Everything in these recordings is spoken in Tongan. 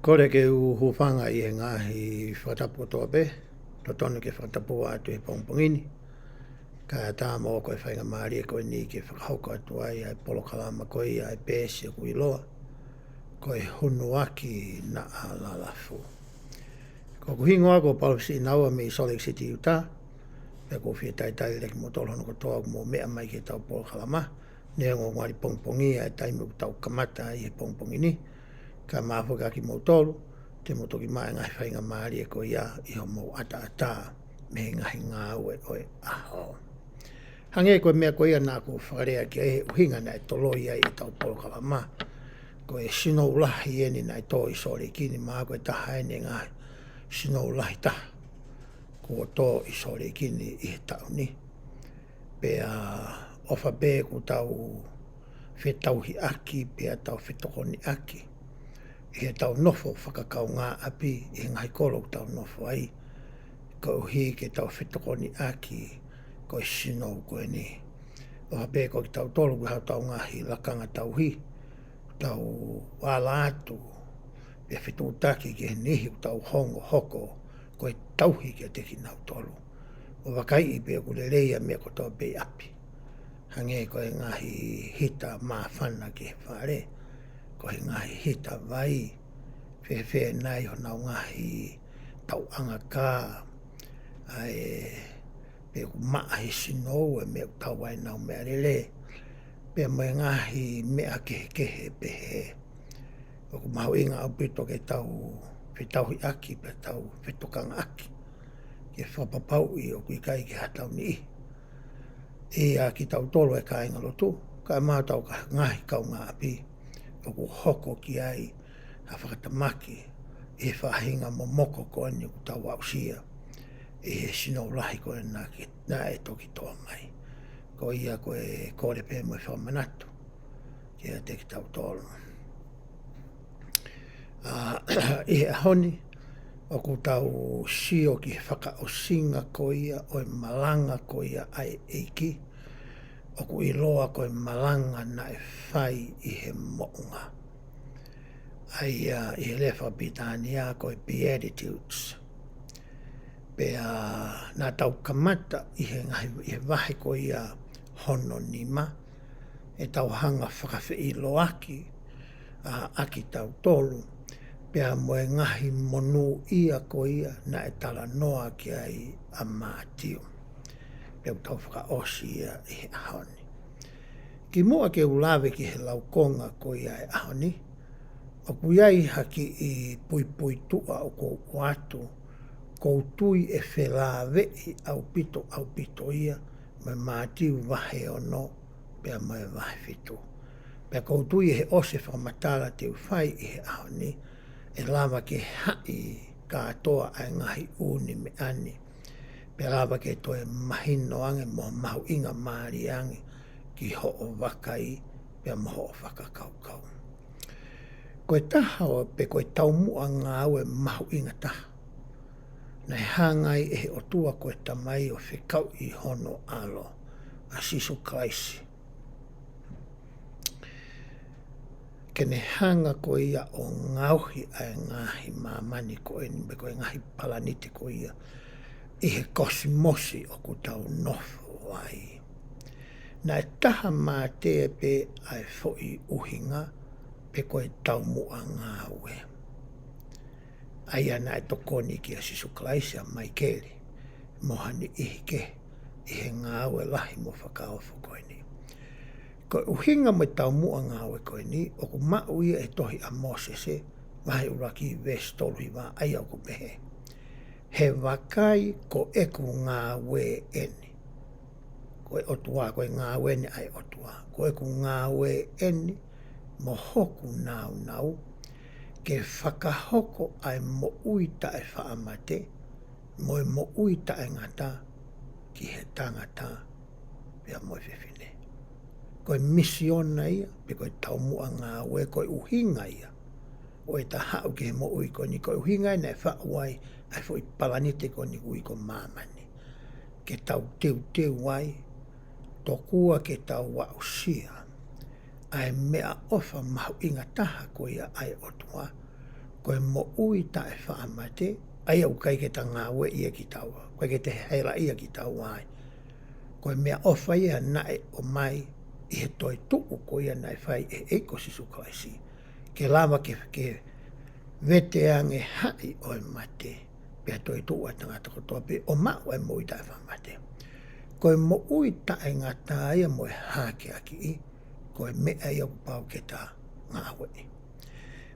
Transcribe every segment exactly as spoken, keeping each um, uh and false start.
Kole ke u hūfanga ʻi he ngaahi fakatapu kotoa pē, totonu ke fakatapu atu he pongipongi ni. Kae ʻatā mo au ko e faingamālie ko eni ke fakahoko atu ai ʻa e polokalama ko ia ʻa e peesi ʻoku ʻiloa ko e Hunuaki Naʻa Lalafu. Ko hoku hingoa ko Palōfesa ʻInaua mei Salt Lake City, Utah. Pea ʻoku ou fie talitali lelei kimoutolu hono kotoa ʻoku mou meʻa mai ki heʻetau polokalama. Neongo ngali pongipongi ʻa e taimi ʻoku tau kamata ai he pongipongi ni, kae mafola kimoutolu, te mou toki maʻu e ngaahi faingamālie ko ia ʻi hoʻomou ʻataʻatā mei he ngaahi ngāue ʻo e ʻaho. Hangē ko e meʻa ko ia naʻa ku fakalea ki ai he ʻuhinga naʻe toloi ai ʻetau polokalama. Ko e sinou lahi eni naʻe tō ʻi Salt Lake ni, mahalo ko e taha eni e ngaahi sinou lahi taha kuo tō ʻi Salt Lake ni ʻi he taʻu ni. Pea ʻofa pē ʻoku tau fetauhiʻaki, pea tau fetokoniʻaki ʻi heʻetau nofo fakakaungāʻapi ʻi he ngaahi kolo ʻoku tau nofo ai, koeʻuhi ke tau fetokoniʻaki ko e sinou ko eni. ʻOfa pē ko kitautolu ʻoku ʻi ai haʻatau ngaahi lakanga tauhi, tau ala atu, pea fetuʻutaki ki he niʻihi ʻoku tau ongoʻi hoko ko e tauhi kiate kinautolu. ʻO vakaiʻi pē ʻoku lelei ʻa e meʻa kotoa pē ʻi ʻapi. Hangē ko e ngaahi hita māfana ki he fale, ko e ngaahi hita vai, fēfē nai honau ngaahi tauʻanga kā, ʻa e pe ʻoku maʻa he sinou e meʻa ʻoku tau ai ʻenau meʻalele, pea mo e ngaahi meʻa kehekehe pehē. ʻOku mahuʻinga ʻaupito ke tau fetauhiʻaki, pea tau fetokangaʻaki, ke fakapapauʻi ʻoku ʻikai ke haʻatau niʻihi. ʻIa kitautolu e kāingalotu, kae ʻumaʻā hotau ka-, ngaahi kaungāʻapi, ʻoku hoko ki ai ha fakatamaki ʻi he faʻahinga momoko ko eni ʻoku tau aʻusia ʻi he sinou lahi ko ena ke, naʻe toki tō mai. Ko ia ko e kole pē mo e fakamanatu kiate kitautolu. ʻA, ʻi he ʻaho ni, ʻoku tau sio ki he fakaʻosinga ko ia ʻo e malanga ko ia ʻa e ʻEiki, ʻoku ʻiloa ko e malanga naʻe fai ʻi he moʻunga. ʻA ia ʻi he lea fakapilitānia ko e Beatitudes. Pea naʻa tau kamata ʻi he ngaahi, ʻi he vahe ko ia hono nima, ʻetau hanga fakafeʻiloaki, ʻa, ʻa kitautolu, pea mo e ngaahi monūʻia ko ia naʻe talanoa ki ai ʻa Mātiu. Pea ʻoku tau fakaʻosi ia ʻi he ʻaho ni. Kimuʻa ke u lave ki he laukonga ko ia e ʻaho ni, ʻoku ʻi ai ha kiʻi puipuituʻa ʻoku ou ʻoatu, ʻoku ou tui ʻe felāveʻi ʻaupito, ʻaupito ia, mo e Mātiu vahe ono, pea mo e vahe fitu. Pea ʻoku ou tui ʻi he ʻosi e fakamatala te u fai ʻi he ʻaho ni, ʻe lava ke haʻi kātoa ʻa e ngaahi ʻū meʻa ni. Pea lava ke toe mahino ange mo mahuʻinga mālie ange ki hoʻo vakai pea mo hoʻo fakakaukau. Ko e taha ʻo e, pe ko e taumuʻa ngāue mahuʻinga taha naʻe hanga ai ʻe he ʻOtua ko e Tamai ʻo fekauʻi hono ʻAlo, ʻa Sīsū Kalaisi, ke ne hanga ko ia ʻo ngaohi ʻa e ngaahi māmani ko eni, pe ko e ngaahi palanite ko ia ʻi he kosimosi ʻoku tau nofo ai. Naʻe taha mātē pē ʻa e foʻi ʻuhinga, pe ko e taumuʻa ngāue. ʻA ia naʻe tokoni kia Sīsū Kalaisi ʻa Maikeli mo ha niʻihi kehe ʻi he ngāue lahi mo fakaofo ko eni. Ko e ʻuhinga mo e taumuʻa ngāue ko eni, ʻoku maʻu ia he tohi ʻa Mōsese, vahe ʻuluaki veesi tolu hiva, ʻa ia ʻoku pehē: He vakai, ko ʻeku ngāue eni. Ko e ʻOtua, ko e ngāue eni ʻa e ʻOtua. Ko ʻeku ngāue eni mo hoku nāunau, ke fakahoko ʻa e moʻui taʻefaʻamate mo e moʻui taʻengata ki he tangata pea mo e fefine. Ko e misiona ia, pe ko e taumuʻa ngāue, ko e ʻuhinga ia ʻo ʻeta haʻu ki he moʻui ko eni, ko e ʻuhinga ia naʻe faʻu ai ʻa e foʻi palanite ko eni ʻoku ui ko māmani. Ke tau teuteu ai, tokua ke tau aʻusia ʻa e meʻaʻofa mahuʻinga taha ko ia ʻa e ʻOtua, ko e moʻui taʻefaʻamate, ʻa ia ʻoku ʻikai ke ta ngāueʻi ia kitaua, ʻoku ʻikai ke ta helaʻia kitaua ai. Ko e meʻaʻofa ia naʻe ʻomai ʻi he toetuʻu ko ia naʻe fai ʻe he ʻEiki ko Sīsū Kalaisi. Ke lava ke, ke vete ange haʻi ʻo e mate, pea toetuʻu ʻa e tangata kotoa pē ʻo maʻu ʻa e moʻui taʻefaʻamate. Ko e moʻui taʻengata ia mo e hākeakiʻi, ko e meʻa ia ʻoku pau ke ta ngāueʻi.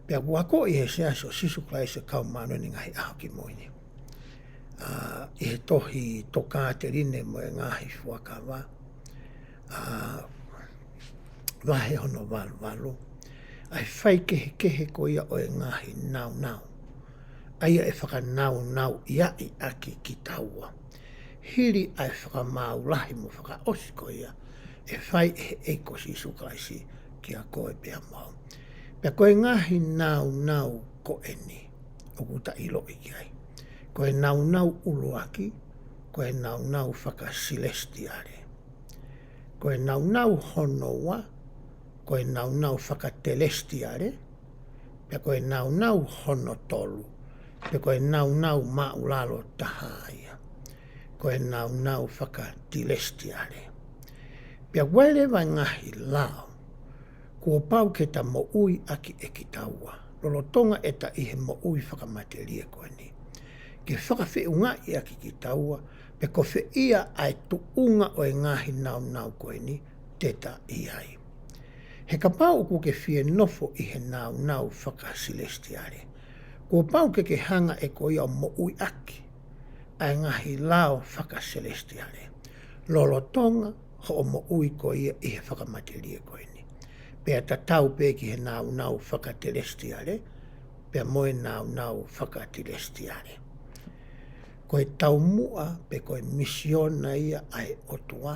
Pea ʻoku akoʻi ʻe he Siasi ʻo Sīsū Kalaisi ʻo e Kau Māʻoniʻoni ʻi he Ngaahi ʻAho Kimui Ni, ʻa, ʻi he tohi Tokāteline mo e Ngaahi Fuakava, ʻa, vahe hono valu valu, ʻa e faikehekehe ko ia ʻo e ngaahi naunau, ʻa ia ʻe fakanaunauʻiaʻi ʻaki kitaua, hili ʻa e fakamaau lahi mo fakaʻosi ko ia ʻe fai ʻe he ʻEiki ko Sīsū Kalaisi kiate koe pea mo au. Pea ko e ngaahi naunau ko eni ʻoku ta ʻiloʻi ki ai. Ko e naunau ʻuluaki, ko e naunau fakasilesitiale. Ko e naunau hono ua, ko e naunau fakatelesitiale, pea ko e naunau hono tolu, pea ko e naunau māʻulalo taha ia, ko e naunau fakatilesitiale. Pea ʻoku ʻi ai leva e ngaahi lao kuo pau ke ta moʻui ʻaki ʻe kitaua, lolotonga ʻeta ʻi he moʻui fakamatelie ko eni, ke fakafeʻungaʻi ʻaki kitaua pe ko fē ia ʻa e tuʻunga ʻo e ngaahi naunau ko eni te ta ʻi ai. He kapau ʻoku ke fie nofo ʻi he naunau fakasilesitiale, kuo pau ke ke hanga ʻe koe ia ʻo moʻui ʻaki ʻa e ngaahi lao fakasilesitiale lolotonga hoʻo moʻui ko ia ʻi he fakamatelie ko eni. Pea tatau pē ki he naunau fakatelesitiale, pea mo e naunau fakatilesitiale. Ko e taumuʻa pe ko e misiona ia ʻa e ʻOtua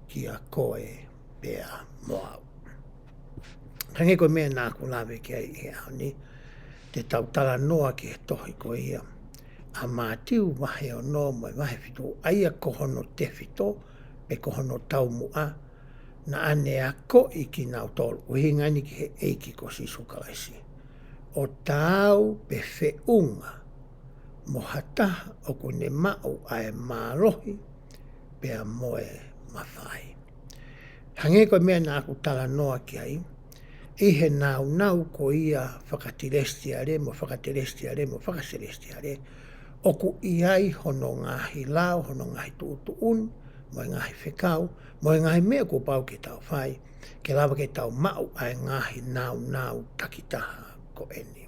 kiate koe pea mo au. Hangē ko e meʻa naʻa ku lave ki ai he ʻaho ni, te tau talanoa ki he tohi ko ia ʻa Mātiu vahe ono mo e vahe fitu, ʻa ia ko hono tefito pe ko hono taumuʻa naʻa ne akoʻi kinautolu, ʻuhinga eni ki he ʻEiki ko Sīsū Kalaisi, ʻo taau pe feʻunga mo ha taha ʻoku ne maʻu ʻa e mālohi pea mo e mafai. Hangē ko e meʻa naʻa ku talanoa ki ai, ʻi he naunau ko ia fakatilesitiale mo fakatelesitiale mo fakasilesitiale, ʻoku ʻi ai hono ngaahi lao, hono ngaahi tuʻutuʻuni, mo e ngaahi fekau, mo e ngaahi meʻa kuo pau ke tau fai, ke lava ke tau maʻu ʻa e ngaahi naunau takitaha ko eni.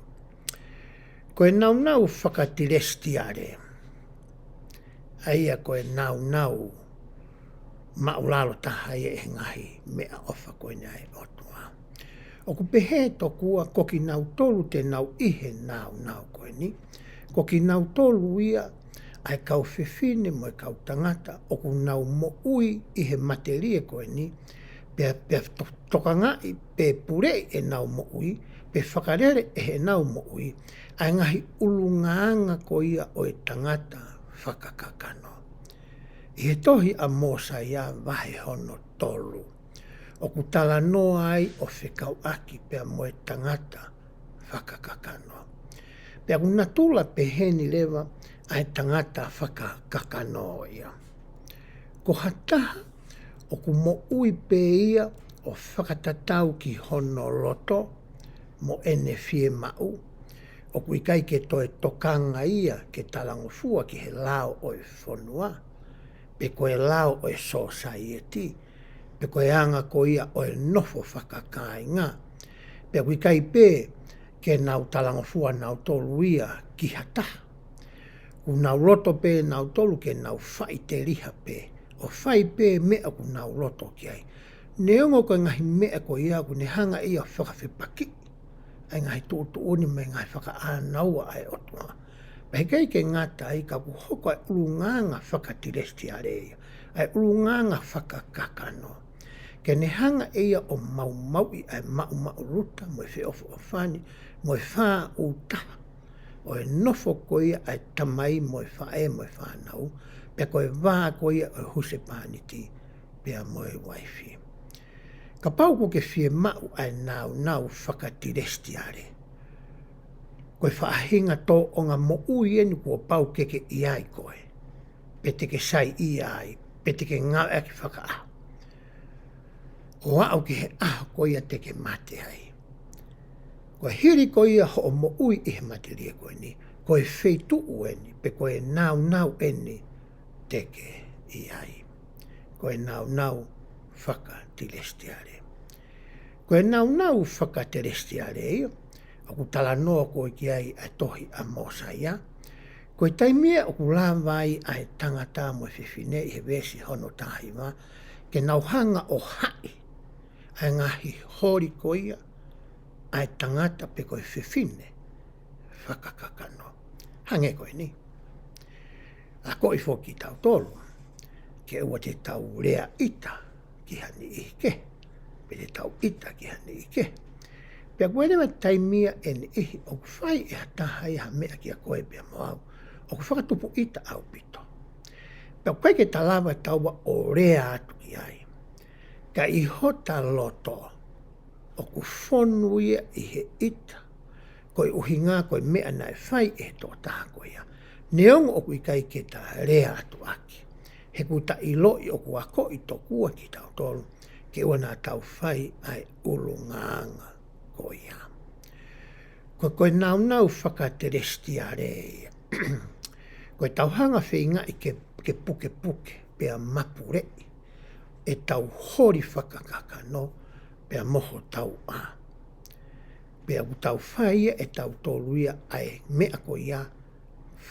Ko e naunau fakatilesitiale, ʻa ia ko e naunau māʻulalo taha ia ʻi he ngaahi meʻaʻofa ko eni ʻa e ʻOtua. ʻOku pehē tokua ko kinautolu te nau ʻi he naunau ko eni, ko kinautolu ia ʻa e kau fefine mo e kau tangata ʻoku nau moʻui ʻi he matelie ko eni, pea, pea to-, tokangaʻi pe puleʻi ʻenau moʻui, pe fakalele ʻe heʻenau moʻui ʻa e ngaahi ʻulungaanga ko ia ʻo e tangata fakakakano. ʻI he tohi ʻa Mōsaia vahe hono tolu, ʻoku talanoa ai ʻo fekauʻaki pea mo e tangata fakakakano. Pea ʻoku natula peheni leva ʻa e tangata fakakakano ia. Ko ha taha ʻoku moʻui pē ia ʻo fakatatau ki hono loto mo ʻene fiemaʻu, ʻoku ʻikai ke toe tokanga ia ke talangofua ki he lao ʻo e fonua, pe ko e lao ʻo e sōsaieti, pe ko e anga ko ia ʻo e nofo fakakāinga. Pea ʻoku ʻikai pē ke nau talangofua nautolu ia ki ha taha. ʻOku nau loto pē nautolu ke nau faʻiteliha pē, ʻo fai pē meʻa ʻoku nau loto ki ai. Neongo ko e ngaahi meʻa ko ia ʻoku ne hanga ia ʻo fakafepakiʻi ʻa e ngaahi tuʻutuʻuni mo e ngaahi fakaʻānaua ʻa e ʻOtua. Pea ʻikai ke ngata ai ka ʻoku hoko ʻa e ʻulungaanga fakatilesitiale ia, ʻa e ʻulungaanga fakakakano, ke ne hanga ʻe ia ʻo maumauʻi ʻa e maʻumaʻuluta mo e feʻofoʻofani mo e fāʻūtaha ʻo e nofo ko ia ʻa e tamai mo e faʻē mo e fānau, pea ko e vā ko ia ʻo e husepāniti pea mo e uaifi. Kapau ʻoku ke fiemaʻu ʻa e naunau fakatilesitiale, Ko e faʻahinga tōʻonga moʻui eni kuo pau ke ke ʻi ai koe, pe te ke saiʻia ai, pe te ke ngāueʻaki fakaʻaho, ʻo aʻu ki he ʻaho ko ia te ke mate ai. Ko e hili ko ia hoʻo moʻui ʻi he matelie ko eni, ko e feituʻu eni, pe ko e nāunau eni te ke ʻi ai. Ko e nāunau fakatilesitiale. Ko e nāunau fakatilesitiale ia, ʻoku talanoa ko ē ki ai ʻa e tohi ʻa Mōsaia. Ko e taimi ia ʻoku lava ai ʻa e tangata mo e fefine ʻi he veesi hono taha hiva, ke nau hanga ʻo haʻi ʻa e ngaahi holi ko ia ʻa e tangata pe ko e fefine fakakakano. Hangē ko eni. Akoʻi foki kitautolu ke ʻoua te tau lea ʻita ki ha niʻihi kehe, pe te tau ʻita ki ha niʻihi kehe. Pea ko e leva taimi ia ʻe niʻihi ʻoku fai ʻe ha taha ia ha meʻa kia koe pea mo au, ʻoku fakatupu ʻita ʻaupito. Pea ʻoku ʻikai ke ta lava taua ʻo lea atu ki ai. Ka ʻi hota loto, ʻoku fonu ia ʻi he ʻita, ko e ʻuhinga ko e meʻa naʻe fai ʻe he tokotaha ko ia. Neongo ʻoku ʻikai ke ta lea atu ʻaki, he ʻoku ta ʻiloʻi ʻoku akoʻi tokua kitautolu ke ʻoua naʻa tau fai ʻa e ʻulungaanga ko ia. Ko, ko e nāunau fakatilesitiale ia. Ko e tau hanga feingaʻi ke, ke pukepuke, pea mapuleʻi ʻetau holi fakakakano, pea mo hotau ʻā. Pea ʻoku tau fai ia ʻe tautolu ia ʻa e meʻa ko ia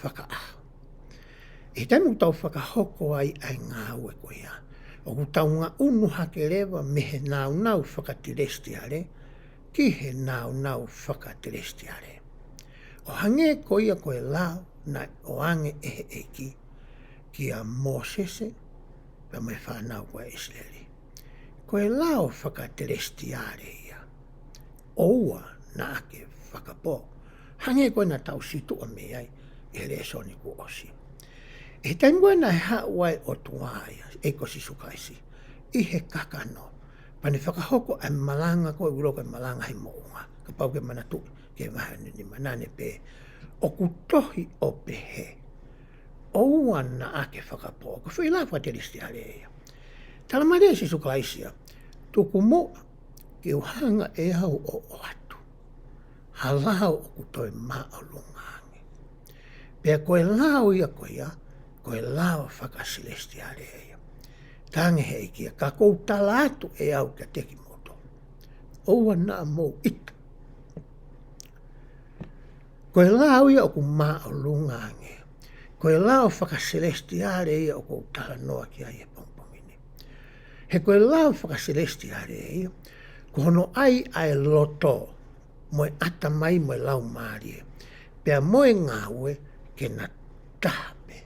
fakaʻaho. ʻI he taimi ʻoku tau fakahoko ai ʻa e ngāue ko ia, ʻoku tau ngaʻunu hake leva mei he nāunau fakatilesitiale ki he nāunau fakatilesitiale. ʻO hangē ko ia ko e lao naʻe ʻoange ʻe he ʻEiki kia Mōsese, pea mo e fānau ko ē ʻIsileli. Ko e lao fakatilesitiale ia. ʻOua naʻa ke fakapō. Hangē ko ē naʻa tau situʻa mei ai ʻi he lēsoni kuo ʻosi. ʻI he taimi ko ē naʻe haʻu ai ʻOtua ia, ʻEiki ko Sīsū Kalaisi, ʻi he kakano, pea ne fakahoko ʻa e malanga ko ē ʻoku ʻiloa ko e malanga he moʻunga. Kapau ke manatuʻi, ki he vahe hono nima naʻa ne pehē, ʻoku tohi ʻo pehē, ʻoua naʻa ke fakapō. Ko e foʻi lao fakatilesitiale ia. Tala mai leva ʻe Sīsū Kalaisi ia, tuku muʻa ke u hanga ʻe au ʻo ʻoatu ha lao ʻoku toe māʻolunga ange. Pea ko e lao ia ko ia, ko e lao fakasilesitiale ia. Talaange he ʻEiki ia, ka ʻoku ou tala atu ʻe au kiate kimoutolu, ʻoua naʻa mou ʻita. Ko e lao ia ʻoku māʻolunga ange. Ko e lao fakasilesitiale ia ʻoku ou talanoa ki ai he pongipongi ni. He ko e lao fakasilesitiale ia, ko hono ʻai ʻa e loto, mo e ʻatamai, mo e laumālie, pea mo e ngāue ke na taha pē.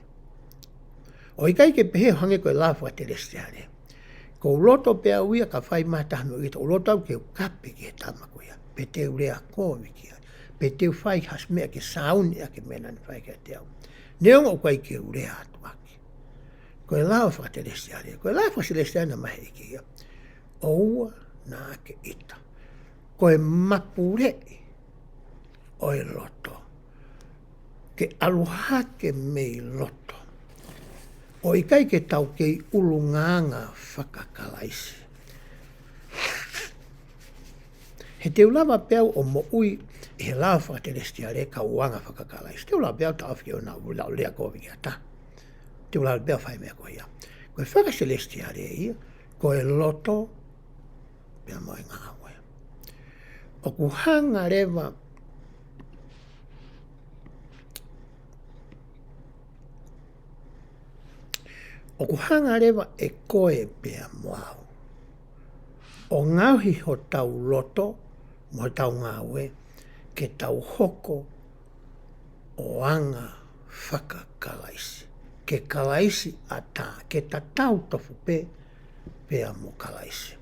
ʻOku ʻikai ke pehē ʻo hangē ko e lao fakatilesitiale, ko u loto pē au ia ka fai mai ha taha mei ʻIta, u loto au ke u kape ki he tama ko ia, pe te u lea kovi ki ai, pe te u fai ha meʻa ke sāuni ʻaki e meʻa naʻa ne fai kiate au. Neongo ʻoku ʻikai ke u lea atu ʻaki. Ko e lao fakatilesitiale, ko e lao fakasilesitiale naʻe ʻomai ʻe he ʻEiki ia, ʻoua naʻa ke ʻita. Ko e mapuleʻi ʻo e loto. Ke ʻalu hake mei loto. ʻO ʻikai ke tau kei ʻulungaanga faka-Kalaisi. He te u lava pē au ʻo moʻui ʻi he lao fakatilesitiale ka u anga faka-Kalaisi. Te u lava pē au taʻofi ke ʻoua naʻa u lea kovi ki ha taha. Te u lava pē au fai meʻa ko ia. Ko e fakasilesitiale ia, ko e loto, pea mo e ngāue. ʻOku hanga leva, ʻoku hanga leva ʻe koe pea mo au ʻo ngaohi hotau loto mo hotau ngāue ke tau hoko ʻo anga faka-Kalaisi. Ke Kalaisi ʻatā, ke tatau tofu pē pea mo Kalaisi.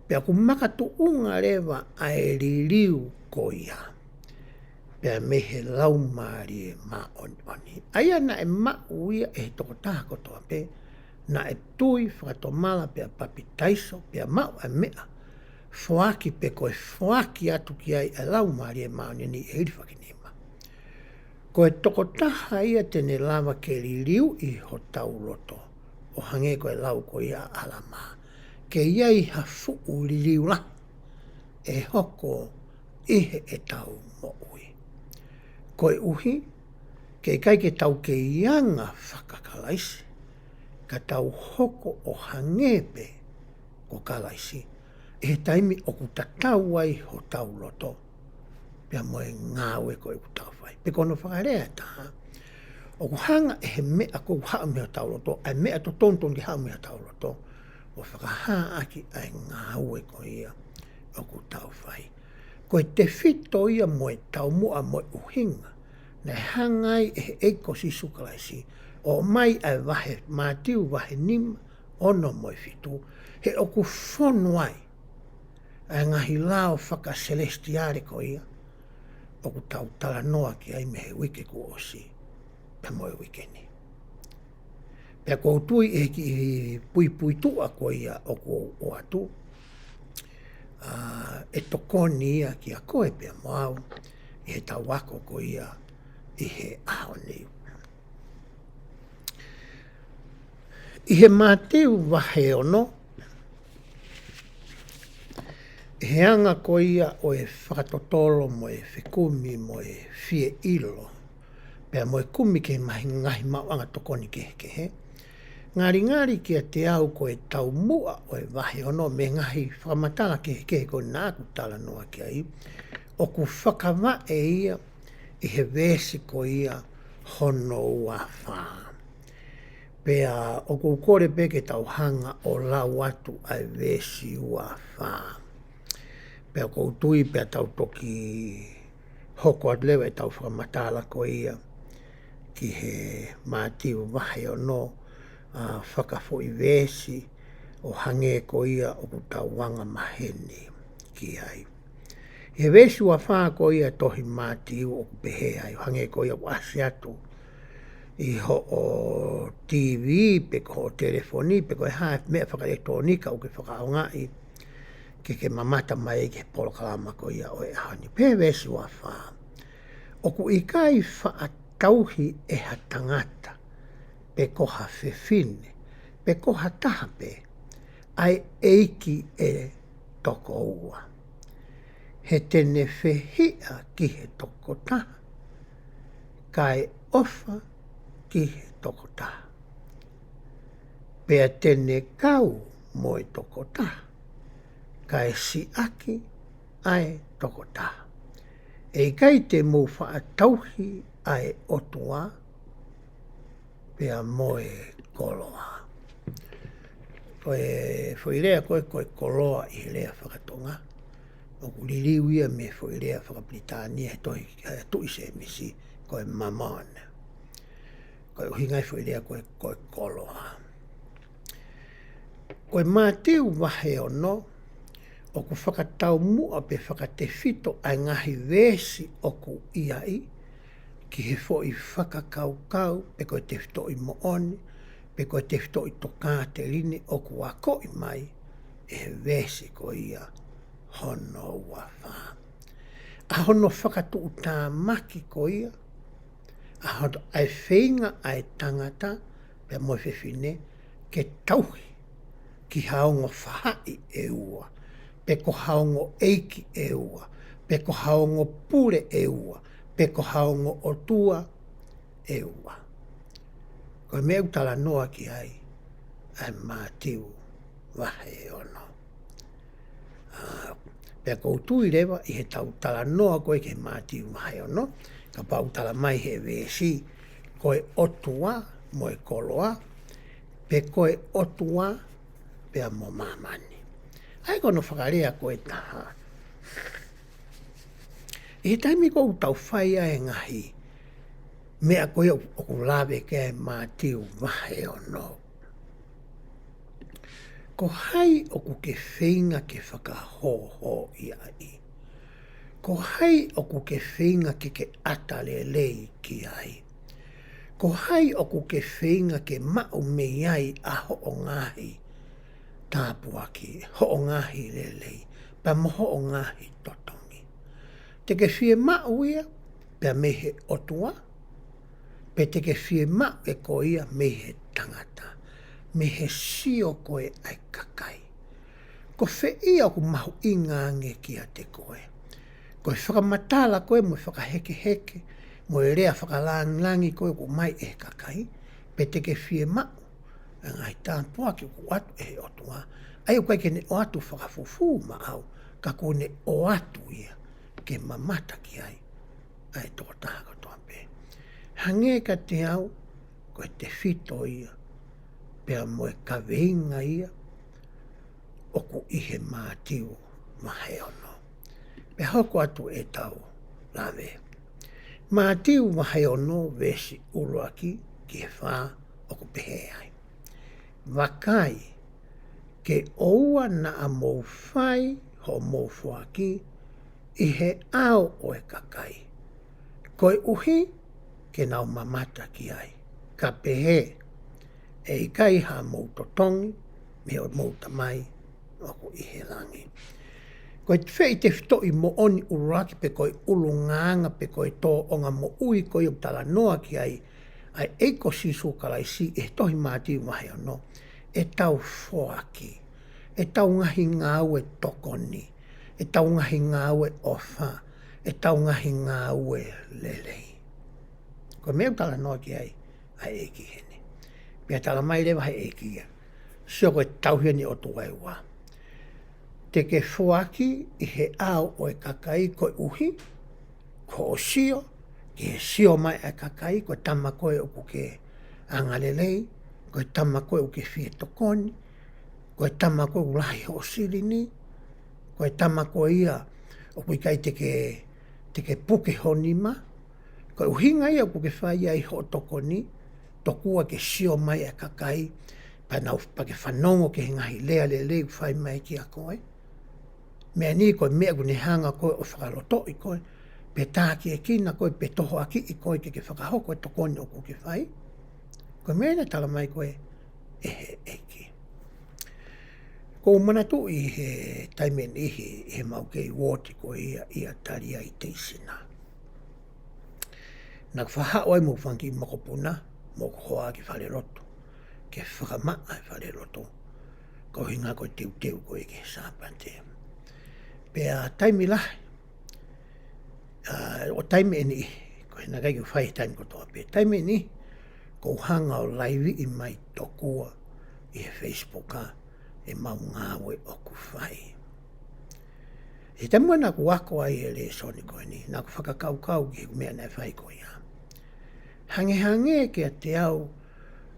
Pea ʻoku makatuʻunga leva ʻa e liliu ko ia pea mei he Laumālie Māʻoniʻoni. ʻA ia naʻe maʻu ia ʻe he tokotaha kotoa pē naʻe tui, fakatomala, pea papitaiso, pea maʻu ʻa e meʻa foaki pe ko e foaki atu ki ai ʻa e Laumālie Māʻoniʻoni ʻi he hilifakinima. Ko e tokotaha ia te ne lava ke liliuʻi hotau loto, ʻo hangē ko e lau ko ia ʻa ʻAlamā, ke ʻi ai ha fuʻu liliu lahi ʻe hoko ʻi heʻetau moʻui. Koeʻuhi, ke ʻikai ke tau kei anga faka-Kalaisi, ka tau hoko ʻo hangē pē ko Kalaisi, ʻi he taimi ʻoku tatau ai hotau loto, pea mo e ngāue ko ē ʻoku tau fai. Pe ko hono fakalea ʻe taha, ʻoku hanga ʻe he meʻa ʻoku haʻu mei hotau loto, ʻa e meʻa totonu ke haʻu mei hotau loto, ʻo fakahā ʻaki ʻa e ngāue ko ia ʻoku tau fai. Ko e tefito ia mo e taumuʻa mo e ʻuhinga naʻe hanga ai ʻe he ʻEiki ko Sīsū Kalaisi, ʻo ʻomai ʻa e vahe, Mātiu vahe nima, ono mo e fitu, he ʻoku fonu ai ʻa e ngaahi lao fakaselesitiale ko ia ʻoku tau talanoa ki ai mei he uike kuo ʻosi pea mo e uike ni. Pea ʻoku ou tui ʻe he kiʻi puipuituʻa ko ia ʻoku ou ʻoatu, ʻa, ʻe tokoni ia kia koe pea mo au ʻi heʻetau ako ko ia ʻi he ʻaho ni. ʻI he Mātiu vahe ono, ʻi he anga ko ia ʻo e fakatotolo mo e fekumi mo e fie ʻilo, pea mo e kumi ki he mahi-, ngaahi maʻuʻanga tokoni kehekehe. Ngalingali kiate au ko e taumuʻa ʻo e vahe ono mei he ngaahi fakamatala kehekehe ko ē naʻa ku talanoa ki ai, ʻoku fakavaʻe ia ʻi he veesi ko ia hono ua fā. Pea ʻoku ou kole pē ke tau hanga ʻo lau atu ʻa e veesi ua fā. Pea ʻoku ou tui pea tau toki hoko atu leva ʻetau fakamatala ko ia ki he Mātiu vahe ono, ʻa, fakafoʻi veesi ʻo hangē ko ia ʻoku tau anga maheni ki ai. ʻI he veesi ua fā ko ia tohi Mātiu ʻoku pehē ai, ʻo hangē ko ia ʻoku ʻasi atu ʻi hoʻo T V, pe ko hoʻo telefoni, pe ko e hā e meʻa fakaʻilekitulōnika ʻoku ke fakaʻaongaʻi ke ke mamata mai ki he polokalama ko ia ʻo e ʻaho ni. Pehē veesi ua fā: ʻOku ʻikai faʻa tauhi ʻe ha tangata, pe ko ha fefine, pe ko ha taha pē, ʻa e ʻeiki ʻe toko ua. He te ne fehiʻa ki he tokotaha, kae ʻofa ki he tokotaha. Pea te ne kau mo e tokotaha, kae siʻaki ʻa e tokotaha. ʻE ʻikai te mou faʻa tauhi ʻa e ʻOtua pea mo e koloa. Ko e foʻi lea ko ē, ko e koloa ʻi he lea fakatonga, ʻoku liliu ia mei he foʻi lea fakapilitānia he tohi, he tuʻi Sēmisi, ko e mammon. Ko e ʻuhinga e foʻi lea ko ē, ko e koloa. Ko e Mātiu vahe ono, ʻoku fakataumuʻa pe fakatefito ʻa e ngaahi veesi ʻoku ʻi ai ki he foʻi fakakaukau, pe ko e tefitoʻi moʻoni, pe ko e tefitoʻi tokāteline ʻoku akoʻi mai ʻe he veesi ko ia hono ua fā. ʻA hono fakatuʻutāmaki ko ia, ʻa hono, ʻa e feinga ʻa e tangata pea mo e fefine ke tauhi ki ha ongo faʻahi ʻe ua, pe ko ha ongo ʻeiki ʻe ua, pe ko ha ongo pule ʻe ua, pe ko ha ongo ʻotua ʻe ua. Ko e meʻa ʻoku talanoa ki ai ʻa e Mātiu vahe ono. ʻA, pea ʻoku ou tui leva ʻi heʻetau talanoa ko ē ki he Mātiu vahe ono, kapau ʻoku tala mai he veesi, ko e ʻOtua mo e koloa, pe ko e ʻOtua pea mo māmani. ʻA ia ko hono fakalea ko ē ʻe taha, ʻi he taimi ko ē ʻoku tau fai ai e ngaahi meʻa ko ia ʻoku lave ki ai e Mātiu vahe ono, ko hai ʻoku ke feinga ke fakahōhōʻi ai? Ko hai ʻoku ke feinga ke ke ʻata lelei ki ai? Ko hai ʻoku ke feinga ke maʻu mei ai ʻa hoʻo ngaahi tāpuaki, hoʻo ngaahi lelei, pea mo hoʻo ngaahi totongi? Te ke fiemaʻu ia pea mei he ʻOtua, pe te ke fiemaʻu ʻe koe ia mei he tangata, mei he sio ko ē ʻa e kakai. Ko fē ia ʻoku mahuʻinga ange kiate koe? Ko e fakamatala ko ē mo e fakahekeheke, mo e lea fakalāngilangi ko ē ʻoku ʻomai ʻe he kakai, pe te ke fiemaʻu ʻa e ngaahi tāpuaki ʻoku ʻoatu ʻe he ʻOtua, ʻa ia ʻoku ʻikai ke ne ʻoatu fakafufū maʻau, ka ʻoku ne ʻoatu ia ke mamata ki ai ʻa e tokotaha kotoa pē. Hangē kiate au, ko e tefito ia, pea mo e kaveinga ia, ʻoku ʻi he Mātiu vahe ono. Pea hoko atu ʻetau lave. Mātiu vahe ono veesi ʻuluaki ki he fā, ʻoku pehē ai: Vakai, ke ʻoua naʻa mou fai hoʻomou foaki ʻi he ʻao ʻo e kakai, koeʻuhi ke nau mamata ki ai, ka pehē ʻe ʻikai haʻamou totongi mei hoʻomou Tamai ʻoku ʻi he langi. Ko e fē ia e tefitoʻi moʻoni ʻuluaki pe ko e ʻulungaanga pe ko e tōʻonga moʻui ko ia ʻoku talanoa ki ai ʻa e ʻEiki ko Sīsū Kalaisi ʻi he tohi Mātiu vahe ono? ʻEtau foaki, ʻetau ngaahi ngāue tokoni, ʻetau ngaahi ngāue ʻofa, ʻetau ngaahi ngāue lelei. Ko e meʻa ʻoku talanoa ki ai ʻa e ʻEiki heni. Pea talamai leva ʻe he ʻEiki ia, sio, ko e tauhi ʻeni ʻo e ʻOtua ʻe ua. Te ke foaki ʻi he ʻao ʻo e kakai koeʻuhi ko hoʻo sio ki he sio mai ʻa e kakai, ko e tama ko ē ʻoku ke angalelei, ko e tama ko ē ʻoku ke fie tokoni, ko e tama ko ē ʻoku lahi hoʻo silini, ko e tama ko ia ʻoku ʻikai te ke, te ke puke ho nima. Ko e ʻuhinga ia ʻoku ke fai ai hoʻo tokoni, tokua ke sio mai ʻa e kakai, pea nau, pea ke fanongo ki he ngaahi lea lelei ʻoku fai mai kiate koe. Meʻa ni ko e meʻa ʻoku ne hanga ko ē ʻo fakalotoʻi koe, pe tākiekina koe, pe tohoakiʻi koe ke ke fakahoko e tokoni ʻoku ke fai. Ko e meʻa naʻe talamai ko ē ʻe he ʻEiki. ʻOku ou manatuʻi he taimi ʻe niʻihi, ʻi heʻemau kei uooti ko ia ʻi ʻAtalia ʻi Teisina, naʻá ku faʻa haʻu ai mo e fanga kiʻi mokopuna mo hoku hoa ki falelotu ke fakamaʻa e falelotu, ko e ʻuhinga ko e teuteu ko ē ki he Sāpate. Pea taimi lahi, ʻa, ʻo taimi ʻe niʻihi, ko e naʻe ʻikai ke u fai he taimi kotoa pē, taimi ʻe niʻihi ʻoku ou hanga ʻo laiviʻi mai tokua ʻi he Facebook ʻa ʻemau ngāue ʻoku fai. He taimi naʻá ku ako ai e lēsoni ko eni, naʻá ku fakakaukau ki he meʻa naʻe fai ko ia. Hangehangē kiate au,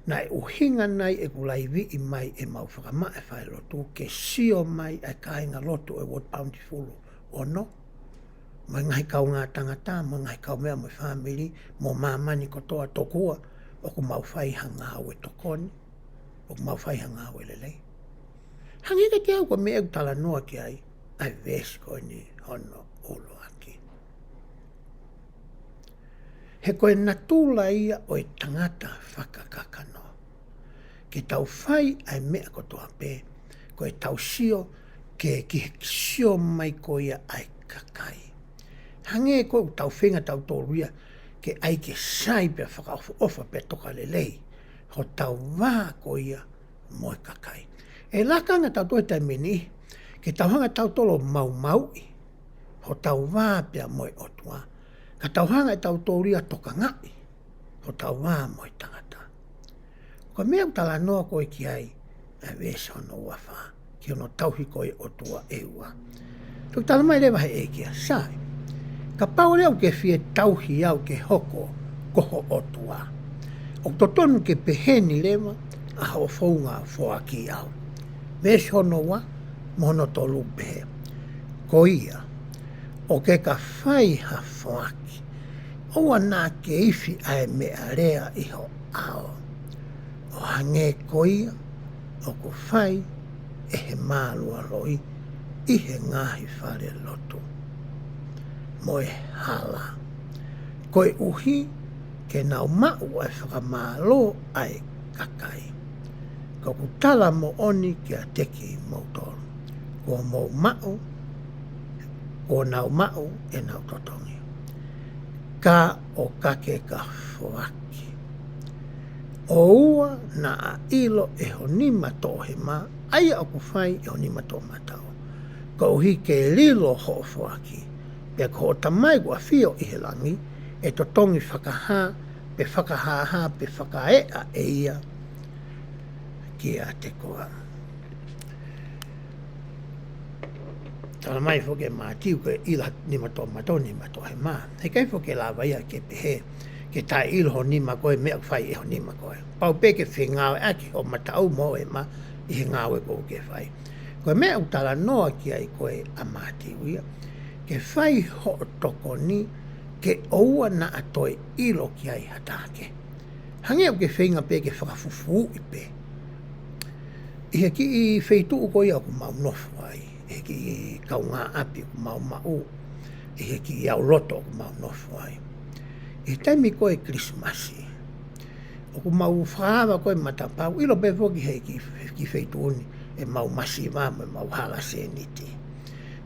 naʻe ʻuhinga nai ʻeku laiviʻi mai ʻemau fakamaʻa e falelotu ke sio mai ʻa e kāingalotu ʻo e Ward Bountiful ono, mo e ngaahi kaungā tangata, mo e ngaahi kaumeʻa, mo e fāmili, mo māmani kotoa, tokua ʻoku mau fai ha ngāue tokoni, ʻoku mau fai ha ngāue lelei. Hangē kiate au ko e meʻa ʻoku talanoa ki ai ʻa e veesi ko eni hono ʻuluaki. He ko e natula ia ʻo e tangata fakakakano ke tau fai ʻa e meʻa kotoa pē, ko ʻetau sio ki he, ki he sio mai ko ia ʻa e kakai. Hangē ko ʻetau feinga tautolu ia ke ʻai ke sai pea fakaʻofoʻofa pea tokalelei hotau vā ko ia mo e kakai. ʻE laka ange tautolu he taimi ʻe niʻihi ke tau hanga tautolu ʻo maumauʻi hotau vā pea mo e ʻOtua, ka tau hanga ʻe tautolu ia ʻo tokangaʻi hotau vā mo e tangata. Ko e meʻa ʻoku talanoa ko ē ki ai ʻa e veesi hono ua fā, ki hono tauhi ko ē ʻo e ʻOtua ʻe ua. Toki talamai leva ʻe he ʻEiki ia, sai, kapau leva ʻoku ke fie tauhi au ke hoko ko ho ʻOtua, ʻoku totonu ke peheni leva ʻa hoʻo founga foaki au. Veesi hono ua mo hono tolu pehē: Ko ia, ʻo ke ka fai ha foaki, ʻoua naʻa ke ifi ʻa e meʻalea ʻi ho ʻao, ʻo hangē ko ia ʻoku fai ʻe he mālualoi ʻi he ngaahi falelotu mo e hala, koeʻuhi ke nau maʻu ʻa e fakamālō ʻa e kakai. Ka ʻoku tala moʻoni kiate kimoutolu, kuo mou maʻu, kuo nau maʻu ʻenau totongi. Ka ʻo ka ke ka foaki, ʻOua naʻa ʻilo ʻe ho nima toʻohema, ʻa ia ʻoku fai ʻe ho nima toʻomataʻu, koeʻuhi ke lilo hoʻo foaki. Pea ko hoʻo Tamai kuo ʻafio ʻi he langi, ʻe totongi fakahā, pe fakahāhā, pe fakaeʻa ʻe ia kiate koe. Talamai foki ʻe Mātiu ko e ʻilo nima toʻomataʻu, nima toʻohema. Heʻikai foki ke lava ia ke pehē, ke taʻeʻilo ho nima ko e meʻa ʻoku fai ʻe ho nima ko e. Pau pē ke fengāueʻaki ho mataʻu mo e hema ʻi he ngāue ʻoku ke fai. Ko e meʻa ʻoku talanoa ki ai ko e ʻa Mātiu ia, ke fai hoʻo tokoni, ke ʻoua naʻa toe ʻilo ki ai ha taha kehe. Hangē ʻoku ke feinga pē ke fakafufuuʻi pē. ʻI he kiʻi feituʻu ko ia ʻoku mau nofo ai, ʻi he kiʻi kaungāʻapi ʻoku mau maʻu, ʻi he kiʻi auloto ʻoku mau nofo ai. ʻI he taimi ko e Kilisimasi, ʻoku mau fakaava ko e matapā, ʻilo pē foki he kiʻi, kiʻi feituʻu ni, ʻemau masiva mo ʻemau hala sēniti.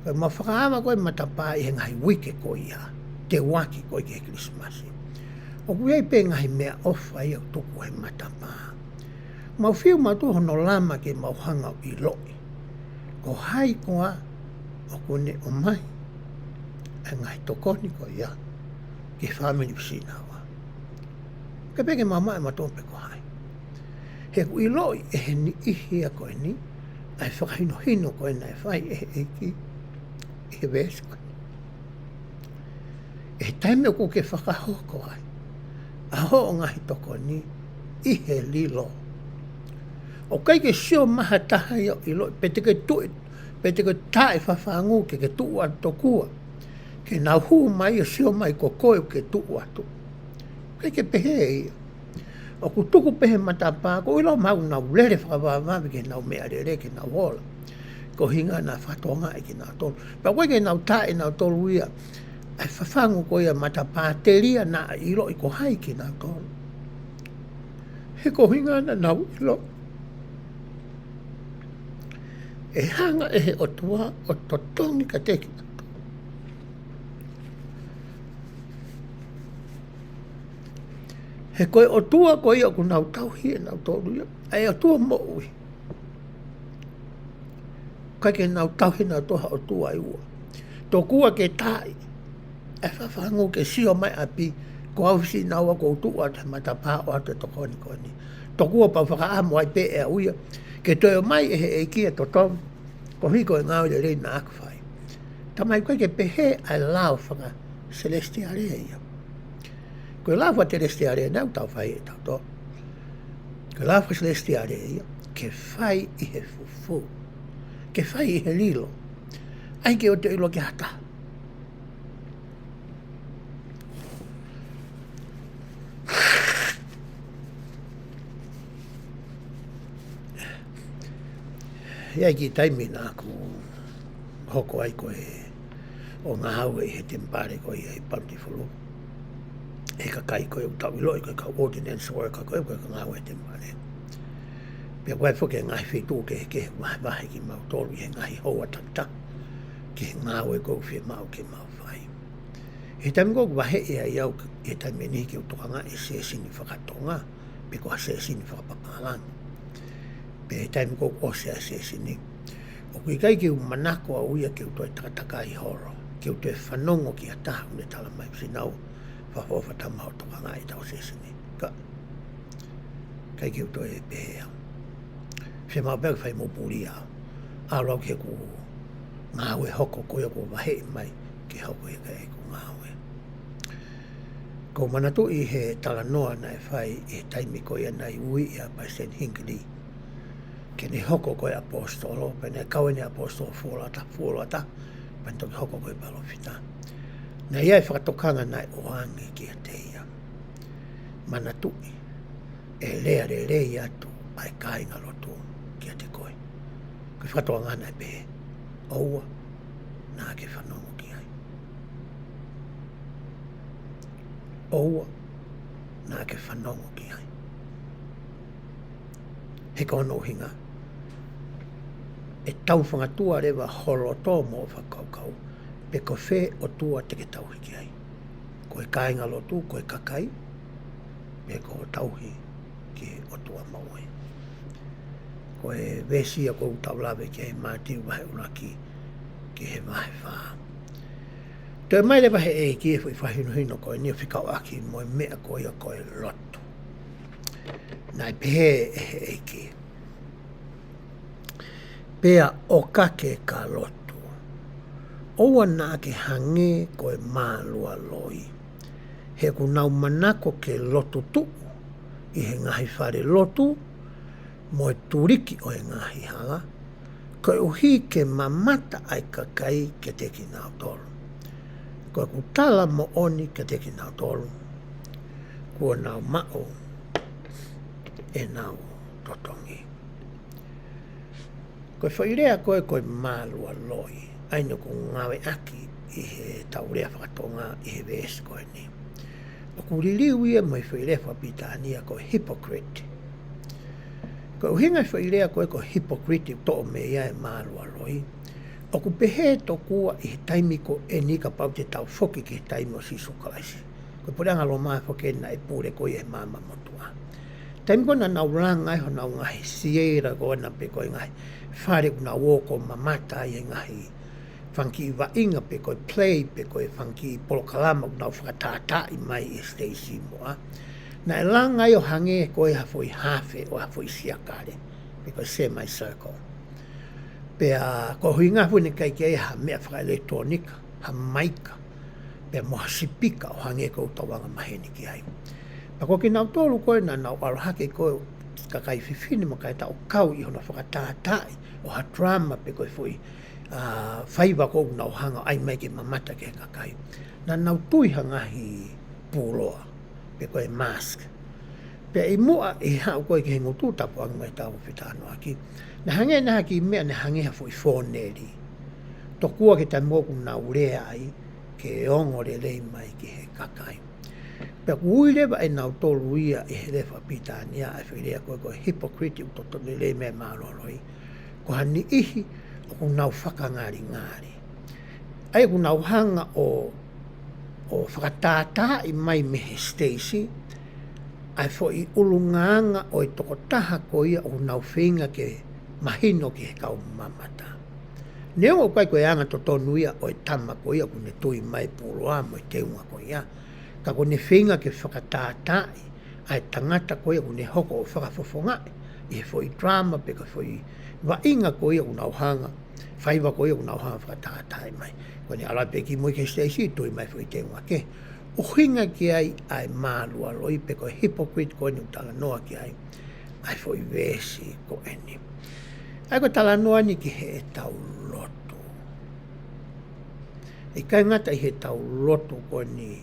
Ko ʻemau fakaava ko e matapā ʻi he ngaahi uike ko ia, teuaki ko ia ki he Kilisimasi. ʻOku ʻi ai pē ngaahi meʻaʻofa ia ʻoku tuku he matapā. Mau fiu mautolu hono lama ke mau hanga ʻo ʻiloʻi ko hai koā ʻoku ne ʻomai ʻa e ngaahi tokoni ko ia ki he fāmili Fisinaua. Kae pehē ke mau maʻu ʻe mautolu pē ko hai. He ʻoku ʻiloʻi ʻe he niʻihi ia ko eni ʻa e fakahinohino ko ē naʻe fai ʻe he ʻEiki ʻi he veesi ko eni. ʻI he taimi ʻoku ke fakahoko ai ʻa hoʻo ngaahi tokoni ʻi he lilo, ʻoku ʻikai ke sio mai ha taha ia ʻo ʻiloʻi, pe te ke tuʻi, pe te ke taʻefafangu ke ke tuʻu atu tokua ke nau hū mai ʻo sio mai ko koe ʻoku ke tuʻu atu. ʻIkai ke pehē ia. ʻOku tuku pē he matapā, ko e ʻilo maʻu nau lele fakavavevave ke nau meʻalele ke nau ola. Ko e ʻuhinga naʻa fakatokangaʻi kinautolu. Pea ʻoku ʻikai ke nau taʻe nautolu ia ʻa e fafangu ko ia matapā telia naʻa ʻiloʻi ko hai kinautolu. He ko e ʻuhinga naʻa nau ʻilo ʻe hanga ʻe he ʻOtua ʻo totongi kiate kinautolu. He ko e ʻOtua ko ia ʻoku nau tauhi ʻe nautolu ia, ʻa e ʻOtua moʻui. ʻIkai ke nau tauhi nautolu ha ʻotua ʻe ua. Tokua ke taʻi ʻa e fafangu ke sio mai ʻapi, ko au Fisinaua ʻoku ou tuʻu atu he matapā ʻo ʻoatu e tokoni ko eni. Tokua pau fakaʻamu ai pē ʻe au ia ke toe ʻomai ʻe he ʻEiki e totongi, koeʻuhi ko e ngāue lelei naʻa ku fai. Talamai ʻoku ʻikai ke pehē ʻa e lao fakaselesitiale ia. Ko e lao fakaselesitiale naʻa tau fai ʻe tautolu. Ko e lao fakaselesitiale ia ke fai ʻi he fufū, ke fai ʻi he lilo. ʻAi ke ʻoua te ʻilo ki ha taha. ʻI ai e kiʻi taimi naʻa ku hoko ai ko e ʻo ngāue ʻi he temipale ko ia ʻi Bountiful. ʻE he kakai ko ē ʻoku tau ʻiloʻi ko e kau ordinance worker ko ē, ko e kau ngāue he temipale. Pea ʻoku ʻi ai foki e ngaahi feituʻu kehekehe vahevahe kimautolu ʻi he ngaahi houa takitaha ki he ngāue ʻoku fiemaʻu ke mau fai. He taimi ʻoku vaheʻi ai au ʻi he taimi ni ke u tokangaʻi e sēsini fakatonga, pe ko ha sēsini fakapapālangi. Pea he taimi ʻoku ʻosi ʻa e sēsini, ʻoku ʻikai ke u manako au ia ke u toe takatakai holo, ke u toe fanongo ki ha taha ʻoku ne talamai, Fisinaua, fakaʻofoʻofa, tau tokangaʻi ʻetau sēsini. Ka ʻikai ke u toe pehē au. Fiemaʻu pē ke fai mo puli au. ʻAlu au ki heʻeku ngāue hoko ko ia kuo vaheʻi mai ke hoko ʻi he ʻeku ngāue. ʻOku ou manatuʻi he talanoa naʻe fai ʻi he taimi ko ia naʻe ui ia ʻa Palesiteni Hinckley ke ne hoko ko e ʻaposetolo, pea naʻe kau ʻene ʻaposetolo fuoloa taha, fuoloa taha, pea ne toki hoko ko e palōfita. Naʻe ʻi ai e fakatokanga naʻe ʻoange kiate ia. Manatuʻi, ʻe lea lelei atu ʻa e kāingalotu kiate koe. Ko e fakatokanga naʻe pehē, ʻoua naʻa ke fanongo ki ai. ʻOua naʻa ke fanongo ki ai. He ko hono ʻuhinga, ʻe tau fangatua leva ho loto mo e fakakaukau pe ko fē ʻotua te ke tauhi ki ai. Ko e kāingalotu, ko e kakai, pe ko e tauhi ki he ʻOtua moʻui. Ko e veesi ia ʻoku tau lave ki ai, Mātiu vahe ʻuluaki ki he vahe fā. Toe mai leva he ʻEiki e foʻi fakahinohino ko eni ʻo fekauʻaki mo e meʻa ko ia ko e lotu. Naʻe pehē ʻe he ʻEiki: Pea ʻo ka ke ka lotu, ʻoua naʻa ke hangē ko e mālualoi, he ʻoku nau manako ke lotu tuʻu ʻi he ngaahi fale lotu mo e tuliki ʻo e ngaahi hala, koeʻuhi ke mamata ʻa e kakai kiate kinautolu. Ko ʻeku tala moʻoni kiate kinautolu, kuo nau maʻu ʻenau totongi. Ko e foʻi lea ko ē ko e mālualoi, ʻa eni ʻoku ngāueʻaki ʻi heʻetau lea fakatonga ʻi he veesi ko eni, ʻoku liliu ia mo e foʻi lea fakapilitānia ko e hypocrite. Ko e ʻuhinga e foʻi lea ko ē ko e hypocrite ʻoku toʻo mei ai e mālualoi, ʻoku pehē tokua ʻi he taimi ko eni kapau te tau foki ki he taimi ʻo Sīsū Kalaisi. Ko e puleʻanga Loma foki eni naʻe pule ko ia he maama motuʻa. Taimi ko ē naʻa nau langa ai honau ngaahi theatre ko ena pe ko e ngaahi fale ʻoku nau ō ʻo mamata ai he ngaahi fanga kiʻi vaʻinga pe ko e play pe ko e fanga kiʻi polokalama ʻoku nau fakatātaaʻi mai ʻi he siteisi moʻa, naʻe langa ai ʻo hangē ko e ha foʻi hafe ʻo ha foʻi siakale pe ko e semicircle. Pea ko e ʻuhinga foki naʻe ʻikai ke ʻi ai ha meʻa fakaʻelekitulōnika, ha maika, pea mo ha sipika ʻo hangē ko ʻetau anga maheni ki ai. Pea ko kinautolu ko ē naʻa nau ʻalu hake ko e kakai fefine mo e kakai taʻu kau ʻi hono fakatātaaʻi ʻo ha drama pe ko e foʻi, ā, faiva ko ē ʻoku nau hanga ʻo ʻai mai ke mamata ki he kakai, naʻa nau tui ha ngaahi pūloa pe ko e mask. Pea ʻi muʻa ʻi he haʻu ko ē ki he ngutu tapuange mai tau fetanoaki, naʻe hangē naʻe ha kiʻi meʻa naʻe hangē ha foʻi fōneli. Tokua ki he taimi ʻoku nau lea ai ke ongo lelei mai ki he kakai. Pea ʻoku ui leva ʻe nautolu ia ʻi he lea fakapilitānia ʻa e foʻi lea ko ē ko e hypocrite ʻoku toto lelei mei he mālualoi, ko ha niʻihi ʻoku nau fakangalingali. ʻA ia ʻoku nau hanga ʻo, ʻo fakatātaaʻi mai mei he siteisi ʻa e foʻi ʻulungaanga ʻo e tokotaha ko ia ʻoku nau feinga ke mahino ki he kau mamata. Neongo ʻoku ʻikai ko e anga totonu ia ʻo e tama ko ia ʻoku ne tui mai e pūloa mo e teunga ko ia, ka ʻoku ne feinga ke fakatātaaʻi ʻa e tangata ko ia ʻoku ne hoko ʻo fakafofongaʻi ʻi he foʻi drama pe ko e foʻi vaʻinga ko ia ʻoku nau hanga, faiva ko ia ʻoku nau hanga fakatātaaʻi mai. Ko ʻene ʻalu pē ki mui ki he siteisi, tui mai foʻi teunga kehe. ʻUhinga ki ai ʻa e mālualoi pe ko e hypocrite ko eni ʻoku talanoa ki ai ʻa e foʻi veesi ko eni. ʻA ia ko e talanoa ni ki heʻetau lotu. ʻIkai ngata ʻi heʻetau lotu ko eni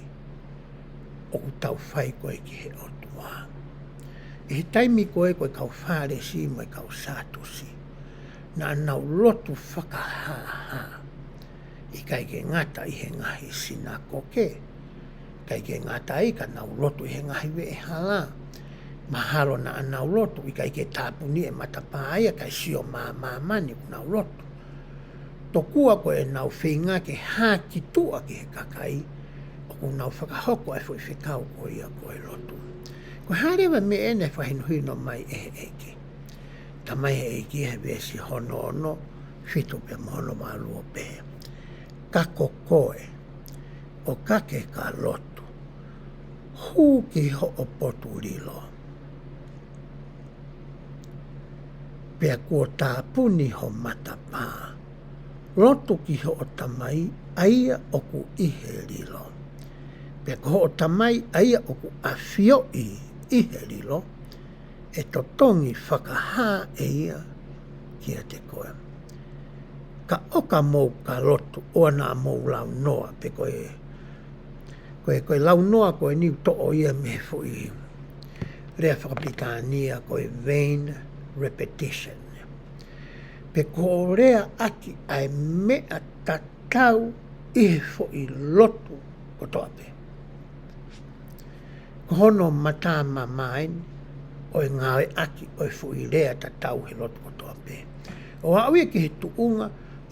ʻoku tau fai ko ē ki he ʻOtua. ʻI he taimi ko ē ko e kau Fālesi mo e kau Sātusi naʻa nau lotu fakahāhā. ʻIkai ke ngata ʻi he ngaahi sinakoke, ʻikai ke ngata ai ka nau lotu ʻi he ngaahi veʻehala. Mahalo naʻa nau lotu ʻikai ke tāpuni e matapā ia kae sio mā māmani ʻoku nau lotu. Tokua ko ʻenau feinga ke hā ki tuʻa ki he kakai ʻoku nau fakahoko e foʻi fekau ko ia ko e lotu. Ko e hā leva e meʻa eni naʻe fakahinohino mai ʻe he ʻEiki? Talamai ʻe he ʻEiki he veesi hono ono, fitu pea mo hono valu ʻo pehē: Ka ko koe, ʻo ka ke ka lotu, hū ki hoʻo potu lilo, pea kuo tāpuni ho matapā, lotu ki hoʻo Tamai ʻa ia ʻoku ʻi he lilo, pea ko hoʻo Tamai ʻa ia ʻoku ʻafioʻi ʻi he lilo ʻe totongi fakahā ʻe ia kiate koe. Ka ʻo ka mou ka lotu, ʻoua naʻa mou launoa, pe ko e, ko e, ko e launoa ko eni ʻoku toʻo ia mei he foʻi lea fakapilitānia ko e vain repetition. Pe ko e lea ʻaki ʻa e meʻa tatau ʻi he foʻi lotu kotoa pē. Ko hono matamamae eni ʻo e ngāueʻaki ʻo e foʻi lea tatau he lotu kotoa pē. ʻO aʻu ia ki he tuʻunga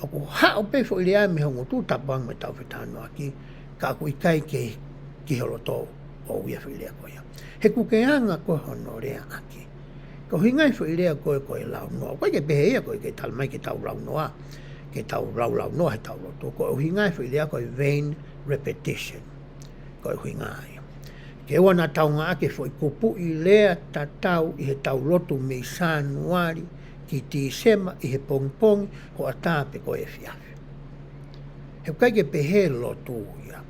ʻoku haʻu pē foʻi lea mei ho ngutu tapuange mai tau fetanoaki, ka ʻoku ʻikai ke ki ho loto, ʻo ui ʻa e foʻi lea ko ia. He ʻoku ke anga ko ē hono leaʻaki. Ko e ʻuhinga e foʻi lea ko ē ko e launoa. ʻOku ʻikai ke pehē ia ko e ke tala mai ke tau launoa, ke tau laulaunoa he tau lotu. Ko e ʻuhinga e foʻi lea ko e vain repetition. Ko e ʻuhinga ia. Ke ʻoua naʻa tau ngāueʻaki e foʻi kupuʻi lea tatau ʻi he tau lotu mei Sānuali ki Tīsema ʻi he pongipongi, hoʻatā pe ko e efiafi. He ʻoku ʻikai ke pehē lotu ia.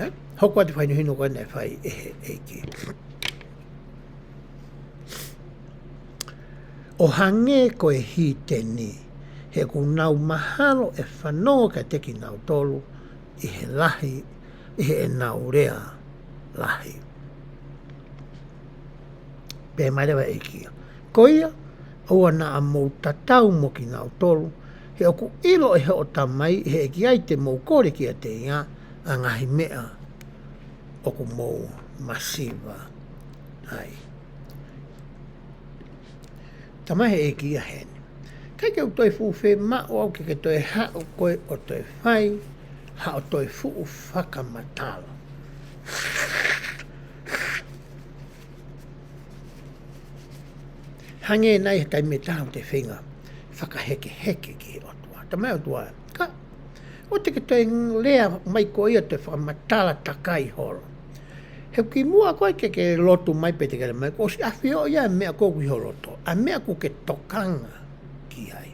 Ē? Hoko atu e fakahinohino ko ē naʻe fai ʻe he ʻEiki. ʻO hangē ko e hiteni, he ʻoku nau mahalo ʻe fanongo kiate kinautolu ʻi he lahi, ʻi heʻenau lea lahi. Pehē mai leva e ʻEiki ia. Ko ia, ʻoua naʻa mou tatau mo kinautolu, he ʻoku ʻilo ʻe hoʻo Tamai ʻi he ʻEiki ai te mou kole kiate ia ʻa e ngaahi meʻa ʻoku mou masiva ai. Tala mai he ʻEiki ia heni. ʻIkai ke u toe fuʻu fiemaʻu au ke ke toe haʻu koe ʻo toe fai haʻo toe fuʻu fakamatala. Hangē nai he taimi ʻe taha ʻoku te feinga fakahekeheke ki he ʻOtua. Tala mai ʻOtua, ka ʻoua te ke toe lea mai koe ia toe fakamatala takai holo. He kimuʻa ko ē ke ke lotu mai pe te ke lea mai, kuo ʻosi ʻafioʻi ʻa e meʻa ko ē ʻoku ʻi ho loto, ʻa e meʻa ʻoku ke tokanga ki ai.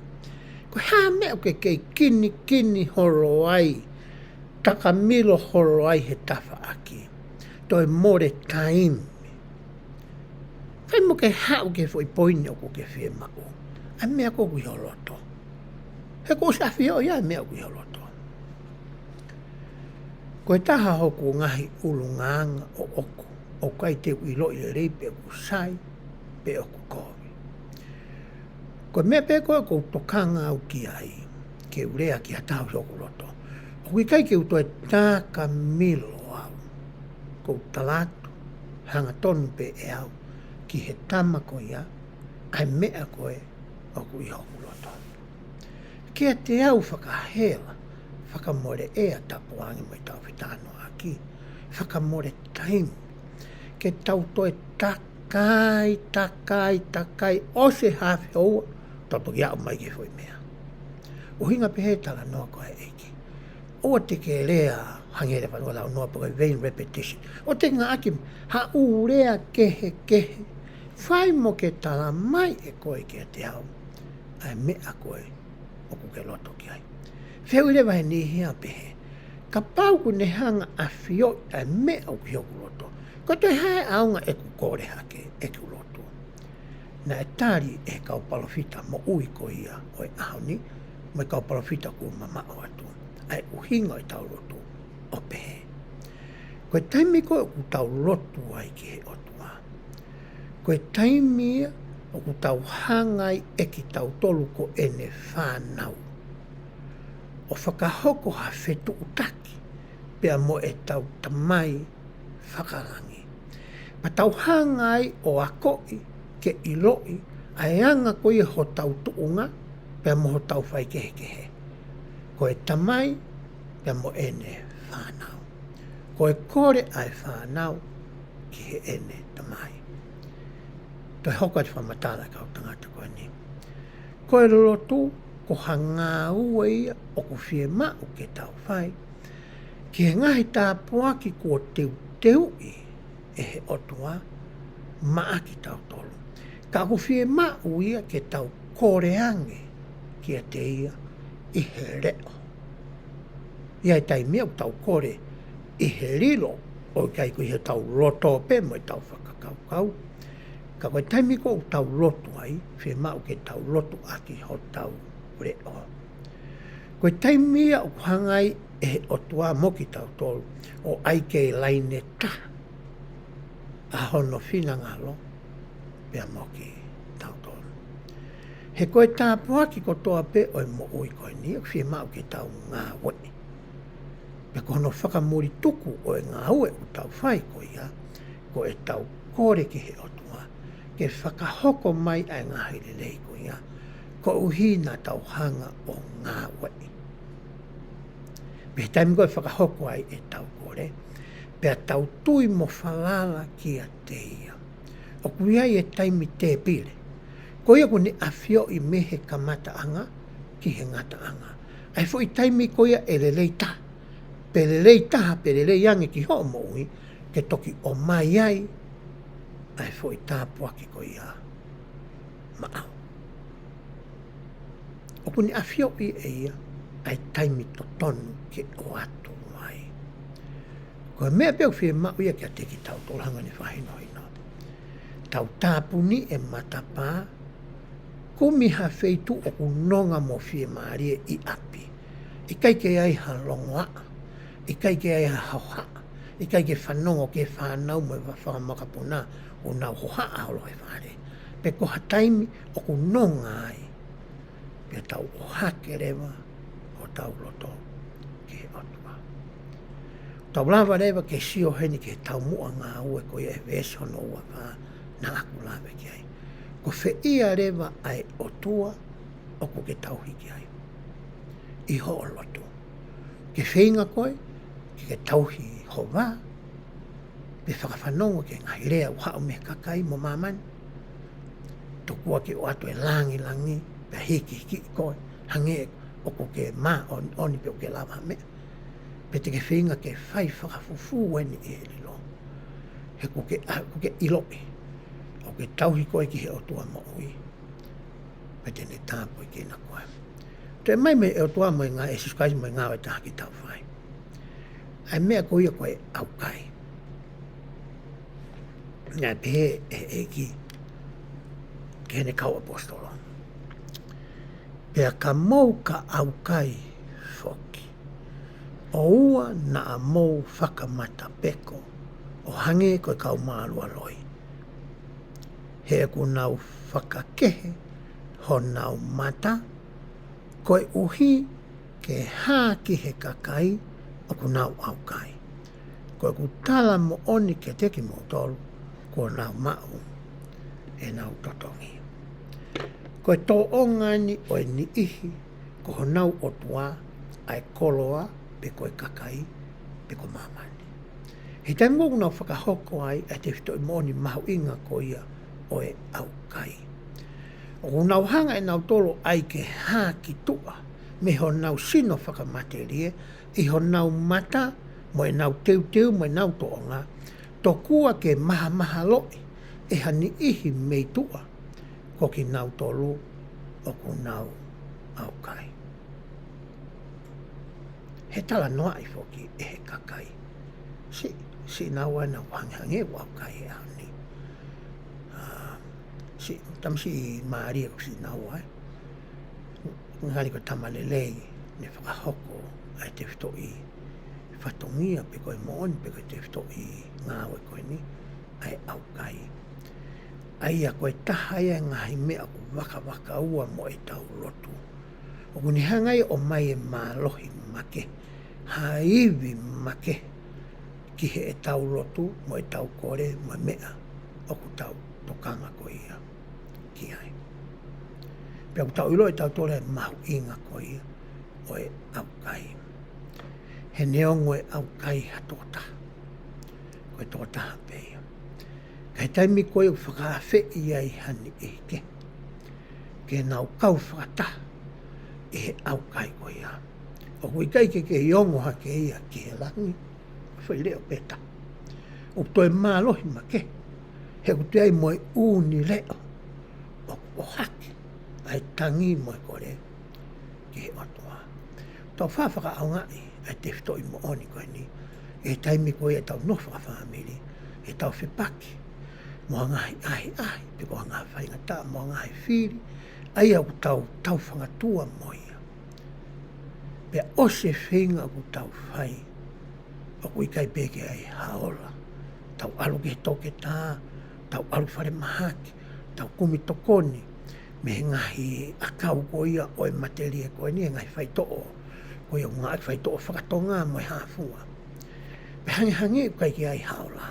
Ko e hā e meʻa ʻoku ke kei kinikini holo ai, takamilo holo ai he tafaʻaki. Toe mole taimi. Fai mo ke haʻu ki he foʻi poini ʻoku ke fiemaʻu. ʻA e meʻa ko ē ʻoku ʻi ho loto. He kuo ʻosi ʻafioʻi ʻa e meʻa ʻoku ʻi ho loto. Ko e taha hoku ngaahi ʻulungaanga ʻoʻoku, ʻoku ʻikai te u ʻiloʻi lelei pe ʻoku sai, pe ʻoku kovi. Ko e meʻa pē ko ē ʻoku ou tokanga au ki ai, ke u lea ki ha taha ʻi hoku loto. ʻOku ʻikai ke u toe takamilo au, ʻoku ou tala atu, hangatonu pē ʻe au, ki he tama ko ia, ʻa e meʻa ko ē ʻoku ʻi hoku loto. Kiate au fakahela, fakamoleʻi ʻa e tapuange mo e tau fetanoaki, fakamole taimi, ke tau toe takai, takai, takai, ʻosi e haafe houa, tau toki aʻu mai ki he foʻi meʻa. ʻUhinga pē he talanoa ko ē ʻEiki. ʻOua te ke lea hangē lea fanua launoa pe ko e vain repetition. ʻOua te ngāueʻaki ha ʻū lea kehekehe. Fai mo ke tala mai ʻe koe kiate au ʻa e meʻa ko ē ʻoku ke loto ki ai. Fehuʻi leva ʻe niʻihi ia ʻo pehē, kapau ʻoku ne hanga ʻo ʻafioʻi ʻa e meʻa ʻoku ʻi hoku loto, ko e toe hā e ʻaonga ʻeku kole hake ʻeku lotu? Naʻe tali ʻe he kau palōfita moʻui ko ia ʻo e ʻaho ni, mo e kau palōfita kuo mamaʻo atu, ʻa e ʻuhinga ʻo e tau lotu ʻo pehē, ko e taimi ko ē ʻoku tau lotu ai ki he ʻOtua, ko e taimi ia ʻoku tau hanga ai ʻe kitautolu ko ʻene fānau ʻo fakahoko ha fetuʻutaki pea mo ʻetau Tamai fakalangi. Pea tau hanga ai ʻo akoʻi ke ʻiloʻi ʻa e anga ko ia hotau tuʻunga pea mo hotau faikehekehe. Ko e tamai pea mo ʻene fānau. Ko e kole ʻa e fānau ki heʻene tamai. Toe hoko atu e fakamatala ʻa e kau tangata ko eni. Ko e lotu, ko ha ngāue ia ʻoku fiemaʻu ke tau fai ki he ngaahi tāpuaki kuo teuteuʻi ʻe he ʻOtua maʻa kitautolu. Ka ʻoku fiemaʻu ia ke tau kole ange kiate ia ʻi he leʻo. ʻI he taimi ʻoku tau kole ʻi he lilo, ʻoku ʻikai ko ʻi heʻetau loto pē mo ʻetau fakakaukau. Ka ko e taimi ko ē ʻoku tau lotu ai, fiemaʻu ke tau lotu ʻaki hotau leʻo. Ko e taimi ia ʻoku hanga ai ʻe he ʻOtua mo kitautolu ʻo ʻai ke laine taha ʻa hono finangalo pea mo kitautolu. He ko e tāpuaki kotoa pē ʻo e moʻui ko eni, ʻoku fiemaʻu ke tau ngāueʻi. Pea ko hono fakamulituku ʻo e ngāue ʻoku tau fai ko ia, ko ʻetau kole ki he ʻOtua ke fakahoko mai ʻa e ngaahi lelei ko ia, koeʻuhi naʻa tau hanga ʻo ngāueʻi. Pea taimi ko ē ʻe fakahoko ai ʻetau kole, Pea tau tui mo falala kiate ia. ʻOku ʻi ai e taimi tēpile. Ko ia ʻoku ne ʻafioʻi mei he kamataʻanga ki he ngataʻanga. ʻA e foʻi taimi ko ia ʻe lelei taha. Pe lelei taha, pe lelei ange ki hoʻo moʻui, ke toki ʻomai ai ʻa e foʻi tāpuaki ko ia maʻau. ʻOku ne ʻafioʻi ʻe ia ʻa e taimi totonu ke ʻoatu ai. Ko e meʻa pē ʻoku fiemaʻu ia kiate kitautolu, hangē ko e fakahinohino. Tau tāpuni e matapā, kumi ha feituʻu ʻoku nonga mo fiemālie ʻi ʻapi. ʻIkai ke ʻi ai ha longoaʻa, ʻikai ke ʻi ai ha hohaʻa, ʻikai ke fanongo ki he fānau mo e fakamokopuna ʻoku nau hohaʻa holo he fale. Pe ko ha taimi ʻoku nonga ai. Pea tau ʻohake leva hotau loto ki he ʻOtua. Tau lava leva ke sio heni ki he taumuʻa ngāue ko ia ʻi he veesi hono ua fā naʻa ku lave ki ai. Ko fē ia leva ʻa e ʻOtua ʻoku ke tauhi ki ai ʻi hoʻo lotu? Ke feinga koe ke ke tauhi ho vā, pe fakafanongo ki he ngaahi lea ʻoku haʻu mei he kakai mo māmani? Tokua ke ʻoatu e langilangi, pea hikihikiʻi koe, hangē ʻoku ke māʻoniʻoni pe ʻoku ke lava ha meʻa. Pe te ke feinga ke fai fakafufū eni ʻi he lilo. He ʻoku ke, ʻa, ʻoku ke ʻiloʻi ʻoku ke tauhi koe ki he ʻOtua moʻui, pea te ne tāpuekina koe. Toe mai mei he ʻOtua mo e ngā-, ʻe Sīsū Kalaisi mo e ngāue ʻe taha ke tau fai. ʻA e meʻa ko ia ko e ʻaukai. Naʻe pehē ʻe he ʻEiki ki heʻene kau ʻaposetolo: Pea ka mou ka ʻaukai foki, ʻoua naʻa mou fakamatapeko ʻo hangē ko e kau mālualoi. He ʻoku nau fakakehe honau mata, koeʻuhi ke hā ki he kakai ʻoku nau ʻaukai. Ko ʻeku tala moʻoni kiate kimoutolu, kuo nau maʻu ʻenau totongi. Ko e tōʻonga eni ʻo e niʻihi ko honau ʻotua ʻa e koloa, pe ko e kakai, pe ko māmani. He taimi ʻoku nau fakahoko ai ʻa e tefitoʻi moʻoni mahuʻinga ko ia ʻo e ʻaukai, ʻoku nau hanga ʻe nautolu ʻo ʻai ke hā ki tuʻa mei honau sino fakamatelie, ʻi honau mata, mo ʻenau teuteu, mo ʻenau tōʻonga, tokua ke mahamahaloʻi ʻe ha niʻihi mei tuʻa ko kinautolu ʻoku nau ʻaukai. He talanoaʻi foki ʻe he kakai. Siʻi, siʻi naua naʻa ku hangehangē ʻoku ʻaukai he ʻaho ni. ʻA, siʻi, tamasiʻi mālie ko siʻi naua, ē. Ngali ko e tama lelei, ne fakahoko ʻa e tefitoʻi fatongia pe ko e moʻoni pe ko e tefitoʻi ngāue ko eni, ʻa e ʻaukai. ʻA ia ko e taha ia e ngaahi meʻa ʻoku vakavakaua mo ʻetau lotu. ʻOku ne hanga ia ʻo ʻomai e mālohi makehe, ha ivi makehe ki heʻetau lotu mo ʻetau kole mo e meʻa ʻoku tau tokanga ko ia ki ai. Pea ʻoku tau ʻilo ʻe tautolu e mahuʻinga ko ia ʻo e ʻaukai. He neongo e ʻaukai ha tokotaha, ko e tokotaha pē ia. Ka ʻi he taimi ko ia ʻoku fakaafeʻi ai ha niʻihi kehe ke nau kau fakataha ʻi he ʻaukai ko ia, ʻoku ʻikai ke kei ongo hake ia ki he langi, foʻi leʻo pē taha. ʻOku toe mālohi makehe, he ʻoku toe ʻi ai mo e ʻū niʻihi leʻo ʻoku ʻohake ʻa e tangi mo e kole ki he ʻOtua. Tau faʻa fakaʻaongaʻi ʻa e tefitoʻi moʻoni ko eni ʻi he taimi ko ia ʻetau nofo fakafāmili, ʻetau fepaki mo ha ngaahi ʻahiʻahi, pe ko ha ngaahi faingataʻa mo ha ngaahi fili, ʻa ia ʻoku tau, tau fangatua mo ia. Pea ʻosi e feinga ʻoku tau fai, ʻoku ʻikai pē ke ʻi ai ha ola. Tau ʻalu ki he toketā, tau ʻalu falemahaki, tau kumi tokoni mei he ngaahi ʻakau ko ia ʻo e matelie ko eni, he ngaahi faitoʻo ko ia ʻoku ngāueʻaki, faitoʻo fakatonga mo e hā fua. Pea hangehangē ʻoku ʻikai ke ʻi ai ha ola,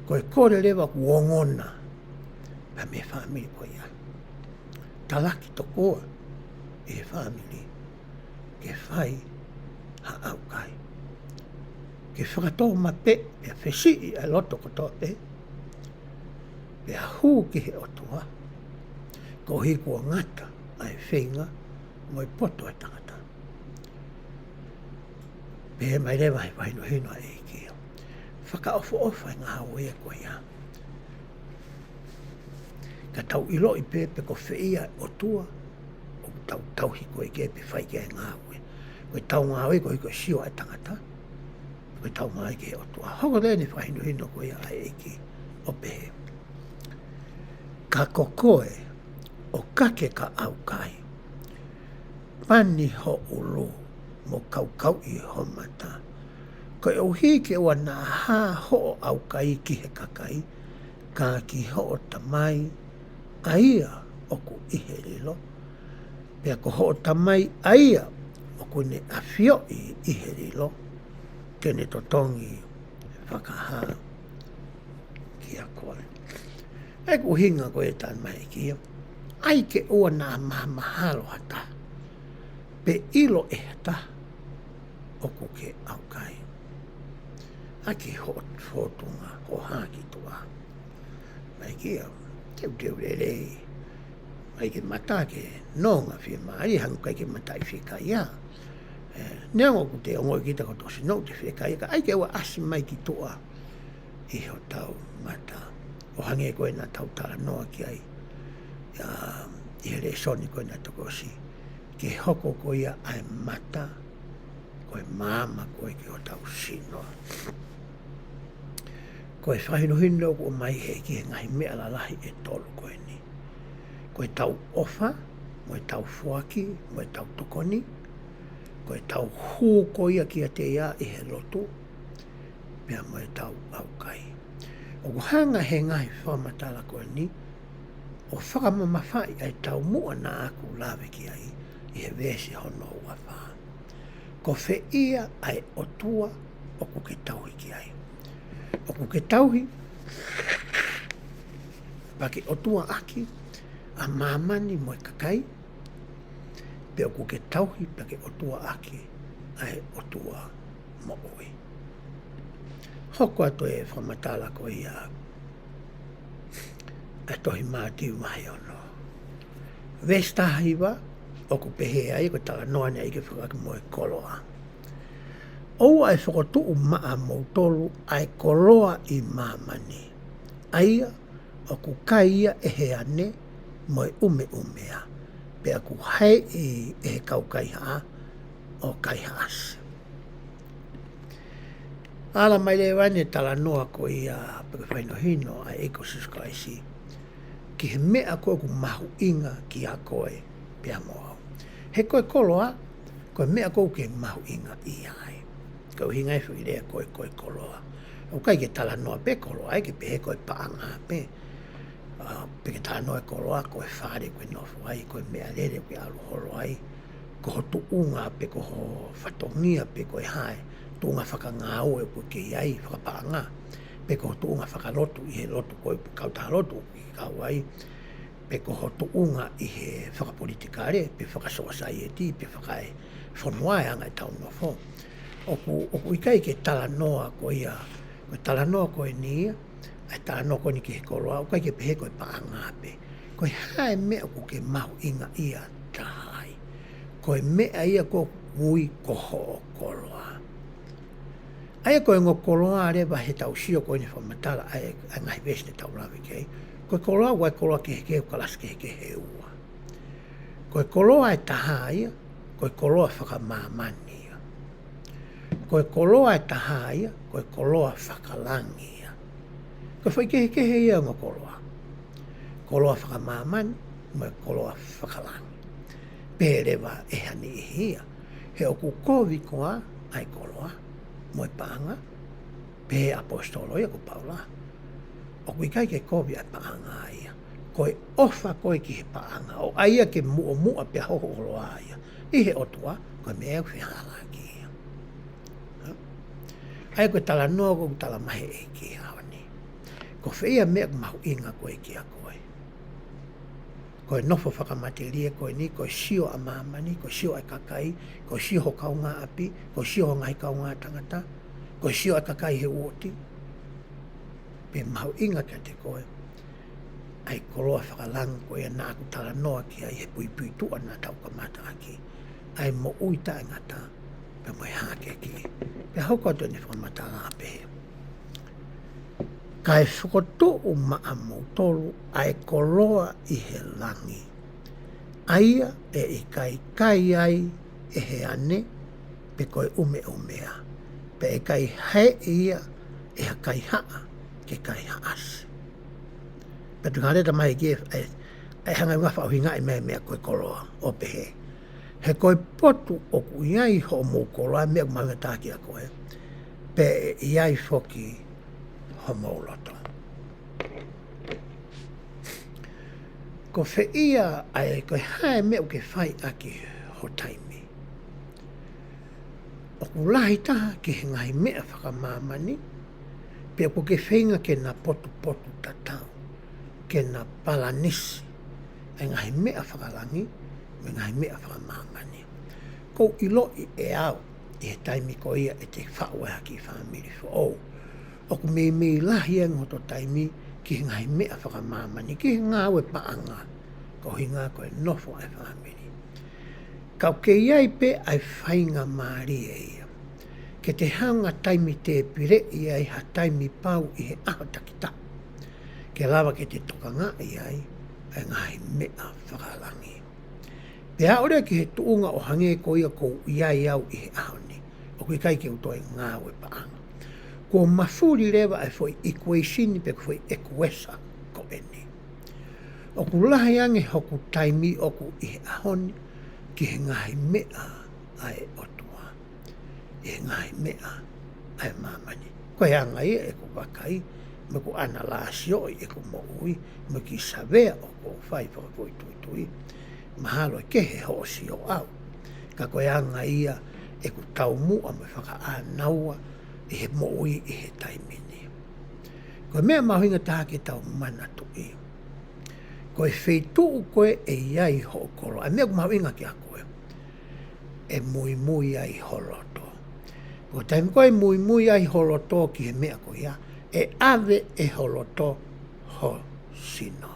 ko e kole leva ʻoku ongona pē mei he fāmili ko ia. Talaki tokua ʻi he fāmili ke fai ha ʻaukai. ke fakatōmapeʻe, pea fesiʻi ʻa e loto kotoa pē, pea hū ki he ʻOtua, koeʻuhi kuo ngata ʻa e feinga mo e poto ʻa e tangata. Pehē mai leva he fakahinohino ʻa e ʻEiki, fakaʻofoʻofa e ngāue ko ia. Ka tau ʻiloʻi pē pe ko fē ia ʻOtua ʻoku tau tauhi ko ē ki ai pe fai ki ai e ngāue. Ko ʻetau ngāue koeʻuhi ko e sio ʻa e tangata, ko ʻetau ngāue ki he ʻOtua. Hoko leva ʻene fakahinohino ko ia ʻa e ʻEiki ʻo pehē, ka ko koe ʻoku ke ka ʻaukai, pani ho ʻulu mo kaukauʻi ho mata, koeʻuhi ke ʻoua naʻa hā hoʻo ʻaukai ki he kakai, ka ki hoʻo Tamai ʻa ia ʻoku ʻi he lilo, pea ko hoʻo Tamai ʻa ia ʻoku ne ʻafioʻi ʻi he lilo, ke ne totongi fakahā kiate koe. ʻA ia ko e ʻuhinga ko ē ʻa e tala mai ʻe he ʻEiki, ʻai ke ʻoua naʻa mahamahalo ha taha, pe ʻilo ʻe ha taha ʻoku ke ʻaukai. ʻAki hoʻo fōtunga, hoʻo hā ki tuʻa. Mai kia, teuteu lelei. Mai ke mata ke nonga fiemālie, hangē ʻikai ke mata ʻi fiekaia. ʻE, neongo ʻoku te ongoʻi kita ko e toʻo sino ʻoku te fiekaia, ka ʻai ke ʻoua ʻasi mai ki tuʻa ʻi hotau mata. ʻO hangē ko ē naʻa tau talanoa ki ai, ʻa, ʻi he lēsoni ko ē naʻe toki ʻosi, ke hoko ko ia ʻa e mata ko e maama ko ē ki hotau sino. Ko e fakahinohino ʻoku ʻomai he ʻEiki he ngaahi meʻa lalahi ʻe tolu ko eni. Ko ʻetau ʻofa, mo ʻetau foaki, mo ʻetau tokoni, ko ʻetau hū ko ia kiate ia ʻi he lotu, pea mo ʻetau ʻaukai. ʻOku hanga he ngaahi fakamatala ko eni ʻo fakamamafaʻi ʻa e taumuʻa naʻa ku lave ki ai ʻi he veesi hono ua fā. Ko fē ia ʻa e ʻOtua ʻoku ke tauhi ki ai? ʻOku ke tauhi pea ke ʻotuaʻaki ʻa māmani mo e kakai, pe ʻoku ke tauhi pea ke ʻotuaʻaki ʻa e ʻOtua moʻui? Hoko atu e fakamatala ko ia ʻa e tohi Mātiu vahe ono. Veesi taha hiva, ʻoku pehē ai, ko e talanoa ʻeni ʻa e ʻEiki fekauʻaki mo e koloa. ʻOua ʻe fokotuʻu maʻamoutolu ʻa e koloa ʻi māmani, ʻa ia ʻoku kai ia ʻe he ane mo e ʻumeʻumea, pea ʻoku haeʻi ʻe he kau kaihaʻa ʻo kaihaʻasi. Ala mai leva ʻene talanoa ko ia pe ko e fakahinohino ʻa e ʻEiki ko Sīsū Kalaisi ki he meʻa ko ē ʻoku mahuʻinga kiate koe pea mo au. He ko e koloa, ko e meʻa ko ē ʻoku ke mahuʻingaʻia ai. Ko e ʻuhinga e foʻi lea ko ē ko e koloa. ʻOku ʻikai ke talanoa pē koloa, ʻai ke pehē ko e paʻanga pē. ʻA, pe ke talanoa e koloa, ko e fale ʻoku ke nofo ai, ko e meʻalele ʻoku ke ʻalu holo ai, ko ho tuʻunga pe ko ho fatongia pe ko e hā e tuʻunga fakangāue ʻoku ke ʻi ai fakapaʻanga, pe ko ho tuʻunga fakalotu ʻi he lotu ko ē pe kautaha lotu ʻoku ke kau ai, pe ko ho tuʻunga ʻi he fakapolitikale, pe fakasōsaieti, pe fakaefonua e anga ʻetau nofo. ʻOku, ʻoku ʻikai ke talanoa ko ia, ko e talanoa ko eni ia, ʻa e talanoa ko eni ki he koloa, ʻoku ʻikai ke pehē ko e paʻanga pē. Ko e hā e meʻa ʻoku ke mahuʻingaʻia taha ai? Ko e meʻa ia ʻoku ui ko hoʻo koloa. ʻA ia ko e ongo koloa leva heʻetau sio ko eni fakamatala ʻa e, ʻa e ngaahi veesi te tau lave ki ai. Ko e koloa, ʻoku ʻi ai e koloa kehekehe, kalasi kehekehe ʻe ua. Ko e koloa ʻe taha ia, ko e koloa fakamāmani ia. Ko e koloa ʻe taha ia, ko e koloa fakalangi ia. Ko e faikehekehe ia ʻo e ongo koloa. Koloa fakamāmani, mo e koloa fakalangi. Pehē leva ʻe ha niʻihi ia, he ʻoku kovi koā ʻa e koloa mo e paʻanga? Pehē ʻaposetolo ia ko Paula, ʻoku ʻikai ke kovi ʻa e paʻanga ia. Ko e ʻofa ko ē ki he paʻanga, ʻo ʻai ia ke muʻomuʻa pea hohokoloa ia ʻi he ʻOtua, ko e meʻa ʻoku fehālaaki ia. ʻA ia ko e talanoa ʻoku tala mai he ʻEiki he ʻaho ni. Ko fē ia meʻa ʻoku mahuʻinga ko ē kiate koe? Ko e nofo fakamatelie ko eni, ko e sio ʻa māmani, ko e sio ʻa e kakai, ko e sio ho kaungāʻapi, ko e sio ho ngaahi kaungā tangata, Ko e sio ʻa e kakai he uooti, pe mahuʻinga kiate koe ʻa e koloa fakalangi ko ia naʻa ku talanoa ki ai he puipuituʻa naʻa tau kamata ʻaki, ʻa e moʻui taʻengata pea mo e hākeakiʻi. Pea hoko atu ʻene fakamatala pehē: Kae fokotuʻu maʻa moutolu ʻa e koloa ʻi he langi, ʻa ia ʻe ʻikai kai ai ʻe he ane, pe ko e ʻumeʻumea, pea ʻe ʻikai haeʻi ia ʻe ha kaihaʻa ke kaihaʻasi. Pea tuku hale tamai ki e, e, e hanga ʻo faʻahingaʻi mai e meʻa ko e koloa, ʻo pehē: He ko e potu ʻoku ʻi ai hoʻomou koloa, meʻa ʻoku mahuʻinga taha kiate koe, pea ʻe ʻi ai foki homou loto. Ko fē ia ʻa e, ko e hā e meʻa ʻoku ke fai ʻaki ho taimi? ʻOku lahi taha ki he ngaahi meʻa fakamāmani, pe ʻoku ke feinga ke na potupotu tatau, ke na palanisi ʻa e ngaahi meʻa fakalangi mo e ngaahi meʻa fakamāmani? ʻOku ou ʻiloʻi ʻe au, ʻi he taimi ko ia ʻete faʻu ai ha kiʻi fāmili foʻou, ʻoku meimei lahi ange hoto taimi ki he ngaahi meʻa fakamāmani, ki he ngāue paʻanga, ko e ʻuhinga ko e nofo ʻa e fāmili. Ka ʻoku kei ʻi ai pē ʻa e faingamālie ia ke te hanga ʻo taimi tēpileʻi ai ha taimi pau ʻi he ʻaho takitaha, ke lava ke te tokangaʻi ai ʻa e ngaahi meʻa fakalangi. Pea aʻu leva ki he tuʻunga ʻo hangē ko ia ʻoku ou ʻi ai au ʻi he ʻaho ni, ʻoku ʻikai ke u toe ngāue paʻanga. Kuo mafuli leva ʻa e foʻi equation pe ko e foʻi ʻekuesa ko eni. ʻOku lahi ange hoku taimi ʻoku ʻi he ʻaho ni ki he ngaahi meʻa ʻa e ʻOtua, ʻi he ngaahi meʻa ʻa e māmani. Ko e anga ia ʻeku vakai, mo ʻeku ʻanalaiso ʻi heʻeku moʻui, mo e kiʻi savea ʻoku ou fai fakafoʻituitui. Mahalo ʻe kehe hoʻo sio ʻau, ka ko e anga ia ʻeku taumuʻa mo e fakaʻānaua ʻi he moʻui ʻi he taimi ni. Ko e meʻa mahuʻinga taha ke tau manatuʻi, ko e feituʻu ko ē ʻe ʻi ai hoʻo koloa, ʻa e meʻa ʻoku mahuʻinga kiate koe, ʻe muimui ai ho loto. Ko e taimi ko ē ʻe muimui ai ho loto ki he meʻa ko ia, ʻe ʻave ʻe ho loto ho sino.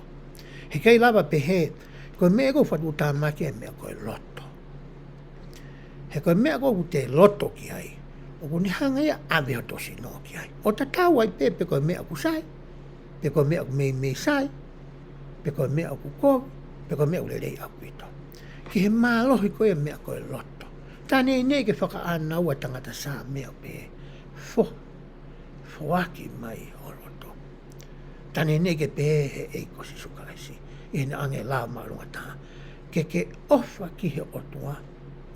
Heʻikai lava pehē, ko e meʻa ʻoku ou fatuʻutāmaki ʻa e meʻa ko e loto. He ko e meʻa ʻoku te loto ki ai, ʻoku ne hanga ia ʻo ʻave hoto sino ki ai. ʻO tatau ai pē pe ko e meʻa ʻoku sai, pe ko e meʻa ʻoku meimei sai, pe ko e meʻa ʻoku kovi, pe ko e meʻa ʻoku lelei ʻaupito. Ki he mālohi ko ia ʻa e meʻa ko e loto. Tā neʻineʻi ke fakaʻānaua ʻa e tangata Saame ʻo pehē, fo, foaki mai ho loto. Tā neʻineʻi ke pehē ʻe he ʻEiki ko Sīsū Kalaisi ʻi heʻene ʻoange e lao māʻolunga taha, ke ke ʻofa ki he ʻOtua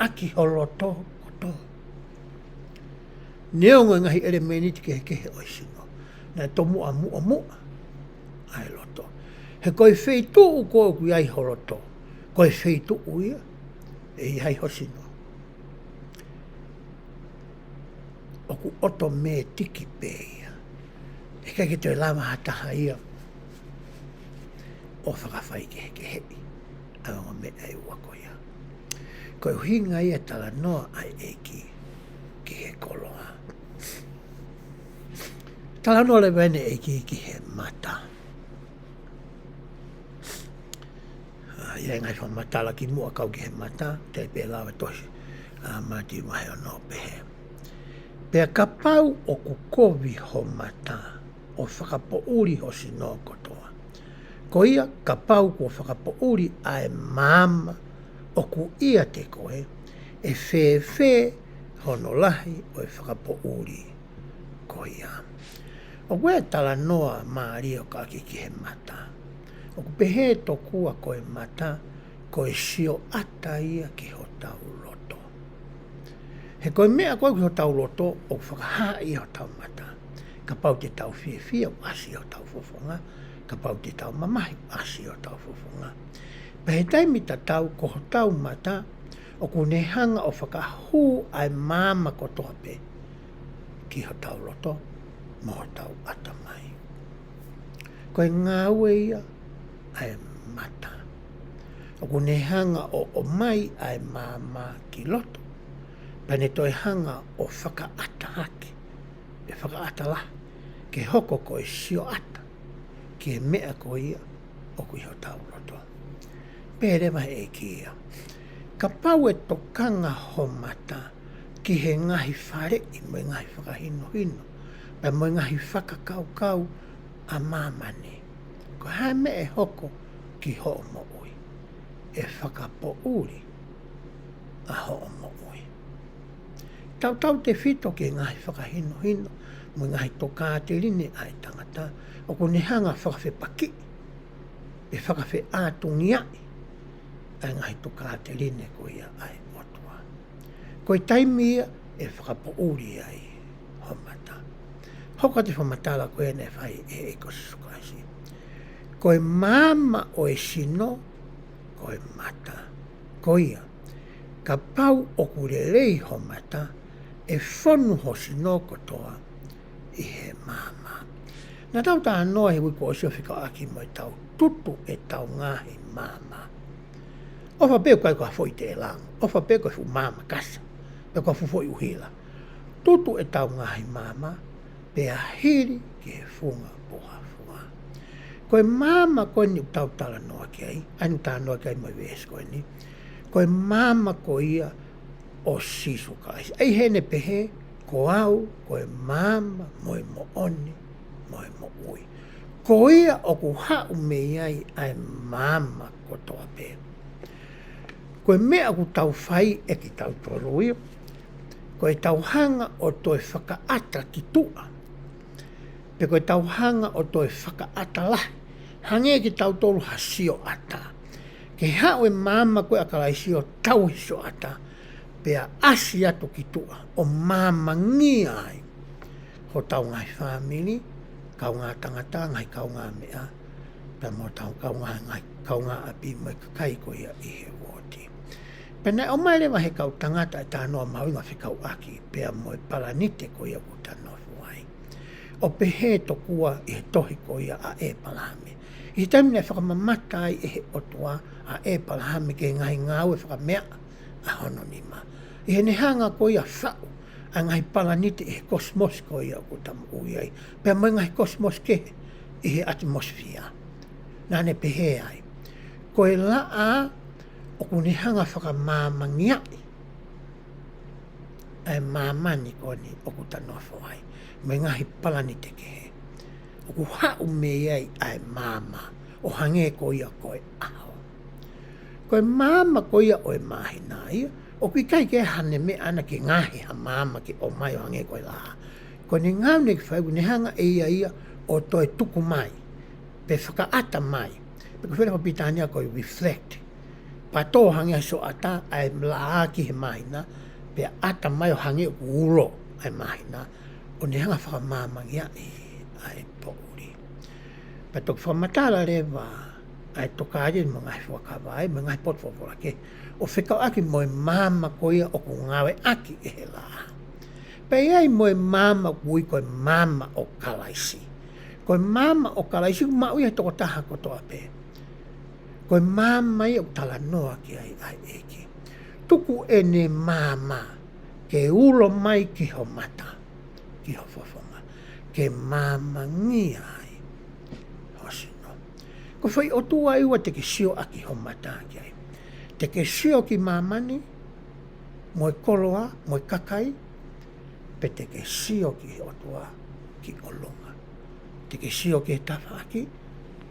ʻaki ho loto kotoa, neongo e ngaahi ʻelemēniti kehekehe ʻo e sino, naʻe tomuʻa muʻomuʻa ʻa e loto. He ko e feituʻu ko ē ʻoku ʻi ai ho loto, ko e feituʻu ia ʻe ʻi ai ho sino. ʻOku ʻotomētiki pē ia. ʻIkai ke toe lava ha taha ia ʻo fakafaikehekeheʻi ʻa e ongo meʻa ʻe ua ko ia. Ko e ʻuhinga ia e talanoa ʻa e ʻEiki ki he koloa. Talanoa leva ʻene ʻEiki ki he mata. ʻA, ʻi ai e ngaahi fakamatala kimuʻa kau ki he mata, te u pehē lau e tohi ʻa Mātiu vahe ono ʻo pehē: Pea kapau ʻoku kovi ho mata, ʻo fakapoʻuli ho sino kotoa. Ko ia, kapau kuo fakapoʻuli ʻa e maama ʻoku ʻiate koe, ʻe fēfē hono lahi ʻo e fakapoʻuli ko ia? ʻOku ʻi ai e talanoa mālie ʻo kau ki he mata. ʻOku pehē tokua ko e mata, ko e sioʻata ia ki hotau loto. He ko e meʻa ko ē ki hotau loto, ʻoku fakahā ia ʻe hotau mata. Kapau te tau fiefia, ʻoku ʻasi ʻi hotau fofonga. Kapau te tau mamahi, ʻoku ʻasi ʻi hotau fofonga. Pea he taimi tatau, ko hotau mata ʻoku ne hanga ʻo fakahū ʻa e maama kotoa pē ki hotau loto mo hotau ʻatamai. Ko e ngāue ia ʻa e mata. ʻOku ne hanga ʻo ʻomai ʻa e maama ki loto, pea ne toe hanga ʻo fakaʻatahake ʻe fakaʻata lahi, ke hoko ko e sioʻata ki he meʻa ko ia ʻoku ʻi hotau loto. Pehē leva ʻe he ʻEiki ia, kapau ʻe tokanga ho mata ki he ngaahi faleʻi mo e ngaahi fakahinohino, pea mo e ngaahi fakakaukau ʻa māmani, ko e hā e meʻa ʻe hoko ki hoʻo moʻui? ʻE fakapoʻuli ʻa hoʻo moʻui. Tautautefito ki he ngaahi fakahinohino mo e ngaahi tokāteline ʻa e tangata, ʻoku ne hanga fakafepakiʻi pe fakafeʻātungiaʻi ʻa e ngaahi tokāteline ko ia ʻa e ʻOtua. Ko e taimi ia ʻe fakapoʻuli ai ho mata. Hoko atu e fakamatala ko ē naʻe fai ʻe he ʻEiki ko Sīsū Kalaisi. Ko e maama ʻo e sino ko e mata. Ko ia, kapau ʻoku lelei ho mata, ʻe fonu ho sino kotoa ʻi he maama. Naʻa tau talanoa he uike kuo ʻosi ʻo fekauʻaki mo ʻetau tutu ʻetau ngaahi maama. ʻOfa pē ʻoku ʻikai ko ha foʻi teʻelango, ʻofa pē ko e fuʻu maama kasa, pe ko ha fuʻu foʻi ʻuhila. Tutu ʻetau ngaahi maama, pea hili ki he funga puha fua. Ko e maama ko eni ʻoku tau talanoa ki ai, ʻa eni ʻoku talanoa ki ai mo e veesi ko eni. Ko e maama ko ia ʻo Sīsū Kalaisi. ʻA ia heʻene pehē, ko au, ko e maama, mo e moʻoni, mo e moʻui. Ko ia ʻoku haʻu mei ai ʻa e maama kotoa pē. Ko e meʻa ʻoku tau fai ʻe kitautolu ia, ko ʻetau hanga ʻo toe fakaʻata ki tuʻa, pe ko ʻetau hanga ʻo toe fakaʻata lahi, hangē kitautolu ha sioʻata. Ke haʻu e maama ko ē ʻa Kalaisi ʻo tauhi sioʻata, pea ʻasi atu ki tuʻa, ʻo maamangia ai hotau ngaahi fāmili, kaungā tangata, ngaahi kaungā meʻa, pea mo hotau kaungā, ngaahi kaungā ʻapi mo e kakai ko ia ʻi he uooti. Pea naʻe ʻomai leva ʻe he kau tangata e talanoa mahuʻinga fekauʻaki pea mo e palanite ko ia ʻoku ta nofo ai. ʻO pehē tokua ʻi he tohi ko ia ʻa ʻEpalahame. ʻI he taimi naʻe fakamamata ai ʻe he ʻOtua ʻa ʻEpalahame ki he ngaahi ngāue fakameaʻa ʻa hono nima, ʻi heʻene hanga ko ia ʻo faʻu ʻa e ngaahi palanite ʻi he kosimosi ko ia ʻoku ta moʻui ai, pea mo e ngaahi kosimosi kehe ʻi he ʻatimosifia. Naʻa ne pehē ai, ko e laʻā ʻoku ne hanga ʻo fakamāmangiaʻi ʻa e māmani ko eni ʻoku ta nofo ai, mo e ngaahi palanite kehe. ʻOku haʻu mei ai ʻa e maama, ʻo hangē ko ia ko e ʻaho. Ko e maama ko ia ʻo e māhina ia, ʻoku ʻikai ke ʻi ai haʻane meʻa ʻana ke ngaohi ha maama ke ʻomai ʻo hangē ko e laʻā. Ko ʻene ngāue naʻe fai, ʻoku ne hanga ʻe ia ia ʻo toe tuku mai, pe fakaʻata mai, pe ko e foʻi lea fakapilitānia ko e reflect. Pea tō hangē ha sioʻata ʻa e laʻā ki he māhina, pea ʻata mai ʻo hangē ʻoku ulo ʻa e māhina, ʻo ne hanga ʻo fakamāmangiaʻi ʻa e poʻuli. Pea toki fakamatala leva ʻa e Tokāteline mo e Ngaahi Fuakava ia, mo e ngaahi potu folofola kehe, ʻo fekauʻaki mo e maama ko ia ʻoku ngāueʻaki ʻe he laʻā. Pea ʻi ai mo e maama ʻoku ui ko e maama ʻo Kalaisi. Ko e maama ʻo Kalaisi ʻoku maʻu ia ʻe he tokotaha kotoa pē. Ko e maama ia ʻoku talanoa ki ai ʻa e ʻEiki. Tuku ʻene maama ke ulo mai ki ho mata, ki ho fofonga, ke māmangia ai ho sino. Ko e foʻi ʻOtua ʻe ua te ke sio ʻaki ho mata ki ai. Te ke sio ki māmani, mo e koloa, mo e kakai, pe te ke sio ki he ʻOtua ki ʻolunga. Te ke sio ki he tafaʻaki,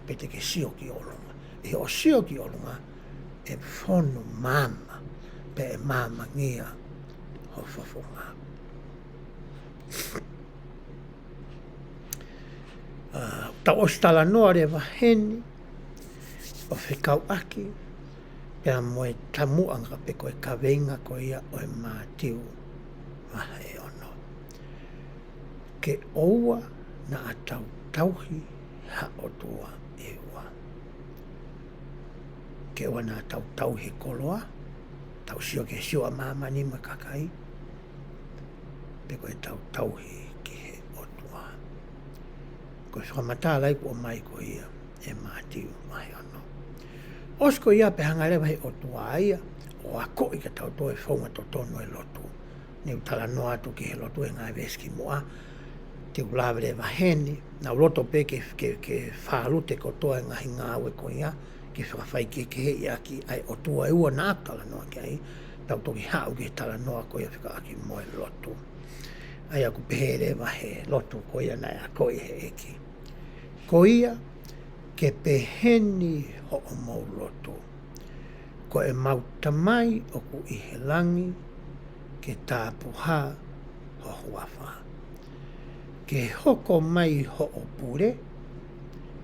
pe te ke sio ki ʻolunga. ʻI hoʻo sio ki ʻolunga, ʻe fonu maama, pea ʻe māmangia ho fofonga. ʻA, tau ʻosi talanoa leva heni, ʻo fekauʻaki pea mo e taumuʻa pe ko e kaveinga ko ia ʻo e Mātiu vahe ono. Ke ʻoua naʻa tau tauhi ha ʻotua ʻe ua. Ke ʻoua naʻa tau tauhi e koloa, tau sio ki he sio ʻa māmani mo e kakai, pe ko ʻetau tauhi ki he ʻOtua. Ko e fakamatala ia kuo ʻomai ko ia ʻe Mātiu vahe ono. ʻOsi ko ia pea hanga leva ʻe he ʻOtua ia ʻo akoʻi kiate kitautolu e founga totonu e lotu. Ne u talanoa atu ki he lotu he ngaahi veesi kimuʻa, Te u lave leva heni, naʻa ku loto pē ke, ke, ke fālute kotoa e ngaahi ngāue ko ia, ke fakafaikehekeheʻi ʻaki ʻa e ʻOtua ʻe ua naʻa ku talanoa ki ai, tau toki haʻu ki he talanoa ko ia fekauʻaki mo e lotu. ʻA ia ʻoku pehē leva he lotu ko ia naʻe akoʻi he ʻEiki. Ko ia, ke pehē ni hoʻomou lotu. Ko ʻemau Tamai ʻoku ʻi he langi, ke tāpuhā ho huafa. Ke hoko mai hoʻo pule,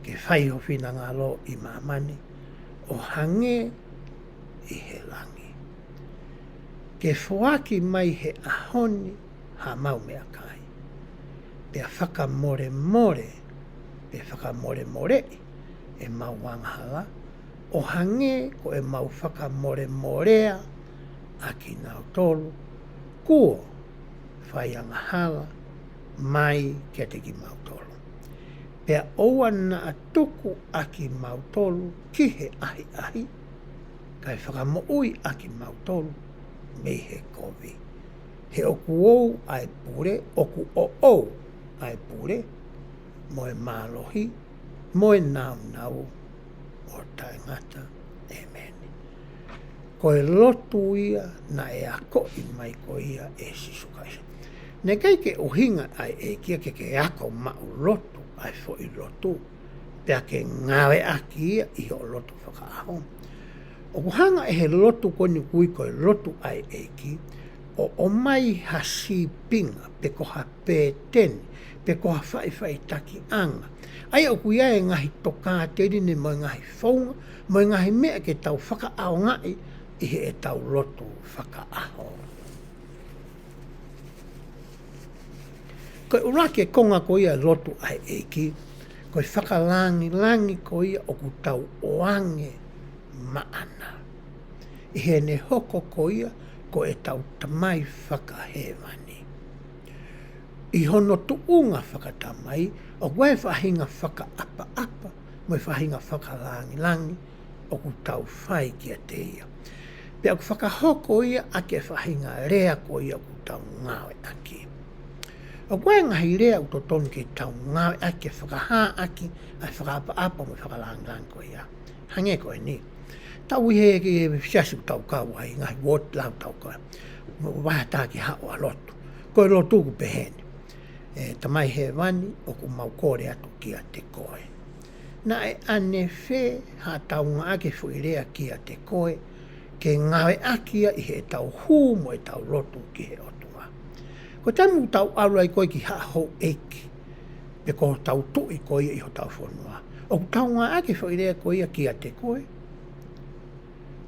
ke fai ho finangalo ʻi māmani, ʻo hangē ʻi he langi. Ke foaki mai he ʻaho ni haʻamau meʻakai. Pea fakamolemole, pea fakamolemoleʻi ʻemau angahala, ʻo hangē ko ʻemau fakamolemolea ʻa kinautolu kuo fai angahala mai kiate kimautolu. Pea ʻoua naʻa tuku ʻa kimautolu ki he ʻahiʻahi, kae fakamoʻui ʻa kimautolu mei he kovi. He ʻoku ou ʻa e pule, ʻoku ʻoʻou ʻa e pule, mo e mālohi, mo e nāunau ʻo taʻengata. ʻĒmeni. Ko e lotu ia naʻe akoʻi mai ko ia ʻe Sīsū Kalaisi. Naʻe ʻikai ke ʻuhinga ʻa e ʻEiki ia ke ke ako maʻu lotu ʻa e foʻi lotu, pea ke ngāueʻaki ia ʻi hoʻo lotu fakaʻaho. ʻOku hanga ʻe he lotu ko eni ʻoku ui ko e lotu ʻa e ʻEiki, ʻo ʻomai ha sīpinga, pe ko ha pēteni, pe ko ha faʻifaʻitakiʻanga. ʻA ia ʻoku ʻi ai e ngaahi tokāteline mo e ngaahi founga, mo e ngaahi meʻa ke tau fakaʻaongaʻi ʻi heʻetau lotu fakaʻaho. Ko e ʻuluaki e konga ko ia lotu ʻa e ʻEiki, ko e fakalāngilangi ko ia ʻoku tau ʻoange maʻana. ʻI heʻene hoko ko ia, ko ʻetau Tamai fakahēvani. ʻI hono tuʻunga fakatamai, ʻoku ʻi ai e faʻahinga fakaʻapaʻapa, mo e faʻahinga fakalāngilangi, ʻoku tau fai kiate ia. Pea ʻoku fakahoko ia ʻaki e faʻahinga lea ko ia ʻoku tau ngāueʻaki. ʻOku ʻi ai e ngaahi lea ʻoku totonu ke tau ngāueʻaki, ke fakahā ʻaki, ʻa e fakaʻapaʻapa mo e fakalāngilangi ko ia. Hangē ko eni. Tau ʻi he, ki he siasi ʻoku tau kau ai, ngaahi uooti lahi ʻoku tau kau ai. Mo vahe ʻe taha ki haʻo ʻalu atu. Ko e lotu ʻoku pehē ni. ʻE Tamai Hēvani, ʻoku mau kole atu kiate koe. Naʻe ʻanefē haʻatau ngāueʻaki e foʻi lea kiate koe, ke ngāueʻaki ia ʻi heʻetau hū mo ʻetau lotu ki he ʻOtua. Ko e taimi ʻoku tau ʻalu ai ko ē ki ha houʻeiki, pe ko hotau tuʻi ko ia ʻi hotau fonua. ʻOku tau ngāueʻaki e foʻi lea ko ia kiate koe,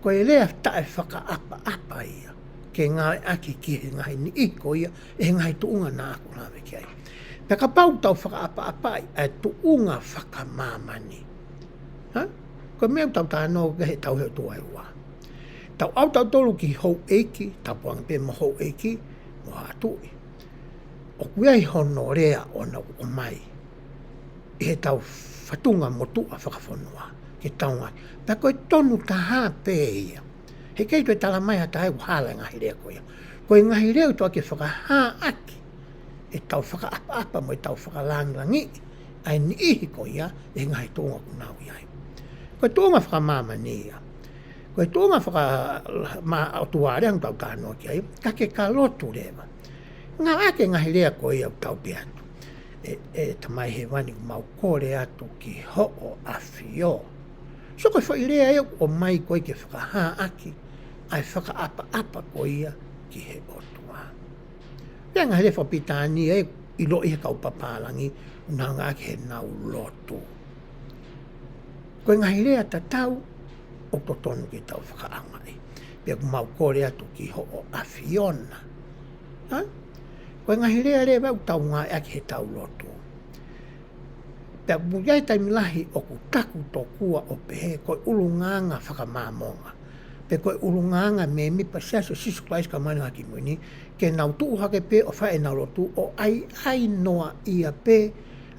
ko e lea taʻefakaʻapaʻapa ia, ke ngāueʻaki ki he ngaahi niʻihi ko ia, ʻi he ngaahi tuʻunga naʻa ku lave ki ai. Pea kapau ʻoku tau fakaʻapaʻapaʻi ʻa e tuʻunga fakamāmani. Ha? Ko e meʻa ʻoku tau talanoa ki ai he tau he ʻOtua ʻe ua. Tau ʻalu tautolu ki houʻeiki, tapu ange pē mo houʻeiki, mo haʻa tuʻi. ʻOku ʻi ai hono lea ʻoku nau ʻomai ʻi heʻetau fatunga motuʻa fakafonua, ke tau ngāueʻaki. Pea ko e tonu taha pē ia. He ʻikai toe tala mai ha taha ʻoku hala e ngaahi lea ko ia. Ko e ngaahi lea ʻoku tau ke fakahā ʻaki ʻetau fakaʻapaʻapa mo ʻetau fakalāngilangiʻi ʻa e niʻihi ko ia ʻi he ngaahi tuʻunga ʻoku nau ʻi ai. Ko e tuʻunga fakamāmani ia. Ko e tuʻunga faka-, mā-, ʻOtua lea ʻoku tau talanoa ki ai, ka ke ka lotu leva. Ngāueʻaki e ngaahi lea ko ia ʻoku tau pehē atu. ʻE, ʻe Tamai Hēvani, ʻoku mau kole atu ki hoʻo ʻAfio. So ko e foʻi lea ia ʻoku ʻomai ko ē ke fakahā ʻaki ʻa e fakaʻapaʻapa ko ia ki he ʻOtua. Pea ngaahi lea fakapilitānia ʻe ʻiloʻi he kau papālangi, ʻoku nau ngāueʻaki heʻenau lotu. Ko e ngaahi lea tatau ʻoku totonu ke tau fakaʻaongaʻi. Pea ʻoku mau kole atu ki hoʻo ʻAfiona. Ha? Ko e ngaahi lea leva ʻoku tau ngāueʻaki heʻetau lotu. Pea ʻoku ʻi ai e taimi lahi ʻoku taku tokua ʻo pehē ko e ʻulungaanga faka-Māmonga, pe ko e ʻulungaanga mēmipa Siasi ʻo Sīsū Kalaisi ʻo e Kau Māʻoniʻoni ʻi he Ngaahi ʻAho Kimui Ni, ke nau tuʻu hake pē ʻo fai ʻenau lotu ʻo ʻaiʻainoaʻia pē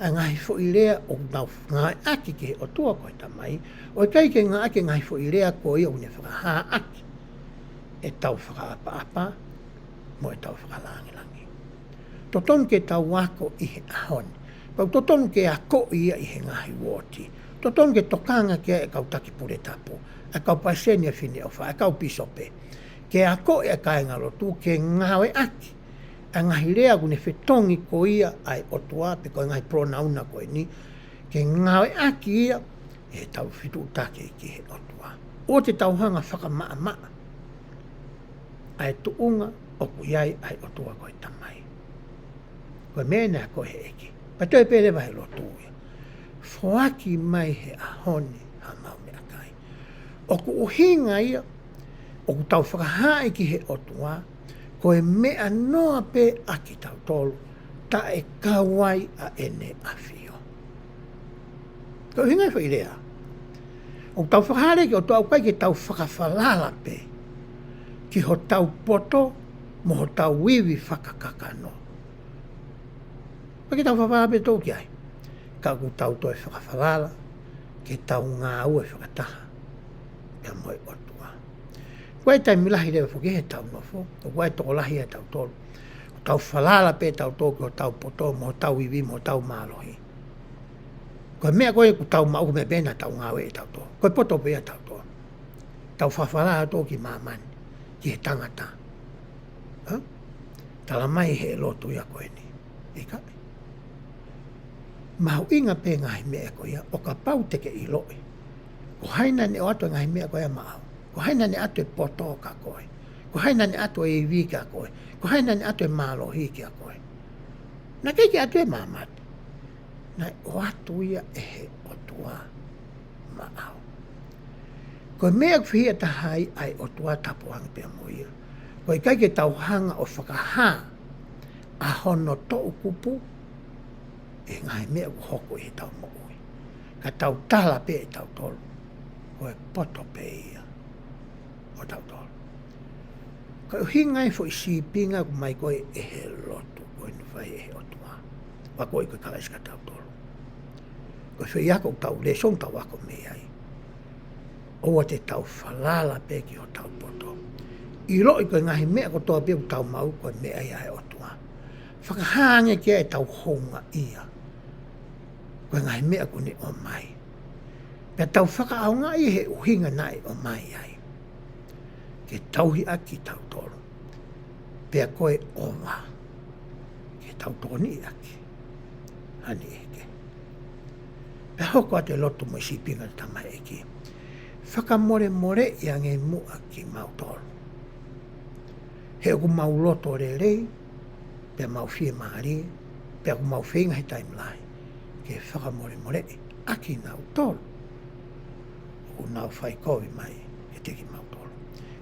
ʻa e ngaahi foʻi lea ʻoku nau ngāueʻaki ki he ʻOtua ko e Tamai, ʻo ʻikai ke ngāueʻaki e ngaahi foʻi lea ko ia ʻoku ne fakahā ʻaki ʻetau fakaʻapaʻapa mo ʻetau fakalāngilangi. Totonu ke tau ako ʻi he ʻaho ni. Pea ʻoku totonu ke akoʻi ia ʻi he ngaahi uooti. Totonu ke tokanga ki ai e kau taki pule tapu, e kau palesiteni ʻo e Fineʻofa, e kau pīsope. Ke akoʻi e kāingalotu ke ngāueʻaki e ngaahi lea ʻoku ne fetongi ko ia ʻa e ʻOtua, pe ko e ngaahi polonauna ko eni, ke ngāueʻaki ia ʻi heʻetau fetuʻutaki ki he ʻOtua. ʻOua te tau hanga ʻo fakamaʻamaʻa ʻa e tuʻunga ʻoku ʻi ai ʻa e ʻOtua ko e Tamai. Ko e meʻa naʻe akoʻi ʻe he ʻEiki. Pea toe pehē leva he lotu ia, foaki mai he ʻaho ni haʻamau meʻakai. ʻOku ʻuhinga ia ʻoku tau fakahaaʻi ki he ʻOtua, ko e meʻa noa pē ʻa kitautolu, taʻe kau ai ʻa ʻene ʻafio. Ko e ʻuhinga e foʻi lea, ʻoku tau fakahā leva ki he ʻOtua, ʻoku ʻikai ke tau fakafalala pē ki hotau poto mo hotau ivi fakakakano. ʻIkai ke tau fakafalala pē tautolu ki ai, ka ʻoku tau toe fakafalala ke tau ngāue fakataha pea mo e ʻOtua. Ko e taimi lahi leva foki heʻetau nofo, ʻoku ʻi ai e tokolahi ʻiate kitautolu, ʻoku tau falala pē tautolu ki hotau poto mo hotau ivi mo hotau mālohi. Ko e meʻa ko ē ʻoku tau maʻu, ko e meʻa pē naʻa tau ngāueʻi ʻe tautolu. Ko e poto pē ia ʻa tautolu. Tau fakafalala tautolu ki māmani, ki he tangata. Hā? Tala mai he lotu ia ko eni, ʻikai. Mahuʻinga pē ngaahi meʻa ko ia, ʻo kapau te ke ʻiloʻi ko hai naʻa ne ʻoatu e ngaahi meʻa ko ia maʻau. Ko hai naʻa ne ʻoatu e poto kia koe. Ko hai naʻa ne ʻoatu e ivi kia koe. Ko hai naʻa ne ʻoatu e mālohi kia koe. Naʻe ʻikai ke ʻoatu ʻe māmani. Naʻe ʻoatu ia ʻe he ʻOtua maʻau. Ko e meʻa ʻoku fehiʻa taha ai ʻa e ʻOtua, tapu ange pea mo ia, ko e ʻikai ke tau hanga ʻo fakahā ʻa hono toʻukupu ʻi he ngaahi meʻa ʻoku hoko ʻi heʻetau moʻui. Ka tau tala pē ʻe tautolu, ko e poto pē ia ʻo tautolu. Ko e ʻuhinga e foʻi sīpinga ʻoku ʻomai ko ē ʻe he lotu ko eni ʻoku fai ʻe he ʻOtua, ʻoku akoʻi ko ē ʻe Kalaisi kia tautolu. Ko e foʻi ako ʻoku tau lēsoni tau ako mei ai. ʻOua te tau falala pē ki hotau poto. ʻIloʻi ko e ngaahi meʻa kotoa pē ʻoku tau maʻu ko e meʻa ia ʻa e ʻOtua. Fakahā ange ki ai ʻetau houngaʻia ko e ngaahi meʻa kuo ne ʻomai. Pea tau fakaʻaongaʻi he ʻuhinga naʻe ʻomai ai, ke tauhi ʻaki kitautolu. Pea ko e ʻova ke tau tokoniʻi ʻaki ha niʻihi kehe. Pea hoko atu e lotu mo e sīpinga ʻa e tamaioʻeiki: Fakamolemoleʻi ange muʻa kimautolu, he ʻoku mau loto lelei, pea mau fiemālie, pea ʻoku mau feinga he taimi lahi ke fakamolemoleʻi ʻakinautolu ʻoku nau fai kovi mai kiate kimautolu.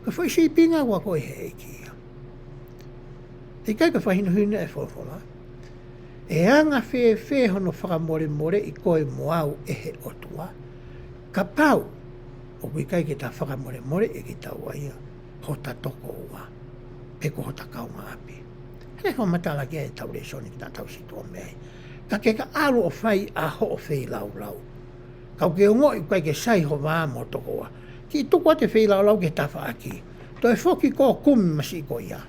Ko e foʻi sīpinga ʻoku akoʻi ʻe he ʻEiki ia. ʻIkai ke fakahinohino e folofola, ʻe anga fēfē hono fakamolemoleʻi koe mo au ʻe he ʻOtua, kapau ʻoku ʻikai ke ta fakamolemoleʻi ʻe kitaua ia hota tokoua, pe ko hota kaungāʻapi. He fakamatala ki ai ʻetau lēsoni ki taʻataʻu situ o mei ai. Ka ke ka ʻalu ʻo fai ʻa hoʻo feilaulau, ka ʻoku ke ongoʻi ʻoku ʻikai ke sai ho vā mo ho tokoua, kiʻi tuku atu e feilaulau ki he tafaʻaki, toe foki koe ʻo kumi masiʻi ko ia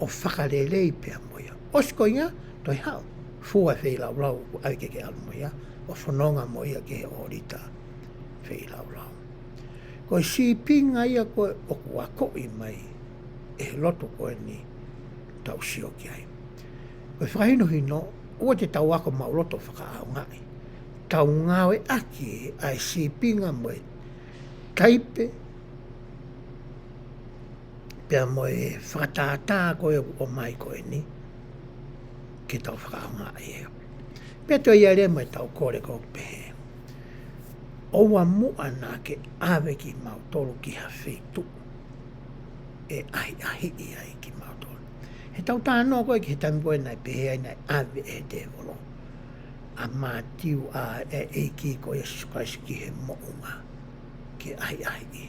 ʻo fakalelei pea mo ia. ʻOsi ko ia, toe haʻu, fua e feilaulau ʻoku ʻave ke ke ʻalu mo ia, ʻo fononga mo ia ki he ʻōlita feilaulau. Ko e sīpinga ia ko ē ʻoku akoʻi mai ʻe he lotu ko eni, tau sio ki ai. Ko e fakahinohino, ʻoua te tau ako maʻuloto fakaʻaongaʻi, tau ngāueʻaki ʻa e sīpinga mo e taipe pea mo e fakatātā ko ē ʻoku ʻomai ko eni, ke tau fakaʻaongaʻi ia. Pea toe ʻi ai leva mo ʻetau kole ʻoku pehē: ʻOua muʻa naʻa ke ʻave kimautolu ki ha feituʻu ʻe ʻahiʻahiʻi ai kimautolu. Heʻetau talanoa ko ē ki he taimi ko ē naʻe pehē ai naʻe ʻave ʻe he tēvolo ʻa Mātiu, ʻa e ʻEiki ko Sīsū Kalaisi ki he moʻunga ke ʻahiʻahiʻi.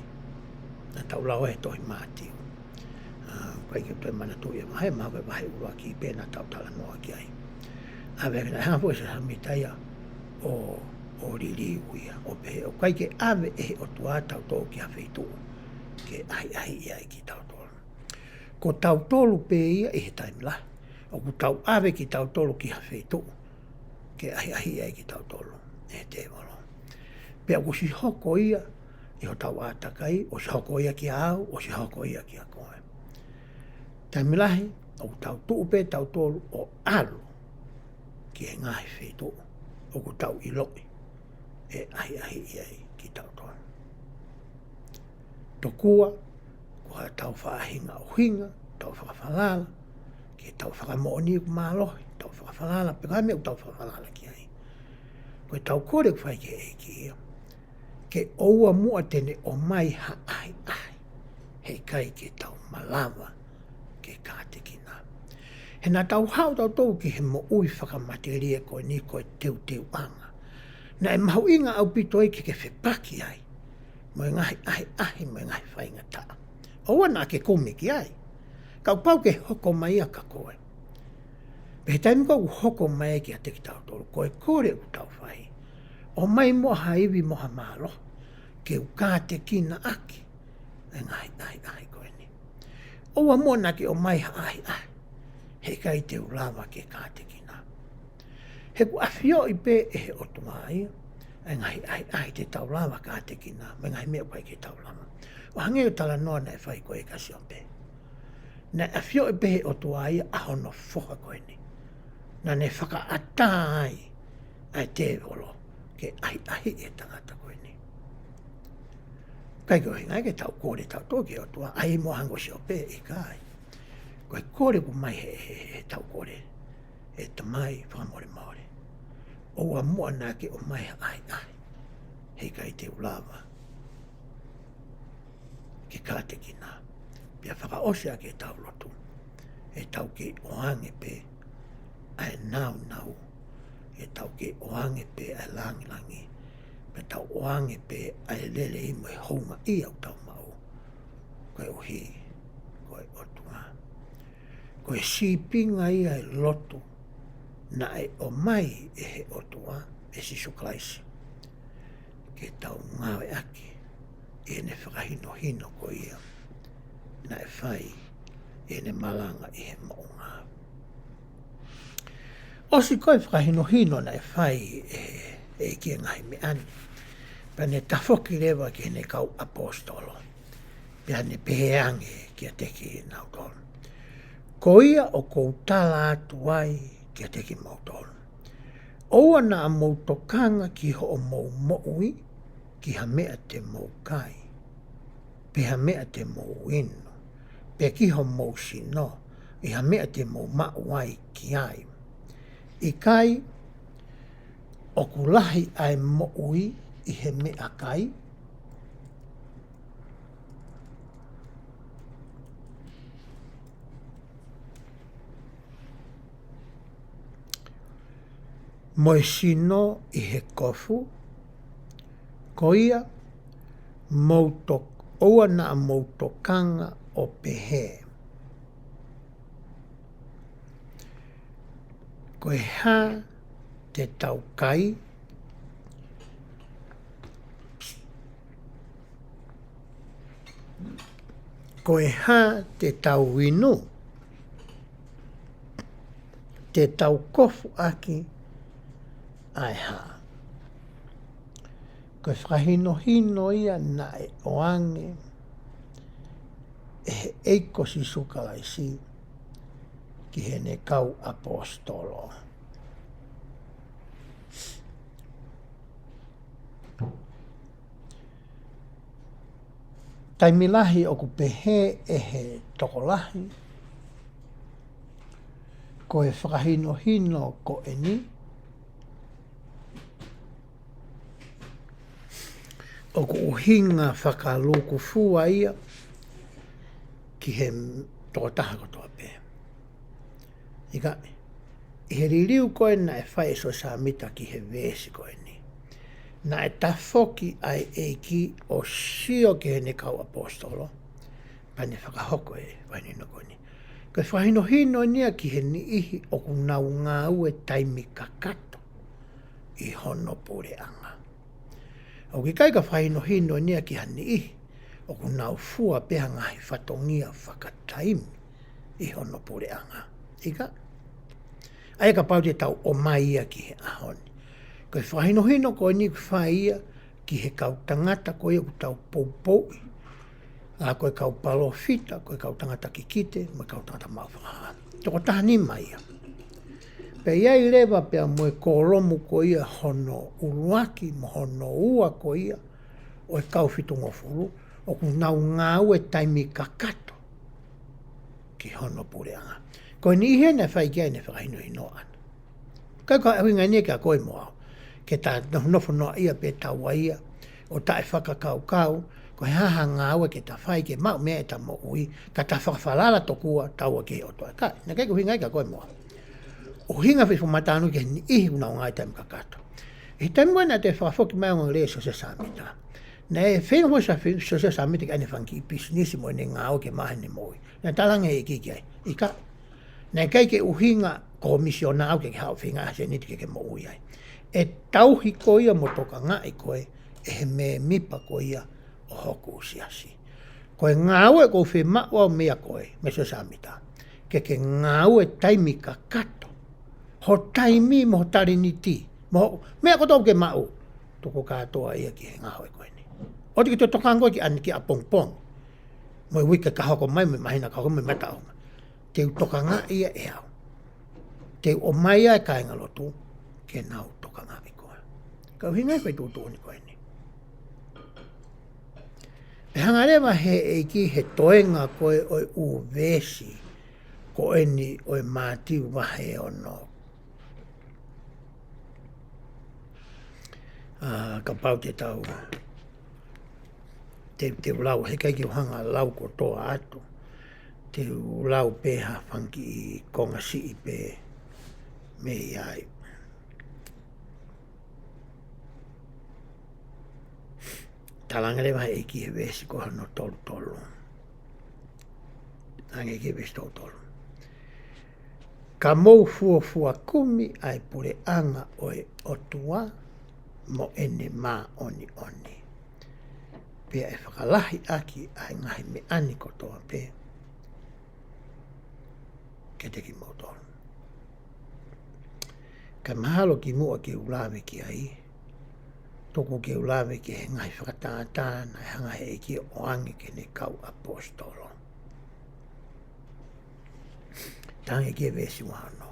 Naʻa tau lau he tohi Mātiu. ʻA, ʻikai ke u toe manatuʻi e vahe, mahalo ko e vahe ʻuluaki pē naʻa tau talanoa ki ai. ʻAve, naʻe hanga foki ʻe Siosefa Sāmita ia ʻo, ʻo liliu ia, ʻo pehē ʻoku ʻikai ke ʻave ʻe he ʻOtua tautolu ki ha feituʻu ke ʻahiʻahiʻi ai kitautolu. Ko tautolu pē ia ʻi he taimi lahi, ʻoku tau ʻave kitautolu ki ha feituʻu ke ʻahiʻahiʻi ai kitautolu ʻe he tēvolo. Pea ʻoku ʻosi hoko ia ʻi hotau ʻātakai, ʻosi hoko ia kia au, ʻosi hoko ia kia koe. Taimi lahi ʻoku tau tuʻu pē tautolu ʻo ʻalu ki he ngaahi feituʻu ʻoku tau ʻiloʻi ʻe ʻahiʻahiʻi ai kitautolu. Tokua ko haʻatau faʻahinga ʻuhinga, tau fakafalala, ke tau fakamoʻoni ʻoku mālohi, tau fakafalala, pe ko e hā e meʻa ʻoku tau fakafalala ki ai. Ko ʻetau kole ʻoku fai ki he ʻEiki ia, ke ʻoua muʻa te ne ʻomai ha ʻahiʻahi, heʻikai ke tau malava ke kātekina. He naʻa tau haʻu tautolu ki he moʻui fakamatelie ko eni ko e teuteuʻanga. Naʻe mahuʻinga ʻaupito ai ke ke fepaki ai mo e ngaahi ʻahiʻahi mo e ngaahi faingataʻa. ʻOua naʻa ke kumi ki ai. Kapau ke hoko mai ia kia koe. Pea he taimi ko ē ʻoku hoko mai ai kiate kitautolu, ko e kole ʻoku tau fai, ʻomai muʻa ha ivi mo ha mālohi ke u kātekina ʻaki e ngaahi ʻahiʻahi ko eni. ʻOua muʻa naʻa ke ʻomai ha ʻahiʻahi, heʻikai te u lava ke kātekina. He ʻoku ʻafioʻi pē ʻe he ʻOtua ia ʻa e ngaahi ʻahiʻahi te tau lava kātekina, mo e ngaahi meʻa ʻoku ʻikai ke tau lava. ʻO hangē ko e talanoa naʻe fai ko ē kia Siope. Naʻe ʻafioʻi pē ʻe he ʻOtua ia ʻa hono foha ko eni. Naʻa ne fakaʻatā ai ʻa e tēvolo ke ʻahiʻahiʻi e tangata ko eni. ʻIkai ko e ʻuhinga ia ke tau kole tautolu ki he ʻOtua, ʻai mo hangē ko Siope, ʻikai. Ko e kole ʻoku ʻomai he, he, he tau kole, ʻe Tamai fakamolemole, ʻoua muʻa naʻa ke ʻomai ha ʻahiʻahi, heʻikai te u lava ke kātekina. Pea fakaʻosi ʻaki ʻetau lotu, ʻe tau kei ʻoange pē ʻa e nāunau, ʻe tau kei ʻoange pē ʻa e langilangi, pea tau ʻoange pē ʻa e lelei mo e houngaʻia ʻoku tau maʻu, koeʻuhi ko e ʻOtua. Ko e sīpinga ia e lotu naʻe ʻomai ʻe he ʻOtua, ʻe Sīsū Kalaisi, ke tau ngāueʻaki ʻi heʻene fakahinohino ko ia naʻe fai ʻi heʻene malanga ʻi he moʻunga. ʻOsi ko e fakahinohino naʻe fai ʻe he ʻEiki e ngaahi meʻa ni, pea ne tafoki leva ki heʻene kau ʻaposetolo, pea ne pehē ange kiate kinautolu: Ko ia ʻoku ou tala atu ai kiate kimoutolu, ʻoua naʻa mou tokanga ki hoʻomou moʻui, ki ha meʻa te mou kai, pe ha meʻa te mou inu, pe ki homou sino, ʻi ha meʻa te mou maʻu ai ki ai. ʻIkai ʻoku lahi ʻa e moʻui ʻi he meʻakai? Mo e sino ʻi he kofu? Ko ia, mou tok-, ʻoua naʻa mou tokanga ʻo pehē: Ko e hā te tau kai? Ko e hā te tau inu? Te tau kofu ʻaki ʻa e hā? Ko e fakahinohino ia naʻe ʻoange ʻe he ʻEiki ko Sīsū Kalaisi ki heʻene kau ʻaposetolo. Taimi lahi ʻoku pehē ʻe he tokolahi, ko e fakahinohino ko eni ʻoku ʻuhinga fakalūkufua ia ki he tokotaha kotoa pē. ʻIkai, ʻi he liliu ko ē naʻe fai ʻe Siosefa Sāmita ki he veesi ko eni, naʻe tafoki ʻa e ʻEiki ʻo sio ki heʻene kau ʻaposetolo, pea ne fakahoko e fakahinohino ko eni. Ko e fakahinohino eni ia ki he niʻihi ʻoku nau ngāue taimi kakato ʻi hono puleʻanga. ʻOku ʻikai ko e fakahinohino eni ia ki ha niʻihi ʻoku nau fua pē ha ngaahi fatongia fakataimi ʻi hono puleʻanga. ʻIkai, ʻA ia kapau te tau ʻomai ia ki he ʻaho ni. Ko e fakahinohino ko eni ʻoku fai ia ki he kau tangata ko ia ʻoku tau poupouʻi. ʻA ko e kau palōfita, ko e kau tangata kikite, mo e kau tangata maʻu fakahā. Toko taha nima ia. Pea ʻi ai leva pea mo e kōlomu ko ia hono ʻuluaki, mo hono ua ko ia, ʻo e kau fitungofulu, ʻoku nau ngāue taimi kakato ki hono puleʻanga. Ko e niʻihi eni naʻe fai ki ai ʻene fakahinohino ʻana. Ka ko e ʻuhinga eni ia kia koe mo au. Ke ta nofonofo noa ia pē taua ia, ʻo taʻe fakakaukau, ko e hā ha ngāue ke ta fai ke maʻu mei ai ʻeta moʻui, ka ta fakafalala tokua taua ki he ʻOtua. Ka, naʻe ʻikai ko e ʻuhinga ia kia koe mo au. ʻUhinga foʻi fakamatala ki he niʻihi ʻoku nau ngāue taimi kakato. ʻI he taimi ko ē naʻe toe fakafoki mai ʻa e ongoongolelei ʻo Siosefa Sāmita. Naʻe feinga foki ʻa Siosefa Sāmita ke ʻai ʻene fanga kiʻi pisinisi mo ʻene ngāue ke maʻu ai ʻene moʻui. Naʻe talaange ʻe he ʻEiki ki ai, ʻikai. Naʻe ʻikai ke ʻuhinga ko e misiona au ke ke haʻu ʻo feinga ʻa e sēniti ke ke moʻui ai. ʻE tauhi koe ia mo tokangaʻi koe ʻe he mēmipa ko ia ʻo hoku siasi. Ko e ngāue ʻoku ou fiemaʻu au meia koe, meia Siosefa Sāmita, ke ke ngāue taimi kakato. Ho taimi mo ho talēniti, mo ho meʻa kotoa ʻoku ke maʻu, tuku kātoa ia ki he ngāue ko eni. ʻOua te ke toe tokanga koe ki ʻaneafi ʻapongipongi, mo e uike ka hoko mai, mo e māhina ka hoko mai, mo e mataʻu. Te u tokangaʻi ia ʻe au. Te u ʻomai ʻa e kāingalotu ke nau tokangaʻi koe. Ka ʻuhinga ia foʻi tuʻutuʻuni ko eni. ʻE hanga leva he ʻEiki he toenga ko ē ʻo e ʻū veesi ko eni ʻo e Mātiu vahe ono. ʻA, kapau te tau, te, te u lau, heʻikai ke u hanga ʻo lau kotoa atu. Te u lau pē ha fanga kiʻi konga siʻi pē mei ai. Talaange leva he ʻEiki he veesi ko hono tolu tolu. Talaange ki he veesi tolu tolu. Ka mou fuofua kumi ʻa e puleʻanga ʻo e ʻOtua mo ʻene māʻoniʻoni. Pea ʻe fakalahi ʻaki ʻa e ngaahi meʻa ni kotoa pē kiate kimoutolu. Ka mahalo kimuʻa ke u lave ki ai, tuku ke u lave ki he ngaahi fakatātā naʻe hanga he ʻEiki ʻo ʻoange ki heʻene kau ʻaposetolo. Talaange ki he veesi ua ono.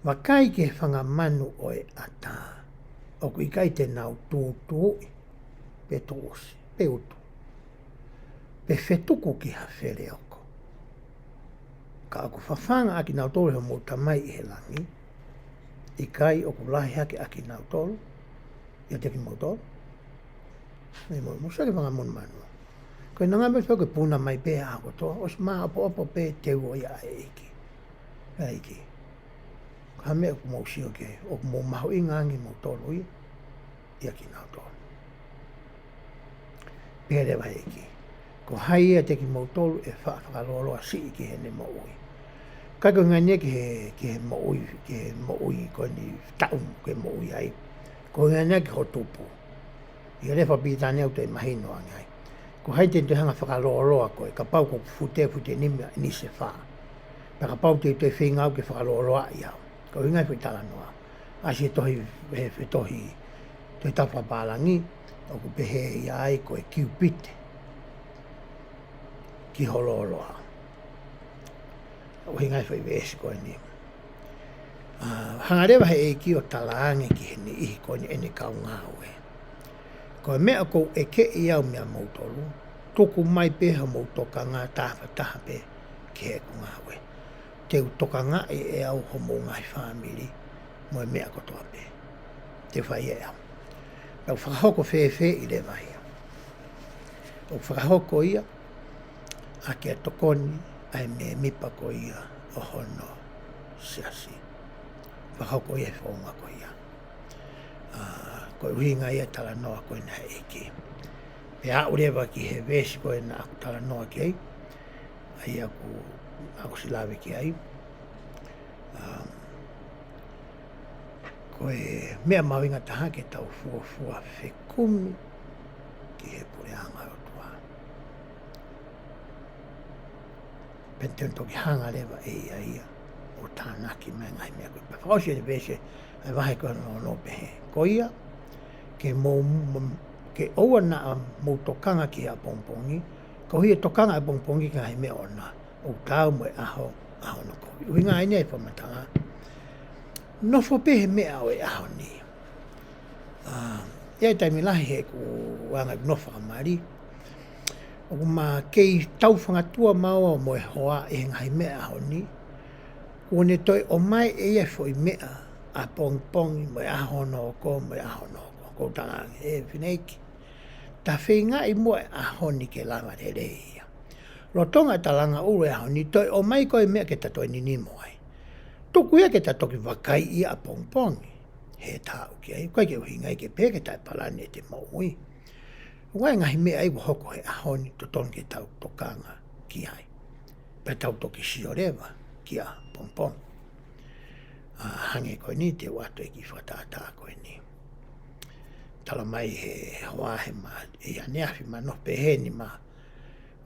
Vakai ki he fanga manu ʻo e ʻatā, ʻoku ʻikai te nau tūtuuʻi, pe tuʻusi, pe utu, pe fetuku ki ha feleoko. Ka ʻoku fafanga ʻakinautolu ʻe hoʻomou Tamai ʻi he langi, ʻikai ʻoku lahi hake ʻakinautolu ʻiate kimoutolu? Mei mo, mo sake fanga manu manu. Ko e nanga me feo ke puna mai pē ʻa kotoa, ʻosi māʻopoʻopo pē teu ʻo ia ʻa e ʻEiki. ʻA e ʻEiki. Ka meʻa ʻoku mou sio ki ai, ʻoku mou mahuʻinga ange moutolu ia, ʻiakinautolu. Pehē leva ʻEiki. Ko hai ia ʻiate kimoutolu ʻe faʻa fakalōloa siʻi ki heʻene moʻui. ʻIkai ko e ʻuhinga ia ki he, ki he moʻui, ki he moʻui ko eni taʻu ke moʻui ai. Ko e ʻuhinga ia ki ho tupu. ʻI he lea fakapilitānia ʻoku toe mahino ange ai. Ko hai te ne toe hanga fakalōloa koe, kapau ko e fute, fute nima ʻi he fā. Pea kapau te u toe feinga au ke fakalōloaʻi au. Ko e ʻuhinga foʻi talanoa. ʻAsi he tohi, he, he tohi, tohi Tau Fakapālangi, ʻoku pehē ia ai ko e Kiupite ki ho lōloa. ʻUhinga foʻi veesi ko eni. ʻA, hanga leva he ʻEiki ʻo talaange ki he niʻihi ko eni ʻene kau ngāue. Ko e meʻa ʻoku ou ʻekeʻi au meia moutolu, tuku mai pē hoʻomou tokanga taha pē ki heʻeku ngāue. Te u tokangaʻi ʻe au hoʻomou ngaahi fāmili, mo e meʻa kotoa pē. Te u fai ʻe au. Pea ʻoku fakahoko fēfē ʻi leva ia. ʻOku fakahoko ia, ʻaki ʻa e tokoni ʻa e mēmipa ko ia ʻo hono siasi. Fakahoko ia he founga ko ia. ʻA, ko e ʻuhinga ia talanoa ko ena he ʻEiki. Pea aʻu leva ki he veesi ko ena ʻoku talanoa ki ai, ʻa ia ʻoku, ʻoku ʻosi lave ki ai. ʻA, ko e meʻa mahuʻinga taha ke tau fuofua fekumi ki he puleʻanga ʻo e ʻOtua. Pea te ne toki hanga leva ʻe ia ia ʻo tānaki mai e ngaahi meʻa ko ē. Pea fakaʻosi ʻene veesi ʻa e vahe ko hono ono pehē: Ko ia, ke mou, ke ʻoua naʻa mou tokanga ki he ʻapongipongi, koeʻuhi ʻe tokanga e ʻapongipongi ki he ngaahi meʻa ʻoʻona, ʻoku taau mo e ʻaho, ʻaho hono kovi. ʻUhinga eni ʻa e fakamatala. Nofo pē he meʻa ʻo e ʻaho ni. ʻA, ʻi ai e taimi lahi heʻeku anga ʻeku nofo fakamali, ʻoku ma kei tau fangatua maua mo e hoa ʻi he ngaahi meʻa ʻaho ni. Kuo ne toe ʻomai ʻe ia e foʻi meʻa ʻapongipongi mo e ʻaho hono hoko mo e ʻaho hono hoko. Ko u tala ange, ʻe fineʻeiki, ta feingaʻi muʻa e ʻaho ni ke lava lelei ia. Lolotonga ʻeta langa ʻulu e ʻaho ni, toe ʻomai ko e meʻa ke ta toe ninimo ai. Tuku ia ke ta toki vakaiʻi ia ʻapongipongi, he ta haʻu ki ai. ʻOku ʻikai ke ʻuhinga ia ke pehē ke taʻepalani ʻete moʻui. ʻOku ʻi ai e ngaahi meʻa ia ʻoku hoko he ʻaho ni totonu ke tau tokanga ki ai. Pea tau toki sio leva ki ʻapongipongi. ʻA, hangē ko eni te u ʻoatu e kiʻi fakatātā ko eni. Tala mai he hoa he ma, ʻi ʻaneafi ma nofo pehē ni ma,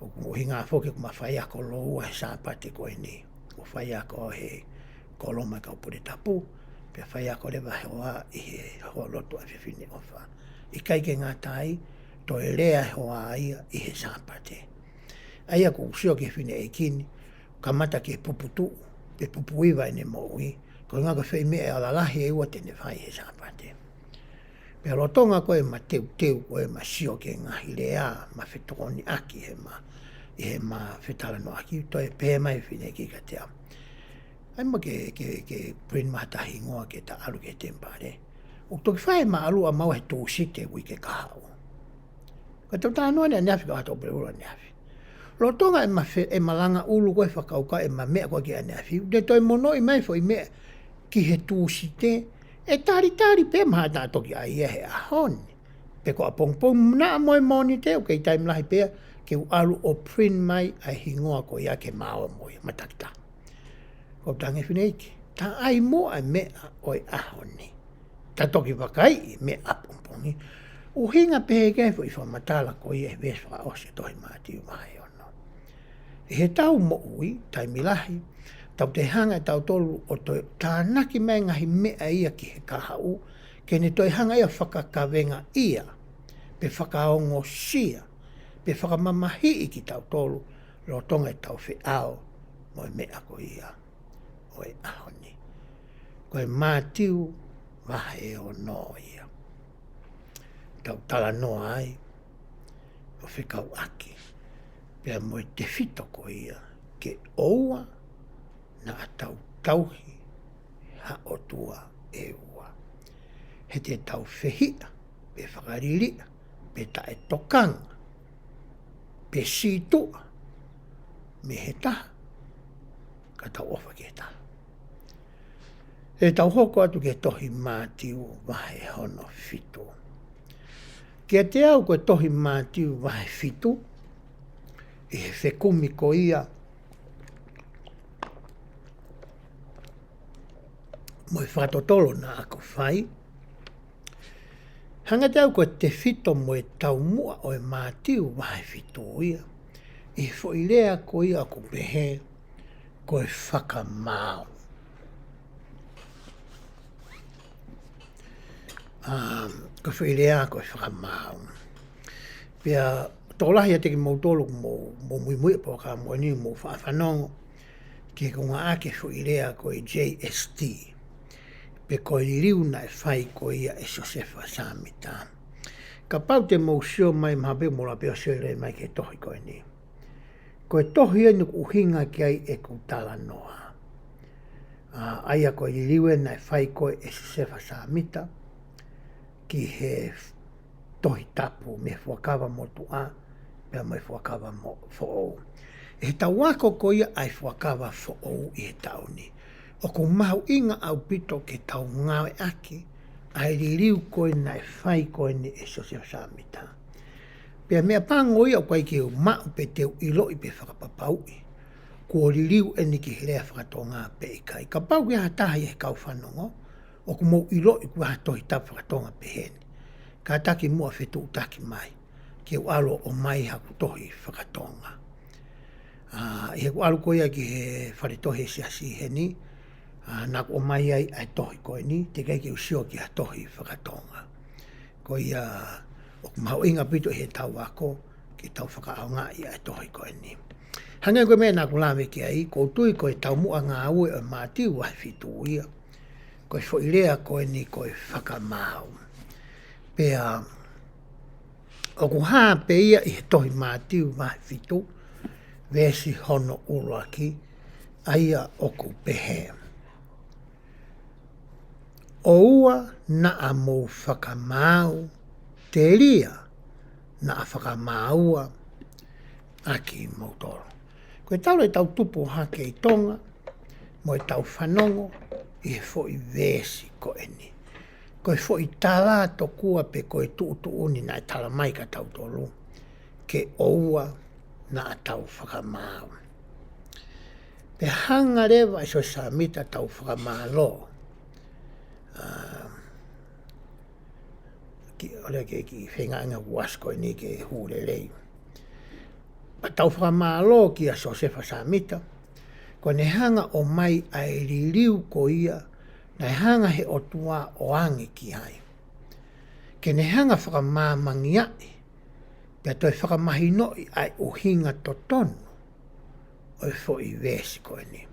ʻoku ʻuhinga foki ʻoku ma faiako lōua he Sāpate ko eni. ʻOku faiako he kōlomu ʻa e kau pule tapu, pea faiako leva he hoa ʻi he houalotu ʻa e Fefine ʻOfa. ʻIkai ke ngata ai, toe lea e hoa ia ʻi he Sāpate. ʻA ia ʻoku ou sio ki he fineʻeiki ni, kamata ke puputuʻu, pe pupuiva ʻene moʻui, ko e ʻuhinga ko e foʻi meʻa ʻe lalahi ʻe ua te ne fai he Sāpate. Pea lolotonga ko ē ʻema teuteu ko ē ʻema sio ki he ngaahi lea, ʻema fetokoniʻaki heʻema, ʻi heʻema fetalanoaʻaki, toe pehē mai e fineʻeiki kiate au: ʻAi muʻa ke, ke, ke print mai ha hingoa ke ta ʻalu ki he temipale. ʻOku toki fai ʻema ʻalu ʻamaua he Tūsite uike kahaʻu. Ka tau talanoa eni ʻaneafi, ka ʻoatu pē ʻulu ʻaneafi. Lolotonga ʻema fe-, ʻema langa ʻulu ko ē fakakaukau ʻema meʻa ko ē ki ʻaneafi, ʻoku ne toe monoʻi mai e foʻi meʻa ki he Tūsite, ʻe talitali pē maʻa ʻeta toki ʻai ia he ʻaho ni. Pe ko ʻapongipongi naʻa mo e Mōnite, ʻoku kei taimi lahi pē ia ke u ʻalu ʻo print mai ʻa e hingoa ko ia ke ma ō mo ia, matakitaha. Ko u tala ange fineʻeiki, ta ʻai muʻa e meʻa ʻo e ʻaho ni. Ta toki vakaiʻi e meʻa ʻapongipongi. ʻUhinga pehē ki he foʻi fakamatala ko ia he veesi fakaʻosi e tohi Mātiu vahe ono. ʻI heʻetau moʻui, taimi lahi, tau toe hanga ʻe tautolu ʻo toe tānaki mai e ngaahi meʻa ia ki he kahaʻu, ke ne toe hanga ia ʻo fakakavengaʻi ia, pe fakaongosia, pe fakamamahiʻi kitautolu, lolotonga ʻetau feʻao mo e meʻa ko ia ʻo e ʻaho ni. Ko e Mātiu vahe ono ia. Tau talanoa ai, ʻo fekauʻaki pea mo e tefito ko ia, ke ʻoua naʻa tau tauhi ha ʻotua ʻe ua. He te tau fehiʻa, pe fakaliliʻa, pe taʻetokanga, pe sītuʻa mei he taha, ka tau ʻofa ki he taha. ʻE tau hoko atu ki he tohi Mātiu vahe hono fitu. Kiate au ko e tohi Mātiu vahe fitu, ʻi he fekumi ko ia mo e fakatotolo naʻa ku fai, hangē ʻe au ko e tefito mo e taumuʻa ʻo e Mātiu vahe fitu ia, ʻi he foʻi lea ko ia ʻoku pehē ko e fakamaau. Um, ko e foʻi lea ko e fakamaau. Pea tokolahi ʻiate kimoutolu ʻoku mou, mou muimui ʻa e polokalama ni, mou faʻa fanongo ki he konga ʻa e foʻi lea ko e J S T. Pe ko e liliu naʻe fai ko ia ʻe Siosefa Sāmita. Kapau te mou sio mai, mahalo pē mou lava pē ʻo sio lelei mai ki he tohi ko eni. Ko e tohi eni ʻoku ʻuhinga ki ai ʻeku talanoa. ʻA, ʻa ia ko e liliu eni naʻe fai ko ē ʻe Siosefa Sāmita ki he Tohi Tapu mei he Fuakava Motuʻa, pea mo e Fuakava Mo-, Foʻou. ʻI heʻetau ako ko ia ʻa e Fuakava Foʻou ʻi he taʻu ni, ʻoku mahuʻinga ʻaupito ke tau ngāueʻaki ʻa e liliu ko ē naʻe fai ko eni ʻe Siosefa Sāmita. Pea meʻapango ia ʻoku ʻikai ke u maʻu pe te u ʻiloʻi pe fakapapauʻi kuo liliu eni ki he lea fakatonga pe ʻikai. Kapau ʻoku ʻi ai ha taha ʻi he kau fanongo ʻoku mou ʻiloʻi kuo ʻi ai ha Tohi Tapu fakatonga pehē ni, kātaki muʻa fetuʻutaki mai ke u ʻalu ʻo ʻomai haku tohi fakatonga. ʻA, ʻi heʻeku ʻalu ko ia ki he fale tohi ʻa e Siasi heni, ʻA, naʻa ku ʻomai ai ʻa e tohi ko eni, teʻeki ai ke u sio ki ha tohi fakatonga. Ko ia ʻoku mahuʻinga ʻaupito ʻi heʻetau ako, ke tau fakaʻaongaʻi ʻa e tohi ko eni. Hangē ko e meʻa naʻa ku lave ki ai, ʻoku ou tui ko e taumuʻa ngāue ʻo Mātiu vahe fitu ia. Ko e foʻi lea ko eni ko e fakamaau. Pea ʻoku hā pē ia ʻi he tohi Mātiu vahe fitu, veesi hono ʻuluaki, ʻa ia ʻoku pehē: ʻOua naʻa mou fakamaau, telia naʻa fakamaaua ʻa kimoutolu. Ko e tau le tau tupu hake ʻi Tonga, mo e tau fanongo ʻi he foʻi veesi ko eni. Ko e foʻi tala tokua pe ko e tuʻutuʻuni naʻe tala mai kia tautolu, ke ʻoua naʻa tau fakamaau. Pea hanga leva ʻe Siosefa Sāmita tau fakamālō. ʻA, ki, ʻo lea ke ki fenga anga kuas ko eni ke hū lelei. Pea tau fakamālō kia Siosefa Sāmita, ko ʻene hanga ʻo ʻomai ʻa e liliu ko ia, naʻe hanga he ʻOtua ʻo ʻange ki ai. Ke ne hanga fakamāmangiaʻi, pea toe fakamahinoʻi ʻa e ʻuhinga totonu ʻo e foʻi veesi ko eni.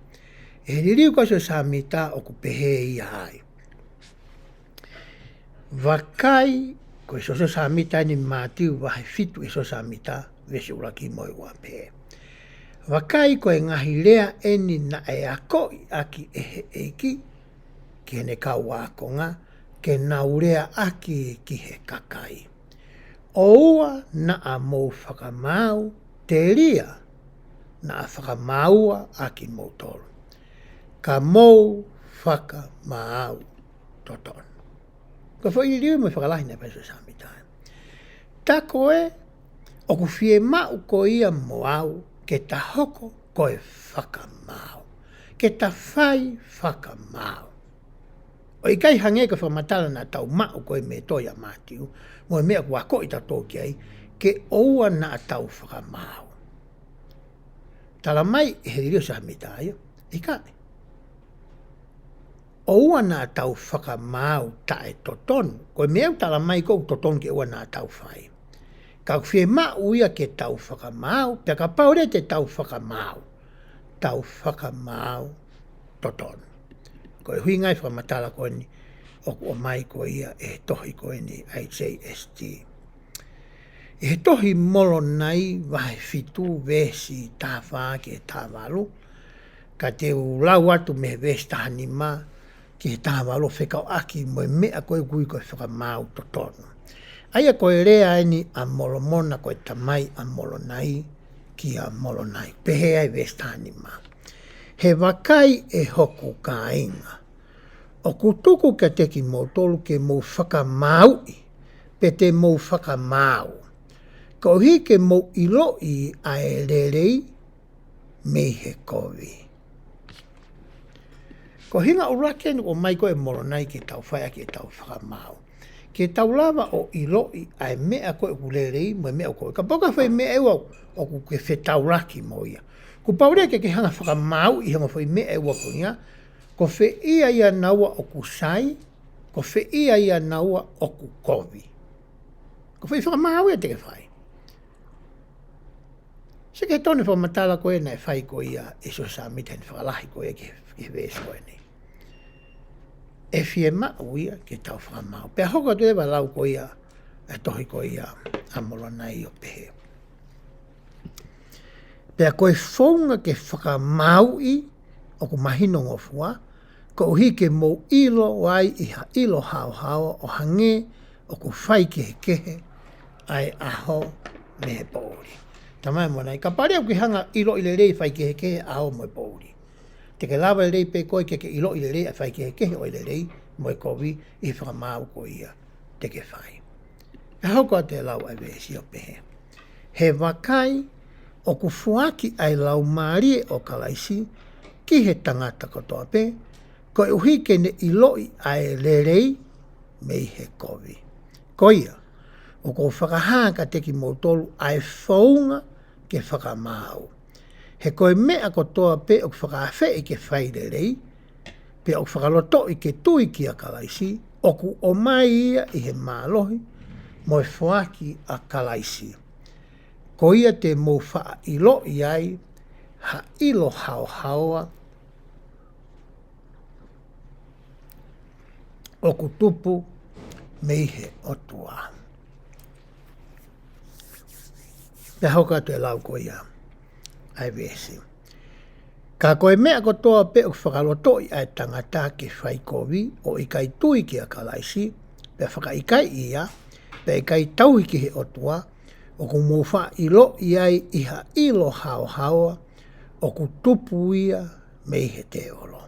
ʻI he liliu ko Siosefa Sāmita ʻoku pehē ia ai. Vakai, ko e Siosefa Sāmita eni Mātiu vahe fitu ʻi he Siosefa Sāmita, veesi ʻuluaki mo e ua pehē: Vakai ko e ngaahi lea eni naʻe akoʻi ʻaki ʻe he ʻEiki ki heʻene kau ākonga, ke nau lea ʻaki ki he kakai. ʻOua naʻa mou fakamaau, telia naʻa fakamaaua ʻa kimoutolu. Ka mou fakamaau totonu. Ko e foʻi liliu mo e fakalahi naʻe fai ʻe Siosefa Sāmita. Tā ko ē, ʻoku fiemaʻu ko ia mo au, ke ta hoko ko e fakamaau. Ke ta fai fakamaau. ʻOku ʻikai hangē ko e fakamatala naʻa tau maʻu ko ē mei he tohi ʻa Mātiu, mo e meʻa ʻoku akoʻi tautolu ki ai, ke ʻoua naʻa tau fakamaau. Tala mai ʻe he liliu ʻa Siosefa Sāmita ia, ʻikai. ʻOua naʻa tau fakamaau taʻetotonu. Ko e meʻa ʻoku tala mai ko ē ʻoku totonu ke ʻoua naʻa tau fai. Ka ʻoku fiemaʻu ia ke tau fakamaau, pea kapau leva te tau fakamaau, tau fakamaau totonu. Ko e ʻuhinga ia e fakamatala ko eni ʻoku ʻomai ko ia ʻe he tohi ko eni ʻa e J S T. ʻI he tohi Molonai vahe fitu veesi taha fā ki he taha valu, ka te u lau atu mei he veesi taha nima ki he taha valu fekauʻaki mo e meʻa ko ē ʻoku ui ko e fakamaau totonu. ʻA ia ko e lea eni ʻa Molomona ko e tamai ʻa Molonai kia Molonai. Pehē ai veesi taha nima: He vakai ʻe hoku kāinga, ʻoku tuku kiate kimoutolu ke mou fakamaauʻi, pe te mou fakamaau, koeʻuhi ke mou ʻiloʻi ʻa e lelei mei he kovi. Ko e ʻuhinga ʻuluaki eni ʻoku ʻomai ko ē ʻe Molonai ke tau fai ʻaki ʻetau fakamaau. Ke tau lava ʻo ʻiloʻi ʻa e meʻa ko ē ʻoku lelei mo e meʻa ʻoku kovi. Kapau ko e foʻi meʻa ʻe ua ʻoku ke fetaulaki mo ia, kuo pau leva ke ke hanga fakamaauʻi ʻi he ongo foʻi meʻa ʻe ua ko ia, ko fē ia ʻia naua ʻoku sai, ko fē ia ʻia naua ʻoku kovi. Ko e foʻi fakamaau ia te ke fai. Sio ki he tonu e fakamatala ko ē naʻe fai ko ia ʻe Siosefa Sāmita ʻi heʻene fakalahi ko ia ki he, ki he veesi ko eni. ʻE fiemaʻu ia ke tau fakamaau. Pea hoko atu e lau ko ia ʻa e tohi ko ia ʻa Molonai ʻo pehē: Pea ko e founga ke fakamaauʻi ʻoku mahinongofua, koeʻuhi ke mou ʻilo ai ʻi ha ʻilo haohaoa ʻo hangē ʻoku faikehekehe ʻa e ʻaho mei he poʻuli. Tala mai ʻe Molonai, kapau leva ʻoku ke hanga ʻiloʻi lelei e faikehekehe e ʻaho mo e poʻuli, te ke lava lelei pē koe ke ke ʻiloʻi lelei ʻa e faikehekehe ʻo e lelei mo e kovi ʻi he fakamaau ko ia te ke fai. Pea hoko atu e lau ʻa e veesi ʻo pehē: He vakai, ʻoku foaki ʻa e Laumālie ʻo Kalaisi ki he tangata kotoa pē, koeʻuhi ke ne ʻiloʻi ʻa e lelei mei he kovi. Ko ia, ʻoku ou fakahā kiate kimoutolu ʻa e founga ke fakamaau. He ko e meʻa kotoa pē ʻoku fakaafeʻi ke fai lelei, Pea ʻoku fakalotoʻi ke tui kia Kalaisi, ʻoku ʻomai ia ʻi he mālohi mo e foaki ʻa Kalaisi. Ko ia te mou faʻa ʻiloʻi ai ha ʻilo haohaoa ʻoku tupu mei he ʻOtua. Pea hoko atu e lau ko ia ʻa e veesi. Ka ko e meʻa kotoa pē ʻoku fakalotoʻi ʻa e tangata ke fai kovi ʻo ʻikai tui kia Kalaisi, pea fakaʻikaiʻi ia, pea ʻikai tauhi ki he ʻOtua, ʻoku mou faʻa ʻiloʻi ai ʻi ha ʻilo haohaoa ʻoku tupu ia mei he tēvolo.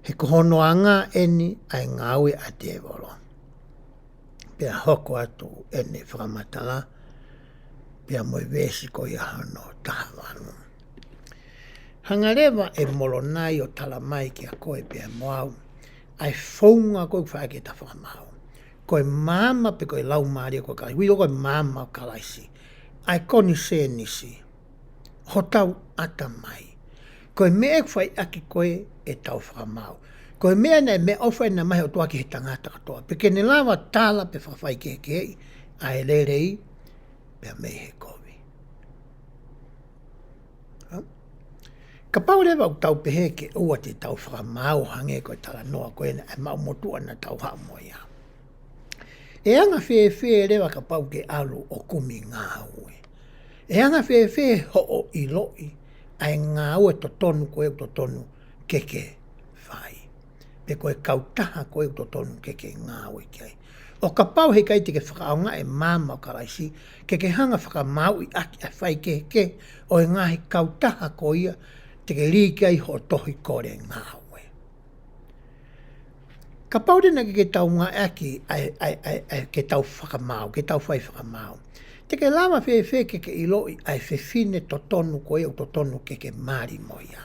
He ko hono anga eni ʻa e ngāue ʻa e tēvolo. Pea hoko atu ʻene fakamatala, pea mo e veesi ko ia hono taha valu. Hanga leva ʻe Molonai ʻo tala mai kia koe pea mo au ʻa e founga ko ē ʻoku fai ʻaki ʻeta fakamaau. Ko e maama pe ko e laumālie ko Kalaisi, ʻilo ko e maama ʻo Kalaisi. ʻA e konisēnisi, hotau ʻatamai. Ko e meʻa ʻoku fai ʻaki ko ē ʻetau fakamaau. Ko e meʻa naʻe meʻaʻofa ʻena mai he ʻOtua ki he tangata kotoa. Pea ke ne lava tala pea fakafaikehekeheʻi ʻa e lelei pea mei he kovi. Kapau leva ʻoku tau pehē ke ʻoua te tau fakamaau hangē ko e talanoa ko ē naʻe maʻu motuʻa naʻa tau haʻu mo ia. ʻE anga fēfē leva kapau ke ʻalu ʻo kumi ngāue? ʻE anga fēfē hoʻo ʻiloʻi ʻa e ngāue totonu ko ē ʻoku totonu ke ke fai? Pe ko e kautaha ko ē ʻoku totonu ke ke ngāue ki ai. ʻO kapau heʻikai te ke fakaʻaongaʻi e maama ʻo Kalaisi, ke ke hanga fakamaauʻi ʻaki ʻa e faikehekehe ʻo e ngaahi kautaha ko ia te ke lī ki ai hoʻo tohi kole ngāue. Kapau te na ke ke tau ngāueʻaki ʻa e, ʻa e, ʻa e, ʻa e, ke tau fakamaau, ke tau fai fakamaau. Te ke lava fēfē ke ke ʻiloʻi ʻa e fefine totonu ko ē ʻoku totonu ke ke mali mo ia?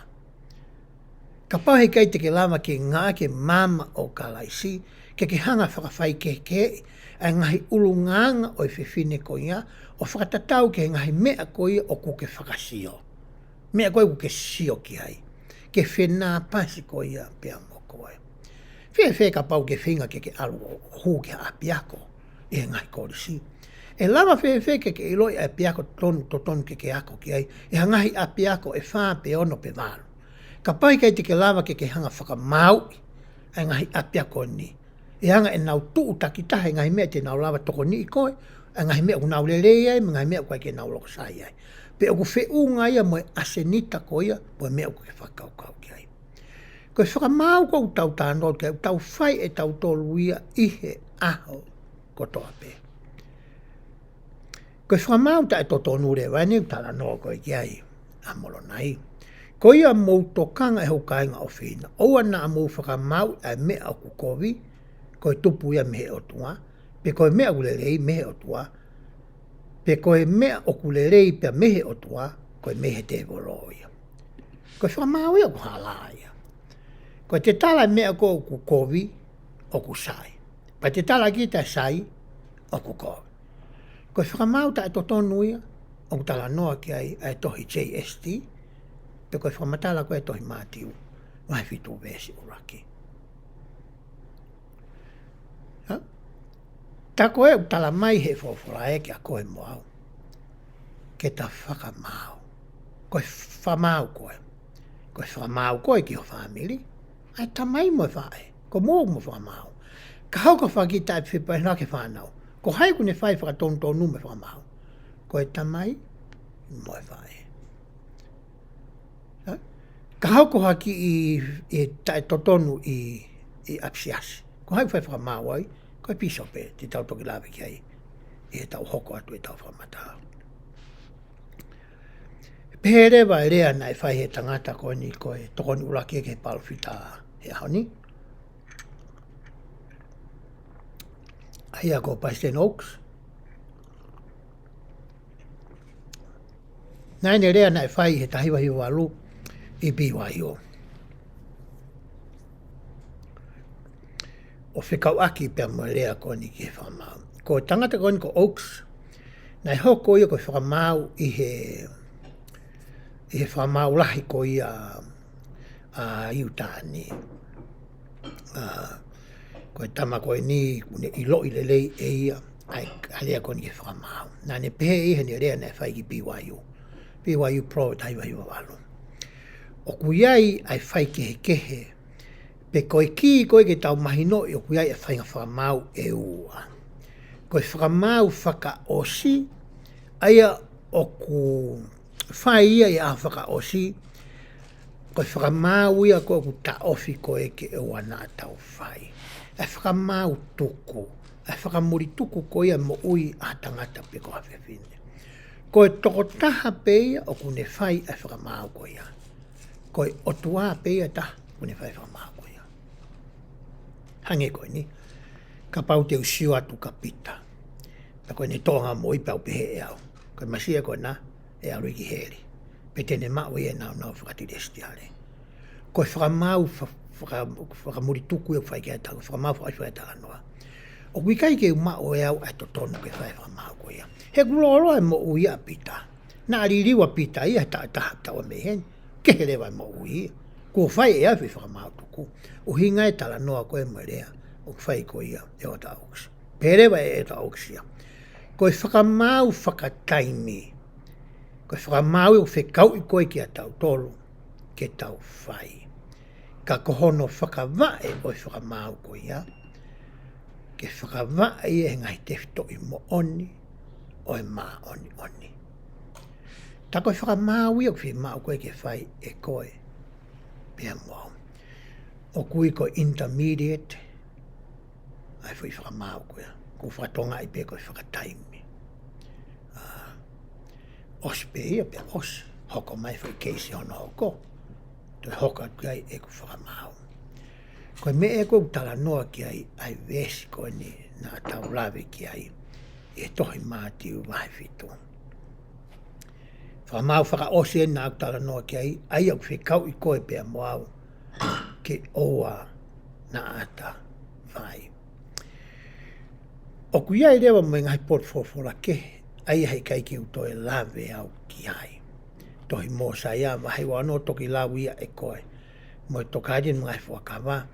Kapau heʻikai te ke lava ke ngāueʻaki e maama ʻo Kalaisi, ke ke hanga fakafaikehekeheʻi ʻa e ngaahi ʻulungaanga ʻo e fefine ko ia, ʻo fakatatau ki he ngaahi meʻa ko ia ʻoku ke fakasio. Meʻa ko ē ʻoku ke sio ki ai. Ke fenāpasi ko ia pea mo koe. Fēfē kapau ke feinga ke ke ʻalu ʻo hū ki ha ʻapiako ʻi he ngaahi kolisi? ʻE lava fēfē ke ke ʻiloʻi ʻa e ʻapiako totonu, totonu ke ke ako ki ai, ʻi ha ngaahi ʻapiako ʻe fā pe ono pe valu? Kapau heʻikai te ke lava ke ke hanga fakamaauʻi ʻa e ngaahi ʻapiako ni, ʻe anga ʻenau tuʻu takitaha e ngaahi meʻa te nau lava tokoniʻi koe, ʻa e ngaahi meʻa ʻoku nau lelei ai, mo e ngaahi meʻa ʻoku ʻikai ke nau lokosaʻi ai. Pe ʻoku feʻunga ia mo e ʻasenita ko ia, mo e meʻa ʻoku ke fakakaukau ki ai. Ko e fakamaau ko ē ʻoku tau talanoa ki ai, ʻoku tau fai ʻe tautolu ia ʻi he ʻaho kotoa pē. Ko e fakamaau taʻetotonu leva eni ʻoku talanoa ko ē ki ai ʻa Molonai. Ko ia mou tokanga, ʻe hoku kāinga ʻofeina, ʻoua naʻa mou fakamaauʻi ʻa e meʻa ʻoku kovi, ko e tupu ia mei he ʻOtua, pe ko e meʻa ʻoku lelei mei he ʻOtua, pe ko e meʻa ʻoku lelei pea mei he ʻOtua, ko e mei he tēvolo ia. Ko e fakamaau ia ʻoku hala ia. Ko e te tala e meʻa ko ē ʻoku kovi, ʻoku sai. Pea te tala ki he taʻe sai, ʻoku kovi. Ko e fakamaau taʻetotonu ia ʻoku talanoa ki ai ʻa e tohi J S T, pe ko e fakamatala ko ē ʻa e tohi Mātiu, vahe fitu veesi ʻuluaki. Ha? Tā ko ē ʻoku tala mai he folofola ē kia koe mo au, ke ta fakamaau. Ko e fakamaau ko ē. Ko e fakamaau ko ē ki ho fāmili, ʻa e tamai mo e faʻē. Ko moua mo fakamaau. Ka hoko faki taʻefepaiha ki he fānau, ko hai ʻoku ne fai fakatonutonu mo e fakamaau? Ko e tamai mo e faʻē. Ha? Ka hoko ha kiʻi, ʻi taʻetotonu ʻi, ʻi ʻapisiasi, ko hai ʻoku fai fakamaau ai? Ko e pīsope, te tau toki lave ki ai ʻi heʻetau hoko atu ʻetau fakamatala. Pehē leva e lea naʻe fai he tangata ko eni ko e tokoni ʻuluaki ki he palōfita he ʻaho ni, ʻa ia ko Palesiteni Oaks. Naʻe ʻi ai e lea naʻe fai he taha hiva hiva valu ʻi B Y U, ʻo fekauʻaki pea mo e lea ko eni ki he fakamaau. Ko e tangata ko eni ko Oaks, naʻe hoko ia ko e fakamaau ʻi he, ʻi he fakamaau lahi ko ia ʻa Iutani. ʻA, ko e tama ko eni, kuo ne ʻiloʻi lelei ʻe ia ʻa e, ʻa e lea ko eni ke fakamaau. Naʻa ne pehē ʻi heʻene lea naʻe fai ki B Y U. B Y U Pro taha hiva hiva valu. ʻOku ʻi ai ʻa e faikehekehe, pe ko e kī ko ē ke tau mahinoʻi ʻoku ʻi ai ʻa e faʻahinga fakamaau ʻe ua. Ko e fakamaau fakaʻosi, ʻa ia ʻoku fai ia ʻi he ʻaho fakaʻosi, ko e fakamaau ia ko ē ʻoku taʻofi ko ē ke ʻoua naʻa tau fai. ʻA e fakamaau tuku, ʻa e fakamulituku ko ia moʻui ʻa tangata pe ko ha fefine. Ko e tokotaha pē ia ʻoku ne fai ʻa e fakamaau ko ia. Ko e ʻOtua pē ia taha ʻoku ne fai fakamaau ko ia. Hangē ko eni, kapau te u sio atu kia Pita. Pea ko ʻene toʻonga moʻui pea u pehē ʻe au, ko e masiʻi ko ena ʻe ʻalu ia ki heli. Pe te ne maʻu ia ʻenau nau fakatilesitiale. Ko e fakamaau fa-, faka-, fakamulituku ia ʻoku fai ki ai ʻa e talanoa, fakamaau fakaʻosi fai ki ai ʻa e talanoa. ʻOku ʻikai ke u maʻu ʻe au ʻa e totonu ke fai fakamaau ko ia. He kuo lōloa e moʻui ʻa Pita. Naʻa liliu ʻa Pita ia he taʻu ʻe taha taʻu mei heni. Kehe leva e moʻui ia. Kuo fai ʻe au e fakamaau tuku. ʻUhinga e talanoa ko ē mo e lea ʻoku fai ko ia ʻe ʻEletā Oaks. Pehē leva ʻe ʻEletā Oaks ia, ko e fakamaau fakataimi, ko e fakamaau ʻoku fekauʻi ko ē kiate kitautolu ke tau fai. Ka ko hono fakavaʻe ʻo e fakamaau ko ia, ke fakavaʻe ia he ngaahi tefitoʻi moʻoni ʻo e māʻoniʻoni. Tā ko e fakamaau ia ʻoku fiemaʻu ko ē ke fai ʻe koe pea mo au. ʻOku ui ko e intermediate ʻa e foʻi fakamaau ko ia. ʻOku fakatongaʻi pē ko e fakataimi. ʻA, ʻosi pē ia pea ʻosi. Hoko mai foʻi keisi hono hoko. Toe hoko atu ai ʻeku fakamaau. Ko e meʻa ē ʻoku talanoa ki ai ʻa e veesi ko eni naʻa tau lave ki ai ʻi he tohi Mātiu vahe fitu. Fakamaau fakaʻosi eni naʻa ku talanoa ki ai, ʻa ia ʻoku fekauʻi koe pea mo au ke ʻoua naʻa ta fai. ʻOku ʻi ai leva mo e ngaahi potu folofola kehe, ʻa ia heʻikai ke u toe lave au ki ai. Tohi Mōsaia vahe ua ono, toki lau ia ʻe koe. Mo e Tokāteline mo e ngaahi fuakava.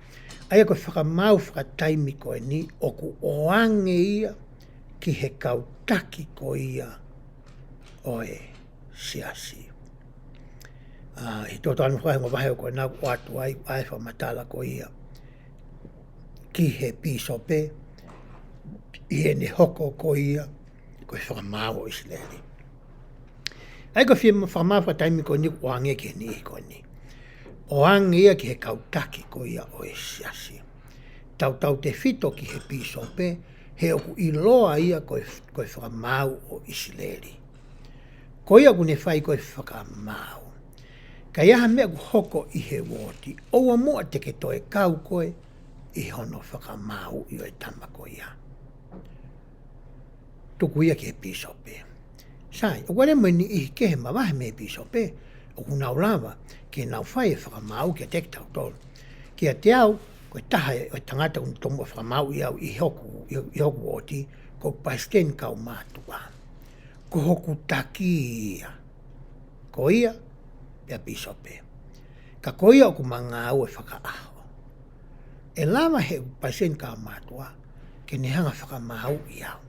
ʻA ia ko e fakamaau fakataimi ko eni ʻoku ʻoange ia ki he kau taki ko ia ʻo e siasi. ʻA, ʻi he Tokāteline mo e Fuakava, vahe ʻo ko ena ʻoku ʻoatu ai ʻa e fakamatala ko ia ki he pīsope ʻi heʻene hoko ko ia ko e fakamaau ʻo ʻIsileli. ʻA ia ko e fie-, fakamaau fakataimi ko eni ʻoku ʻoange ki he niʻihi ko eni. ʻOange ia ki he kau taki ko ia ʻo e siasi. Tautautefito ki he pīsope, he ʻoku ʻiloa ia ko e, ko e fakamaau ʻo ʻIsileli. Ko ia ʻoku ne fai ko e fakamaau. Ka ʻi ai ha meʻa ʻoku hoko ʻi he uooti, ʻoua muʻa te ke toe kau koe ʻi hono fakamaauʻi ʻo e tama ko ia. Tuku ia ki he pīsope. Sai, ʻoku ʻi ai mo e niʻihi kehe mavahe mei he pīsope ʻoku nau lava ke nau fai e fakamaau kiate kitautolu. Kiate au, ko e taha ʻo e tangata ʻoku ne tomuʻa fakamaauʻi au ʻi hoku, ʻi, ʻi hoku uooti, ko e palesiteni kaumātuʻa. Ko hoku taki ia. Ko ia, pea pīsope. Ka ko ia ʻoku ma ngāue fakaʻaho. ʻE lava he palesiteni kaumātuʻa ke ne hanga fakamaauʻi au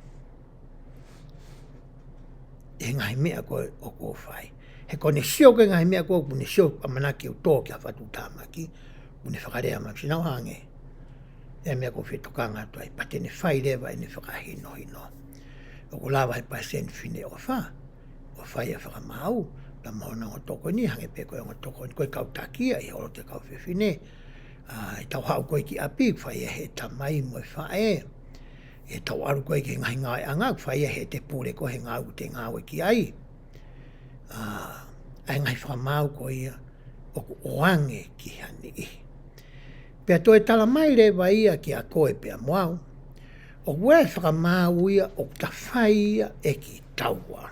ʻi he ngaahi meʻa ko ē ʻoku ou fai. He ko ʻene sio ko ē ngaahi meʻa ko ē ʻoku ne sio ʻamanaki ke u tō ki ha fatu tāmaki, ʻoku ne fakalea mai, "Sinau hangē e meʻa ʻoku ou fie tokanga atu ai," pea te ne fai leva ʻene fakahinohino. ʻOku lava he palesiteni Fineʻofa ʻo fai e fakamaau, pea mo hono ongo tokoni, hangē pē ko e ongo tokoni, ko e kau taki ia ʻi he ʻOlotu ʻo e Kau Fefine. ʻA, ʻi heʻetau haʻu ko ē ki ʻapi, fai ia ʻe he tamai mo e faʻē. ʻI heʻetau ʻalu ko ē ki he ngaahi ngāueʻanga, fai ia ʻe he pule ko ē he ngāue ʻoku te ngāue ki ai. ʻA, ʻa e ngaahi fakamaau ko ia ʻoku ʻoange ki ha niʻihi. Pea toe tala mai leva ia kiate koe pea mo au, ʻoku ʻi ai e fakamaau ia ʻoku ta fai ia ʻe kitaua.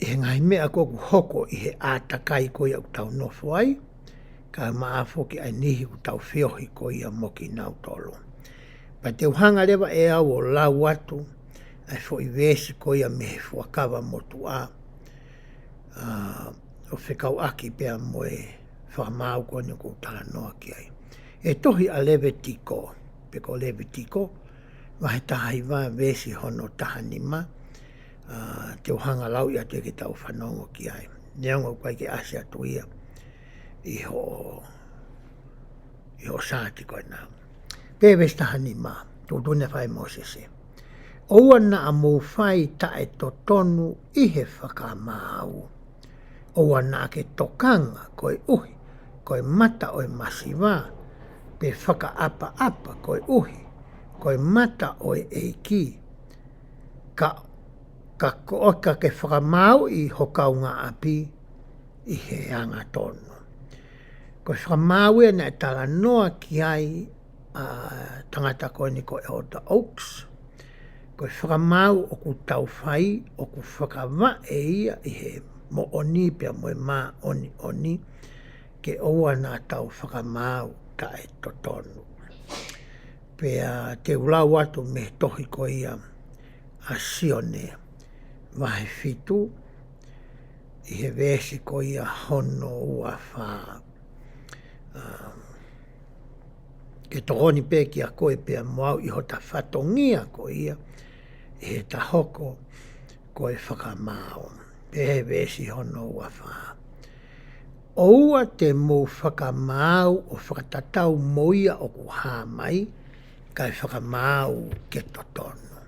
ʻI he ngaahi meʻa ko ē ʻoku hoko ʻi he ʻātakai ko ia ʻoku tau nofo ai, kae ʻumaʻā foki ʻa e niʻihi ʻoku tau feohi ko ia mo kinautolu. Pea te u hanga leva ʻe au ʻo lau atu ʻa e foʻi veesi ko ia mei he Fuakava Motuʻa, ʻa, ʻo fekauʻaki pea mo e fakamaau ko eni ʻoku ou talanoa ki ai. ʻI he tohi ʻa Levitiko, pe ko Levitiko, vahe taha hiva veesi hono taha nima, ʻa, te u hanga ʻo lau ia atu ke tau fanongo ki ai. Neongo ʻoku ʻikai ke ʻasi atu ia ʻi hoʻo, ʻi hoʻo saati ko ena. Pea veesi taha nima, tuʻutuʻuni ʻa e fai Mōsese. ʻOua naʻa mou fai taʻetotonu ʻi he fakamaau. ʻOua naʻa ke tokanga koeʻuhi ko e mata ʻo e masiva, pe fakaʻapaʻapa koeʻuhi ko e mata ʻo e ʻEiki. Ka, ka ko, ka ke fakamaauʻi ho kaungāʻapi ʻi he angatonu. Ko e fakamaau ia naʻe talanoa ki ai ʻa e tangata ko eni ko ʻEletā Oaks. Ko e fakamaau ʻoku tau fai, ʻoku fakavaʻe ia ʻi he moʻoni pea mo e māʻoniʻoni, ke ʻoua naʻa tau fakamaau taʻetotonu. Pea te u lau atu mei he tohi ko ia ʻa Sione vahe fitu, ʻi he veesi ko ia hono ua fā. ʻA, ke tokoni pē kiate koe pea mo au ʻi hota fatongia ko ia, ʻi heʻeta hoko ko e fakamaau. Pea he veesi hono ua fā. ʻOua te mou fakamaau ʻo fakatatau mo ia ʻoku hā mai, kae fakamaau ke totonu.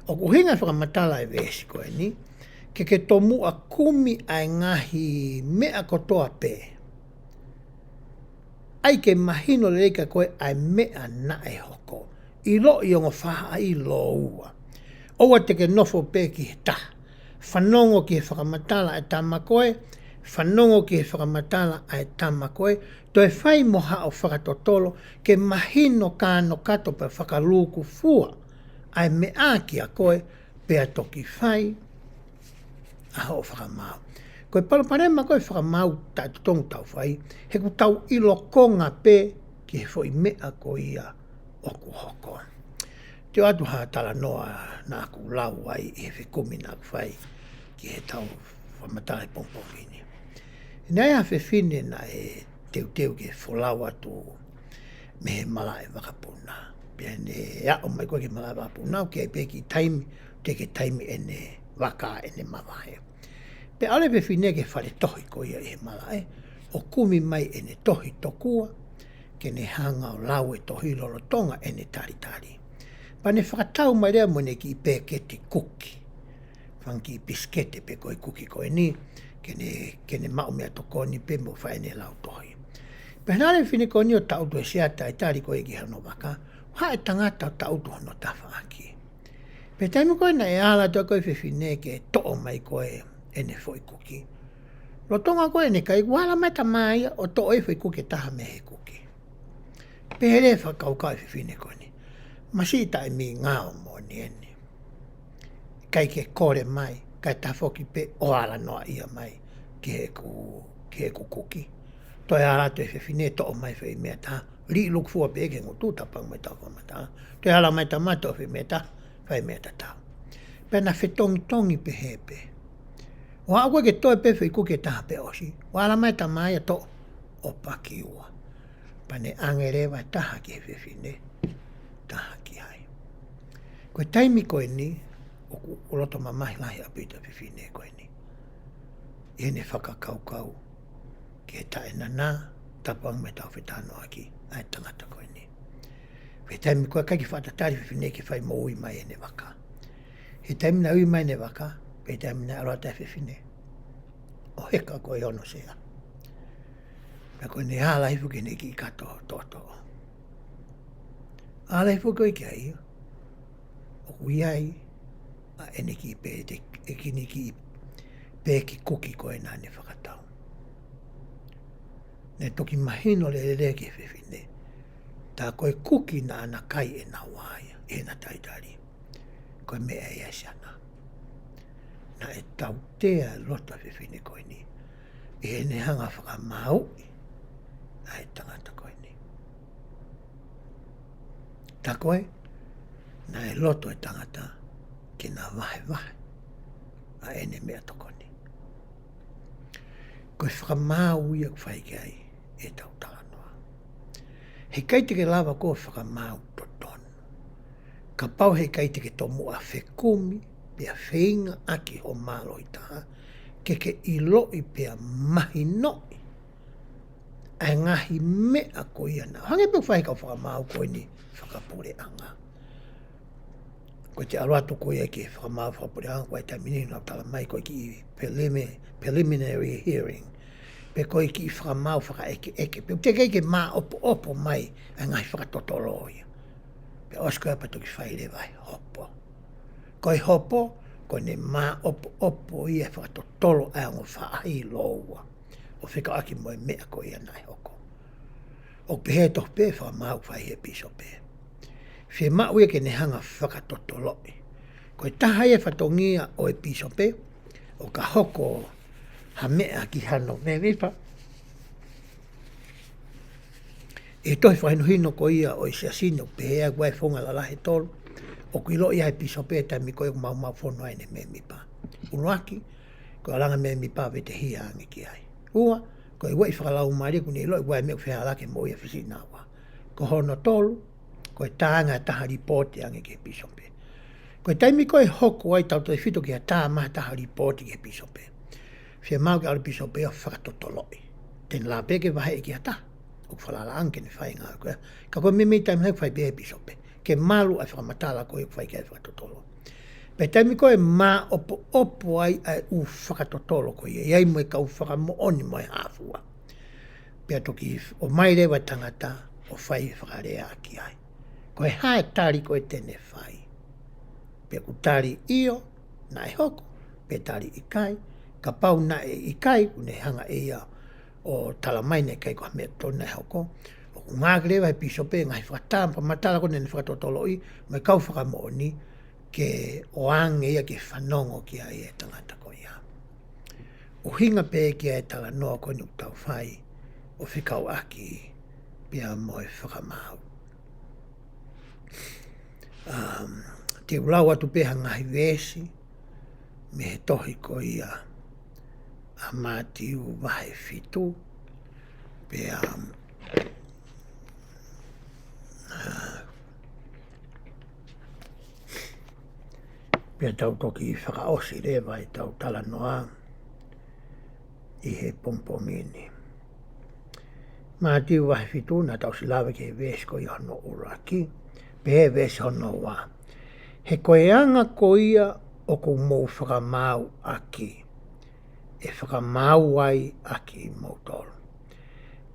ʻOku ʻuhinga e fakamatala ʻa e veesi ko eni, ke ke tomuʻa kumi ʻa e ngaahi meʻa kotoa pē. ʻAi ke mahino lelei kiate koe ʻa e meʻa naʻe hoko. ʻIloʻi ongo faʻahi lōua. ʻOua te ke nofo pē ki he taha. Fanongo ki he fakamatala ʻa e tama ko ē, fanongo ki he fakamatala ʻa e tama ko ē, toe fai mo haʻo fakatotolo, ke mahino kānokato pea fakalūkufua ʻa e meʻa kiate koe, pea toki fai ʻa hoʻo fakamaau. Ko e palopalema ko e fakamaau taʻetotonu tau fai, he ʻoku tau ʻilo konga pē ki he foʻi meʻa ko ia ʻoku hoko. Te u ʻoatu ha talanoa naʻa ku lau ai ʻi he fekumi naʻa ku fai ki he tau fakamatala he pongipongi ni. Naʻe ʻi ai ha fefine naʻe teuteu ke folau atu mei he malaʻe vakapuna. Pea ne aʻu mai ko ē ki he malaʻe vakapuna, ʻoku ʻi ai pē kiʻi taimi, teʻeki taimi ʻene vaka ʻene mavahe. Pea ʻalu e fefine ki he fale tohi ko ia ʻi he malaʻe, ʻo kumi mai ʻene tohi tokua, ke ne hanga ʻo lau e tohi lolotonga ʻene talitali. Pea ne fakatau mai leva mo ʻene kiʻi pēketi kuki. Fanga kiʻi pisikete pe ko e kuki ko eni, ke ne, ke ne maʻu meʻatokoni pē mo fai ʻene lau tohi. Pea naʻe ʻalu e fefine ko eni ʻo tangutu he sea talitali ko ē ki hono vaka, haʻu e tangata ʻo tangutu hono tafaʻaki. Pea taimi ko ē naʻe ala atu ai ko ē e fefine ke toʻo mai ko ē ʻene foʻi kuki. Lolotonga ko ē ʻene kai, ʻoku ala mai e tama ia ʻo toʻo e foʻi kuki ʻe taha mei he kuki. Pea lele e fakakaukau ʻa e fefine ko eni. Masiʻi taʻemingao moʻoni eni. ʻIkai ke kole mai, kae tafoki pē ʻo ala noaʻia mai ki heʻeku, ki heʻeku kuki. Toe ala atu e fefine toʻo mai e foʻi meʻa ʻe taha, liʻi lukufua pē ki he ngutu, tapu ange mo ʻetau fakamatala. Toe ala mai e tama toʻo e foʻi meʻa ʻe taha, fai meʻa tatau. Pea na fetongitongi pehē pē. ʻO aʻu ko ē ke toe pē e foʻi kuki ʻe taha pea ʻosi. ʻO ala mai e tama ia ʻo toʻo ʻo pakiua. Pea ne ʻange leva e taha ki he fefine, taha ki ai. Ko e taimi ko eni, ʻoku loto mamahi lahi ʻaupito e fefine ko eni. ʻI heʻene fakakaukau ki he taʻenana, tapu ange mo ʻetau fetalanoaʻaki, ʻa e tangata ko eni. Pea taimi ko ē ʻikai ke fakatatali e fefine ke fai mo ui mai ʻene vaka. He taimi naʻe ui mai ʻene vaka, pea taimi naʻe ʻalu atu ai e fefine ʻo heka ko ē ʻi hono sea. Pea ko ʻene ala hifo ki heʻene kiʻi kato toʻotoʻo. Ala hifo ko ē ki ai, ʻoku ʻi ai ʻa ʻene kiʻi pē, te, ʻene kiʻi pē kiʻi kuki ko ē naʻa ne fakatau. Ne toki mahino lelei ki he fefine. Tā ko e kuki naʻa na kai ʻe naua ia, ʻi heʻena talitali. Ko e meʻa ia ʻa e siana. Naʻe tautea e loto ʻa e fefine ko eni. ʻI heʻene hanga ʻo fakamaauʻi ʻa e tangata ko eni. Tā ko ē, naʻe loto e tangata ke na vahevahe ʻa ʻene meʻatokoni. Ko e fakamaau ia ʻoku fai ki ai ʻetau talanoa. Heʻikai te ke lava koe ʻo fakamaau totonu kapau heʻikai te ke tomuʻa fekumi pea feinga ʻaki ho mālohi taha ke ke ʻiloʻi pea mahinoʻi ʻa e ngaahi meʻa ko ia naʻa hangē pē ʻoku fai ʻe he kau fakamaau ko eni fakapuleʻanga. Ko e ʻalu atu ko ia ki he fakamaau fakapuleʻanga, ko e taimi ni naʻa nau tala mai ko e kiʻi prelimi-, preliminary hearing, pe ko e kiʻi fakamaau fakaʻekeʻeke, pea ʻoku teʻeki ke māʻopoʻopo mai ʻa e ngaahi fakatotolo ia. Pea ʻosi ko ia pea toki fai leva e hopo. Ko e hopo, ko ʻene māʻopoʻopo ia e fakatotolo ʻa e ongo faʻahi lōua ʻo fekauʻaki mo e meʻa ko ia naʻe hoko. ʻOku pehē tofu pē fakamaau fai he pīsope. Fiemaʻu ia ke ne hanga fakatotoloʻi. Ko e taha ia e fatongia ʻo e pīsope, ʻo ka hoko ha meʻa ki hano mēmipa, ʻi he tohi fakahinohino ko ia ʻo e siasi ni ʻoku pehē ʻoku ʻi ai e founga lalahi ʻe tolu. ʻOku ʻiloʻi ʻe he pīsope ʻa e taimi ko ia ʻoku maumau fono ai ʻene mēmipa. ʻUluaki, ko e ʻalunga mēmipa vetehia ange ki ai. Ua, ko e ueʻi fakalaumālie ʻoku ne ʻiloʻi ʻoku ʻi ai e meʻa ʻoku fehālaaki mo ia fisi naua. Ko hono tolu, ko e tā ange ha taha lipooti ange ki he pīsope. Ko e taimi ko ē ʻe hoko ai, tautautefito ki ha tā mai ha taha lipooti ki he pīsope, fiemaʻu ke ʻalu e pīsope ʻo fakatotoloʻi. Te ne lava pē ke vaheʻi ki ha taha ʻoku falala ange ke ne fai e ngāue ko ia. Ka ko e meimei taimi lahi ʻoku fai pē ʻe he pīsope ke malu ʻa e fakamatala ko ia ʻoku fai ki ai e fakatotolo. Pea taimi ko ē ʻe māʻopoʻopo ai ʻa e ʻū fakatotolo ko ia, ʻi ai mo e kau fakamoʻoni mo e hā fua, pea toki ʻomai leva e tangata ʻo fai e fakalea ki ai. Ko e hā e tali ko ē te ne fai? Pe ʻoku tali ʻio, naʻe hoko, pe tali ʻikai. Kapau naʻe ʻikai, ʻoku ne hanga ʻe ia ʻo tala mai naʻe ʻikai ko ha meʻa totonu naʻe hoko. ʻOku ngāueʻaki leva ʻe he pīsope e ngaahi fakatā-, fakamatala ko ē naʻa ne fakatotoloʻi mo e kau fakamoʻoni ke ʻoange ia ke fanongo ki ai e tangata ko ia. ʻUhinga pē ki ai e talanoa ko eni ʻoku tau fai ʻo fekauʻaki pea mo e fakamaau. Um, te u lau atu pē ha ngaahi veesi mei he tohi ko ia ʻa Mātiu vahe fitu, pea, um, uh, pea tau toki fakaʻosi leva ʻetau talanoa ʻi he pongipongi ni. Mātiu vahe fitu, naʻa tau ʻosi lave ki he veesi ko ia hono ʻuluaki, pea veesi hono ua. He ko e anga ko ia ʻoku mou fakamaau ʻaki, ʻe fakamaau ai ʻa kimoutolu.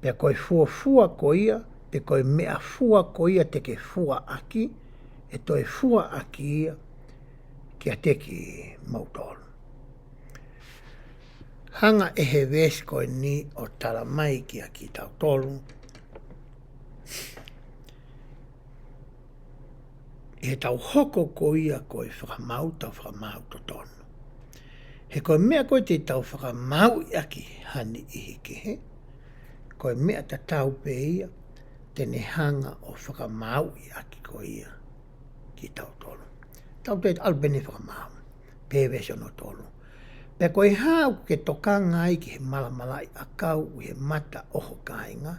Pea ko e fuofua ko ia, pe ko e meʻafua ko ia te ke fua ʻaki, ʻe toe fua ʻaki ia kiate kimoutolu. Hanga ʻe he veesi ko eni ʻo tala mai kiate kitautolu ʻi heʻetau hoko ko ia ko e fakamaau, tau fakamaau totonu. He ko e meʻa ko ē te tau fakamaauʻi ʻaki ha niʻihi kehe, ko e meʻa tatau pē ia te ne hanga ʻo fakamaauʻi ʻaki ko ia kitautolu. Tau toe ʻalu pē ʻo fakamaau. Pea veesi hono tolu. Pea ko e hā ʻoku ke tokanga ai ki he malamalaʻi ʻakau ʻi he mata ʻo ho kāinga,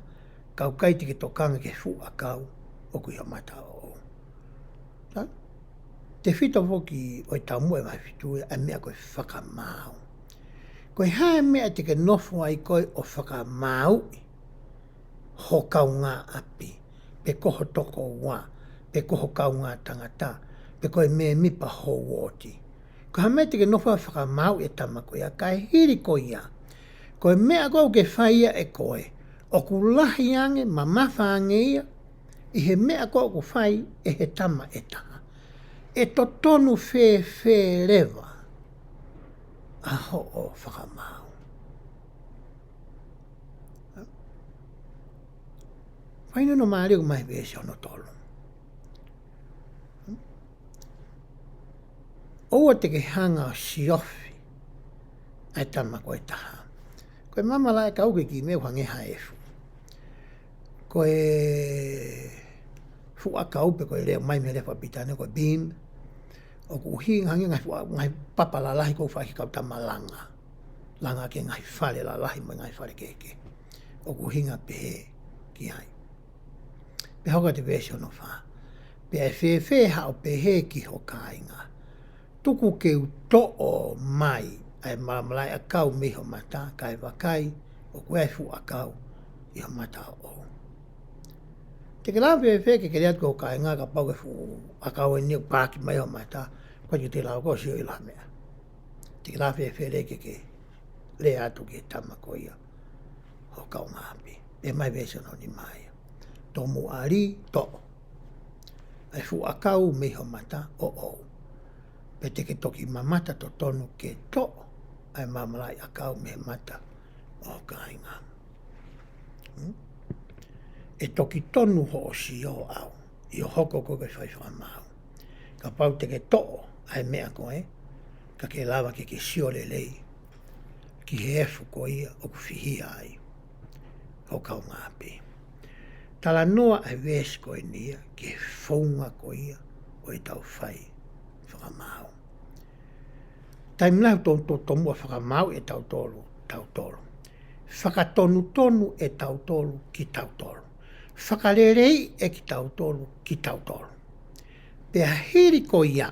ka ʻoku ʻikai te ke tokanga ki he fuʻu ʻakau ʻoku ʻi ho mata ʻoʻou? Tefito foki ʻo e taumuʻa ʻe vahe fitu ia, ʻa e meʻa ko e fakamaau. Ko e hā e meʻa te ke nofo ai koe ʻo fakamaauʻi ho kaungāʻapi, pe ko ho tokoua, pe ko ho kaungā tangata, pe ko e mēmipa ho uooti? Ko e hā e meʻa te ke nofo ai ʻo fakamaauʻi e tama ko ia, kae hili ko ia, ko e meʻa ko ē ʻoku ke fai ia ʻe koe, ʻoku lahi ange, mamafa ange ia ʻi he meʻa ko ē ʻoku fai ʻe he tama ʻe taha. ʻE totonu fēfē leva ʻa hoʻo fakamaau? Fai nono mālie ʻoku ʻomai he veesi hono tolu. ʻOua te ke hanga ʻo siofi ʻa e tama ko ē ʻe taha. Ko e maama laʻekau ko e kiʻi meʻa ʻoku hangē ha efu. Ko e fuʻu ʻakau pe ko e lea mai mei he lea fakapilitānia ko e beam, ʻoku ʻuhinga hangē ngaahi fuʻu, ngaahi papa lalahi ʻoku faʻa ki he kau tama langa. langa ki he ngaahi fale lalahi mo e ngaahi fale kehekehe. ʻOku ʻuhinga pehē ki ai. Pea hoko atu e veesi hono fā. Pea ʻe fēfē haʻo pehē ki ho kāinga, tuku ke u toʻo mai ʻa e malamalaʻi ʻakau mei ho mata, kae vakai, ʻoku ʻi ai e fuʻu ʻakau ʻi ho mata ʻoʻou. Te ke lava fēfē ke ke lea atu ki ho kāinga kapau ko e fuʻu ʻakau eni ʻoku paaki mai ho mata, ko e te lava koe ʻo sio ʻi ha meʻa. Te ke lava fēfē leva ke ke lea atu ki he tama ko ia ho kaungāʻapi. Pea mai veesi hono nima ia. Tomuʻa lī toʻo ʻa e fuʻu ʻakau mei ho mata ʻoʻou. Pea te ke toki mamata totonu ke toʻo ʻa e malamalaʻi ʻakau mei he mata ʻo ho kāinga. Hmm? ʻE toki tonu hoʻo sio ʻau, ʻi hoʻo hoko ko e fai fakamaau. Kapau te ke toʻo ʻa e meʻa ko ē, ka ke lava ke ke sio lelei ki he efu ko ia ʻoku fihia ai ho kaungāʻapi. Talanoa ʻa e veesi ko eni ia ki he founga ko ia ʻo ʻetau fai fakamaau. Taimi lahi ʻoku to-, to-, tomuʻa fakamaauʻi ʻe tautolu, tautolu. Fakatonutonu ʻe tautolu kitautolu. Fakaleleiʻi ʻe kitautolu kitautolu. Pea hili ko ia,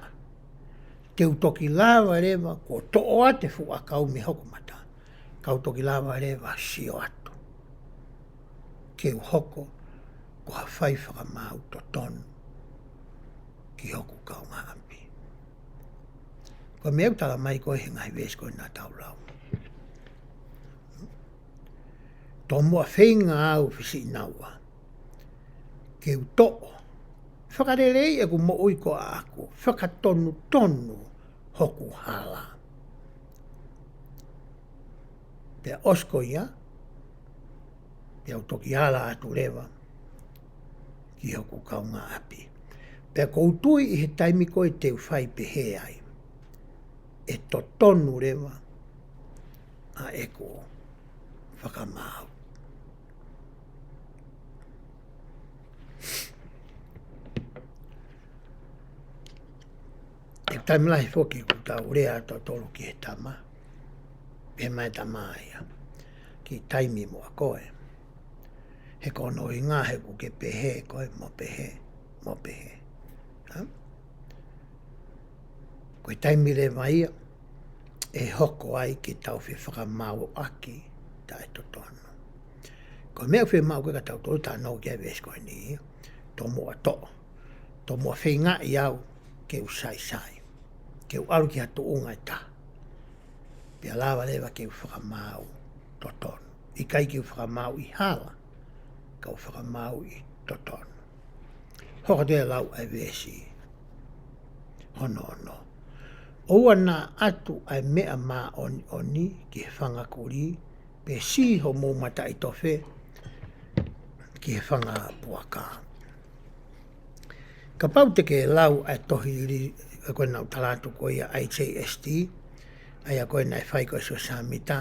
te u toki lava leva kuo toʻo atu e fuʻu ʻakau mei hoku mata. Ka u toki lava leva sio atu ke u hoko ko ha fai fakamaau totonu ki hoku kaungāʻapi. Ko e meʻa ʻoku tala mai ko ē he ngaahi veesi ko ē naʻa tau lau. Tomuʻa feinga au fisiʻinaua ke u toʻo, fakaleleiʻi ʻeku moʻui ko ʻaʻaku, fakatonutonu hoku hala. Pea ʻosi ko ia, pea u toki ala atu leva ki hoku kaungāʻapi. Pea ʻoku ou tui ʻi he taimi ko ē te u fai pehē ai, ʻe totonu leva ʻa ʻeku fakamaau. ʻI he taimi lahi foki ʻoku tau lea ʻa tautolu ki he tama, pehē mai e tama ia, kiʻi taimi muʻa koe. He ko hono ʻuhinga he ʻoku ke pehē koe, mo pehē, mo pehē. Ha? Ko e taimi leva ia, ʻe hoko ai ke tau fefakamaauʻaki taʻetotonu. Ko e meʻa ʻoku fiemaʻu ko ē kia tautolu, talanoa ki ai e veesi ko eni ia, tomuʻa toʻo, tomuʻa feingaʻi au ke u saisai, ke u ʻalu ki ha tuʻunga ʻe taha. Pea lava leva ke u fakamaau totonu. ʻIkai ke u fakamaau ʻi hala, ka u fakamaau ʻi totonu. Hoko atu e lau ʻa e veesi hono ono. ʻOua naʻa ʻatu ʻa e meʻa māʻoniʻoni ki he fanga kulī, pe sī homou mataʻitofe ki he fanga puaka. Kapau te ke lau ʻa e tohi lili, ʻa ia ko ē naʻa ku tala atu ko ia I J S T, ʻa ia ko ē naʻe fai ko ē ʻe Siosefa Sāmita,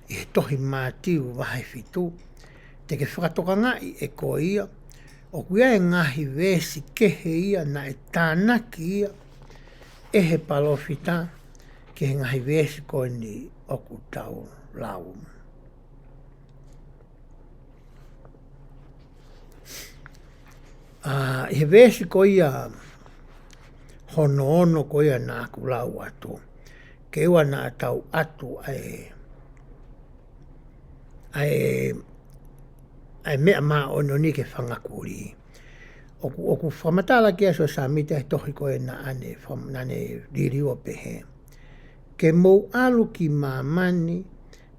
ʻi he tohi Mātiu vahe fitu, te ke fakatokangaʻi ʻe koe ia, ʻoku ʻi ai e ngaahi veesi kehe ia naʻe tānaki ia ʻe he palōfita ki he ngaahi veesi ko eni ʻoku tau lau. ʻA, ʻi he veesi ko ia hono ono ko ia naʻa ku lau atu, ke ʻoua naʻa tau ʻatu ʻa e, ʻa e, ʻa e meʻa māʻoniʻoni ki he fanga kulī. ʻOku, ʻoku fakamatala ki ai ʻa Siosefa Sāmita he tohi ko ē naʻa ne fam-, naʻa ne liliu ʻo pehē, ke mou ʻalu ki māmani,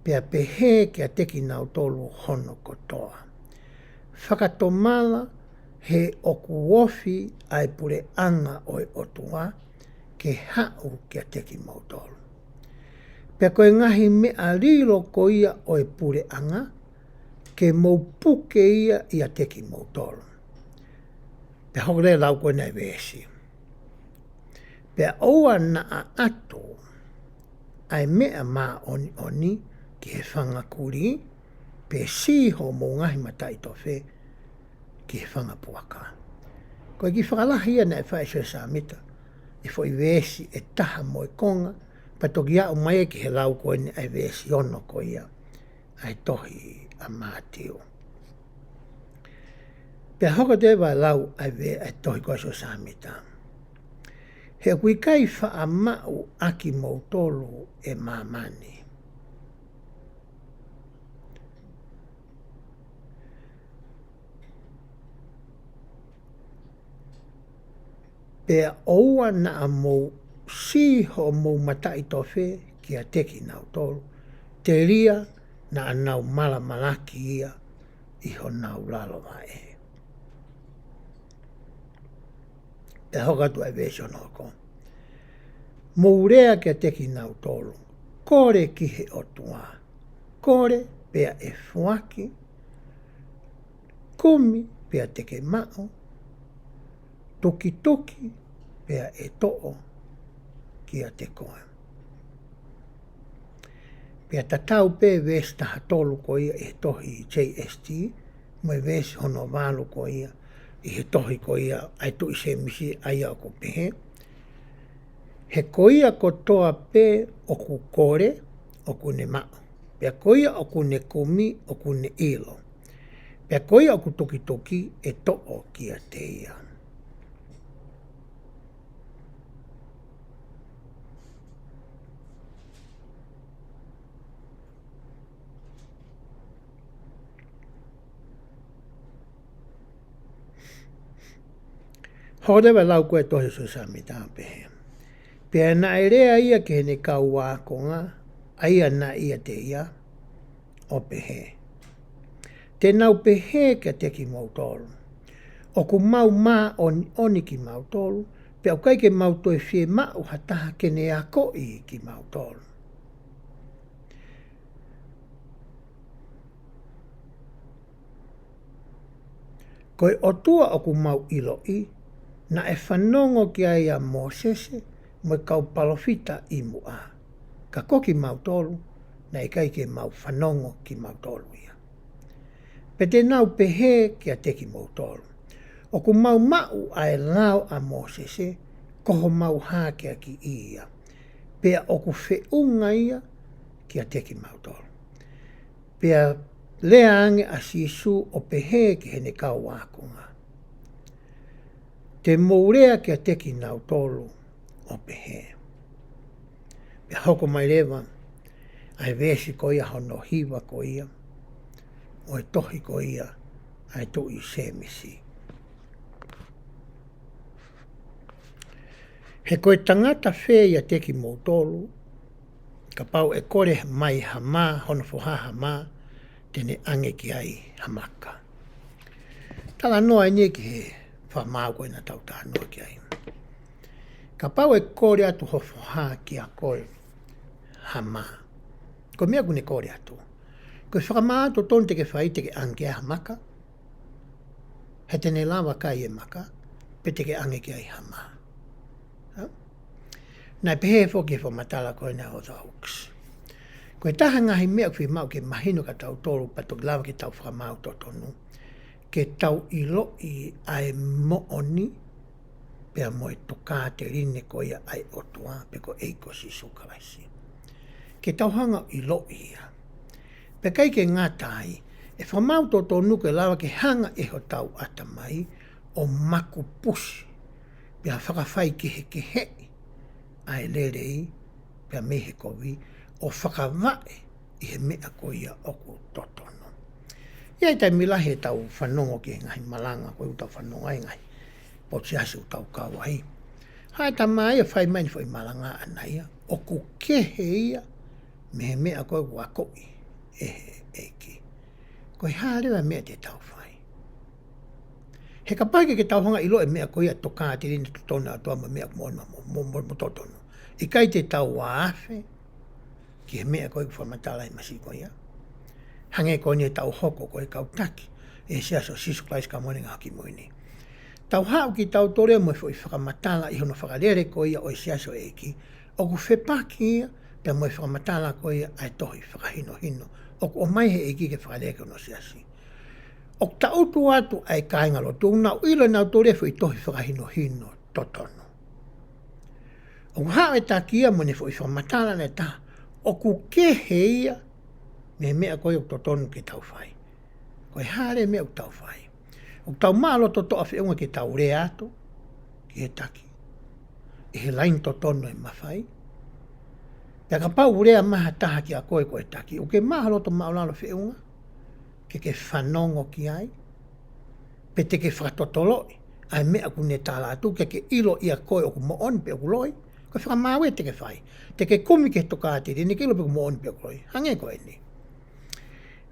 pea pehē kiate kinautolu hono kotoa, fakatomala he ʻoku ofi ʻa e puleʻanga ʻo e ʻOtua ke haʻu kiate kimoutolu. Pea ko e ngaahi meʻa lilo ko ia ʻo e puleʻanga, ke mou puke ia ʻiate kimoutolu. Pea hoko leva e lau ko ē ʻa e veesi. Pea ʻoua naʻa ʻatu ʻa e meʻa māʻoniʻoni ki he fanga kulī, pe sī homou ngaahi mataʻitofe ki he fanga puaka. Ko e kiʻi fakalahi ia naʻe fai ʻe Siosefa Sāmita ʻi he foʻi veesi ʻe taha mo e konga, Pea toki aʻu mai ki he lau ko eni ʻa e veesi ono ko ia ʻa e tohi ʻa Mātiu. Pea hoko atu ʻa e lau ʻa e ve-, ʻa e tohi ko ē ʻa Siosefa Sāmita. He ʻoku ʻikai faʻa maʻu ʻa kimoutolu ʻe māmani. Pea ʻoua naʻa mou sī hoʻomou mataʻitofe kiate kinautolu, telia naʻa nau malamalaki ia ʻi honau lalo vaʻe. Pea hoko atu ʻa e veesi ono ko ē. Mou lea kiate kinautolu, kole ki he ʻOtua, kole pea ʻe foaki, kumi pea te ke maʻu, tukituki pea ʻe toʻo kiate koe. Pea tatau pē veesi taha tolu ko ia ʻi he tohi J S T, mo e veesi hono valu ko ia ʻi he tohi ko ia ʻa e Tuʻi Sēmisi ʻa ia ʻoku pehē. He ko ia kotoa pē ʻoku kole, ʻoku ne maʻu. Pea ko ia ʻoku ne kumi, ʻoku ne ʻilo. Pea ko ia ʻoku tukituki ʻe toʻo kiate ia. Hoko atu ʻa e lau ko ē ʻa e tohi ʻa Siosefa Sāmita ʻo pehē. Pea naʻe lea ia ki heʻene kau ākonga, ʻa ia naʻe ʻiate ia, ʻo pehē. Te nau pehē kiate kimoutolu. ʻOku mau māʻoniʻoni kimautolu, pea ʻoku ʻikai ke mau toe fiemaʻu ha taha ke ne akoʻi kimautolu. Ko e ʻOtua ʻoku mau ʻiloʻi, naʻe fanongo ki ai ʻa Mōsese, mo e kau palōfita ʻi muʻa. Ka ko kimautolu, naʻe ʻikai ke mau fanongo kimautolu ia. Pea te nau pehē kiate kimoutolu. ʻOku mau maʻu ʻa e lao ʻa Mōsese, ko homau hākeakiʻi ia. Pea ʻoku feʻunga ia kiate kimautolu. Pea lea ange ʻa Sīsū ʻo pehē ki heʻene kau ākonga. Te mou lea kiate kinautolu ʻo pehē. Pea hoko mai leva, ʻa e veesi ko ia hono hiva ko ia, ʻo e tohi ko ia, ʻa e Tuʻi Sēmisi. He ko e tangata fē ʻiate kimoutolu, kapau ʻe kole mai ha mā, hono foha ha mā, te ne ʻange ki ai ha maka. Talanoa eni ki he fakamaau ko ē naʻa tau talanoa ki ai. Kapau ʻe kole atu ho foha kiate koe ha mā. Ko e meʻa ʻoku ne kole atu. Ko e fakamaau totonu te ke fai te ke ʻange ki ai ha maka. He te ne lava kai e maka, pe te ke ʻange ki ai ha mā. Ha? Naʻe pehē foki he fakamatala ko ena ʻa Arthur Hawkes. Ko e taha ngaahi meʻa ʻoku fiemaʻu ke mahino kia tautolu pea toki lava ke tau fakamaau totonu. Ke tau ʻiloʻi ʻa e moʻoni, pea mo e tokāteline ko ia ʻa e ʻOtua, pe ko e ʻEiki ko Sīsū Kalaisi. Ke tau hanga ʻo ʻiloʻi ia. Pea ʻikai ke ngata ai, ʻe fakamaau totonu ke lava ke hanga ʻe hotau ʻatamai ʻo makupusi, pea fakafaikehekeheʻi ʻa e lelei, pea mei he kovi, ʻo fakavaʻe ʻi he meʻa ko ia ʻoku totonu. ʻI ai taimi lahi ʻetau fanongo ki he ngaahi malanga, ko ʻetau fanongo ai ngaahi potu siasi ʻoku tau kau ai. Haʻu e tama ia ʻo fai mai ʻene foʻi malanga ʻana ia, ʻoku kehe ia, mei he meʻa ko ē ʻoku akoʻi ʻe he ʻEiki. Ko e hā leva e meʻa te tau fai. He kapau ʻe ʻikai ke tau hanga ʻo ʻilo e meʻa ko ia tokāteline totonu ʻa e ʻOtua mo e meʻa moʻoni mo, mo, mo, mo totonu. ʻIkai te tau afe, ki he meʻa ko ē ʻoku fakamatala ʻi he masiʻi ko ia. Hangē ko eni ʻetau hoko ko e kau taki, ʻi he Siasi ʻo Sīsū Kalaisi ʻo e Kau Māʻoniʻoni ʻi he Ngaahi ʻAho Kimui ni. Tau haʻu kitautolu ia mo e foʻi fakamatala ʻi hono fakalele ko ia ʻo e siasi ʻo e ʻEiki, ʻoku fepaki ia, pea mo e fakamatala ko ia ʻa e tohi fakahinohino. ʻOku ʻomai he ʻEiki ke fakalele ki hono siasi. ʻOku tangutu atu ʻa e kāingalotu, ʻoku nau ʻilo ʻe nautolu e foʻi tohi fakahinohino totonu. ʻOku haʻu e taki ia mo ʻene foʻi fakamatala ʻe taha, ʻoku kehe ia mei he meʻa ko ia ʻoku totonu ke tau fai. Ko e hā leva e meʻa ʻoku tau fai? ʻOku tau maʻu loto toʻa feʻunga ke tau lea atu ki he taki ʻi he laine totonu e mafai? Pea kapau ʻoku lea mai ha taha kiate koe ko e taki, ʻoku ke maʻu ha loto māʻulalo feʻunga ke ke fanongo ki ai, pe te ke fakatotoloʻi ʻa e meʻa ʻoku ne tala atu, ke ke ʻilo ʻe koe ʻoku moʻoni pe ʻoku loi? Ko e fakamaau ia te ke fai. Te ke kumi ki he tokāteline ke ʻilo pe ʻoku moʻoni pe ʻoku loi. Hangē ko eni.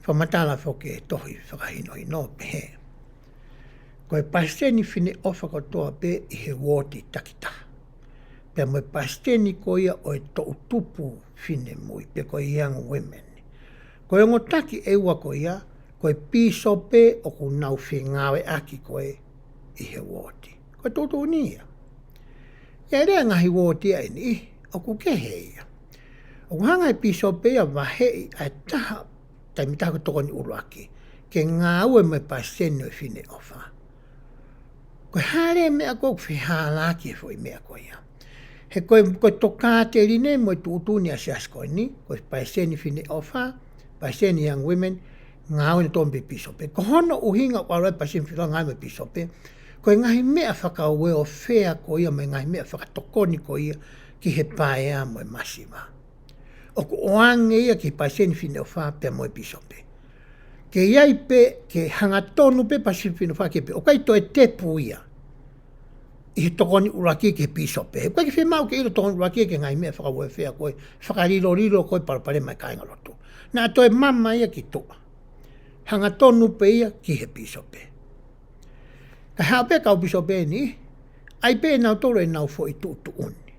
Fakamatala foki e tohi fakahinohino ʻo pehē, ko e palesiteni Fineʻofa kotoa pē ʻi he uooti takitaha, pea mo e palesiteni ko ia ʻo e toʻutupu finemui, pe ko e young women, ko e ongo taki ʻe ua ko ia, ko e pīsope ʻoku nau fengāueʻaki ko ē ʻi he uooti. Ko e tuʻutuʻuni ia. ʻI ai e ngaahi uooti ʻe niʻihi ʻoku kehe ia. ʻOku hanga ʻe he pīsope ia ʻo vaheʻi ʻa e taha, taimi taha ko e tokoni ʻuluaki, ke ngāue mo e palesiteni ʻo e Fineʻofa. Ko e hā leva e meʻa ʻoku fehālaaki he foʻi meʻa ko ia? He ko e, ko e tokāteline mo e tuʻutuʻuni ʻa e siasi ko eni, ko e palesiteni Fineʻofa, palesiteni young women, ngāue nautolu mo e pīsope. Ko hono ʻuhinga ʻoku ʻalu ai e palesiteni Fineʻofa ngāue mo e pīsope, ko e ngaahi meʻa fakauelofea ko ia mo e ngaahi meʻa fakatokoni ko ia ki he paea mo e masiva, ʻoku ʻoange ia ki he palesiteni Fineʻofa pea mo e pīsope. Ke ʻi ai pē, ke hangatonu pē palesiteni Fineʻofa ke pē, ʻoku ʻikai toe tepu ia ʻi he tokoni ʻuluaki ki he pīsope. ʻOku ʻikai ke fiemaʻu ke ʻilo tokoni ʻuluaki ki he ngaahi meʻa fakauelofea ko ē, fakalilolilo ko ē palopalema e kāingalotu. Naʻa toe mama ia ki tuʻa. Hangatonu pē ia ki he pīsope. Kae haʻu pē kau pīsope ni, ʻai pē ʻe nautolu ʻenau foʻi tuʻutuʻuni.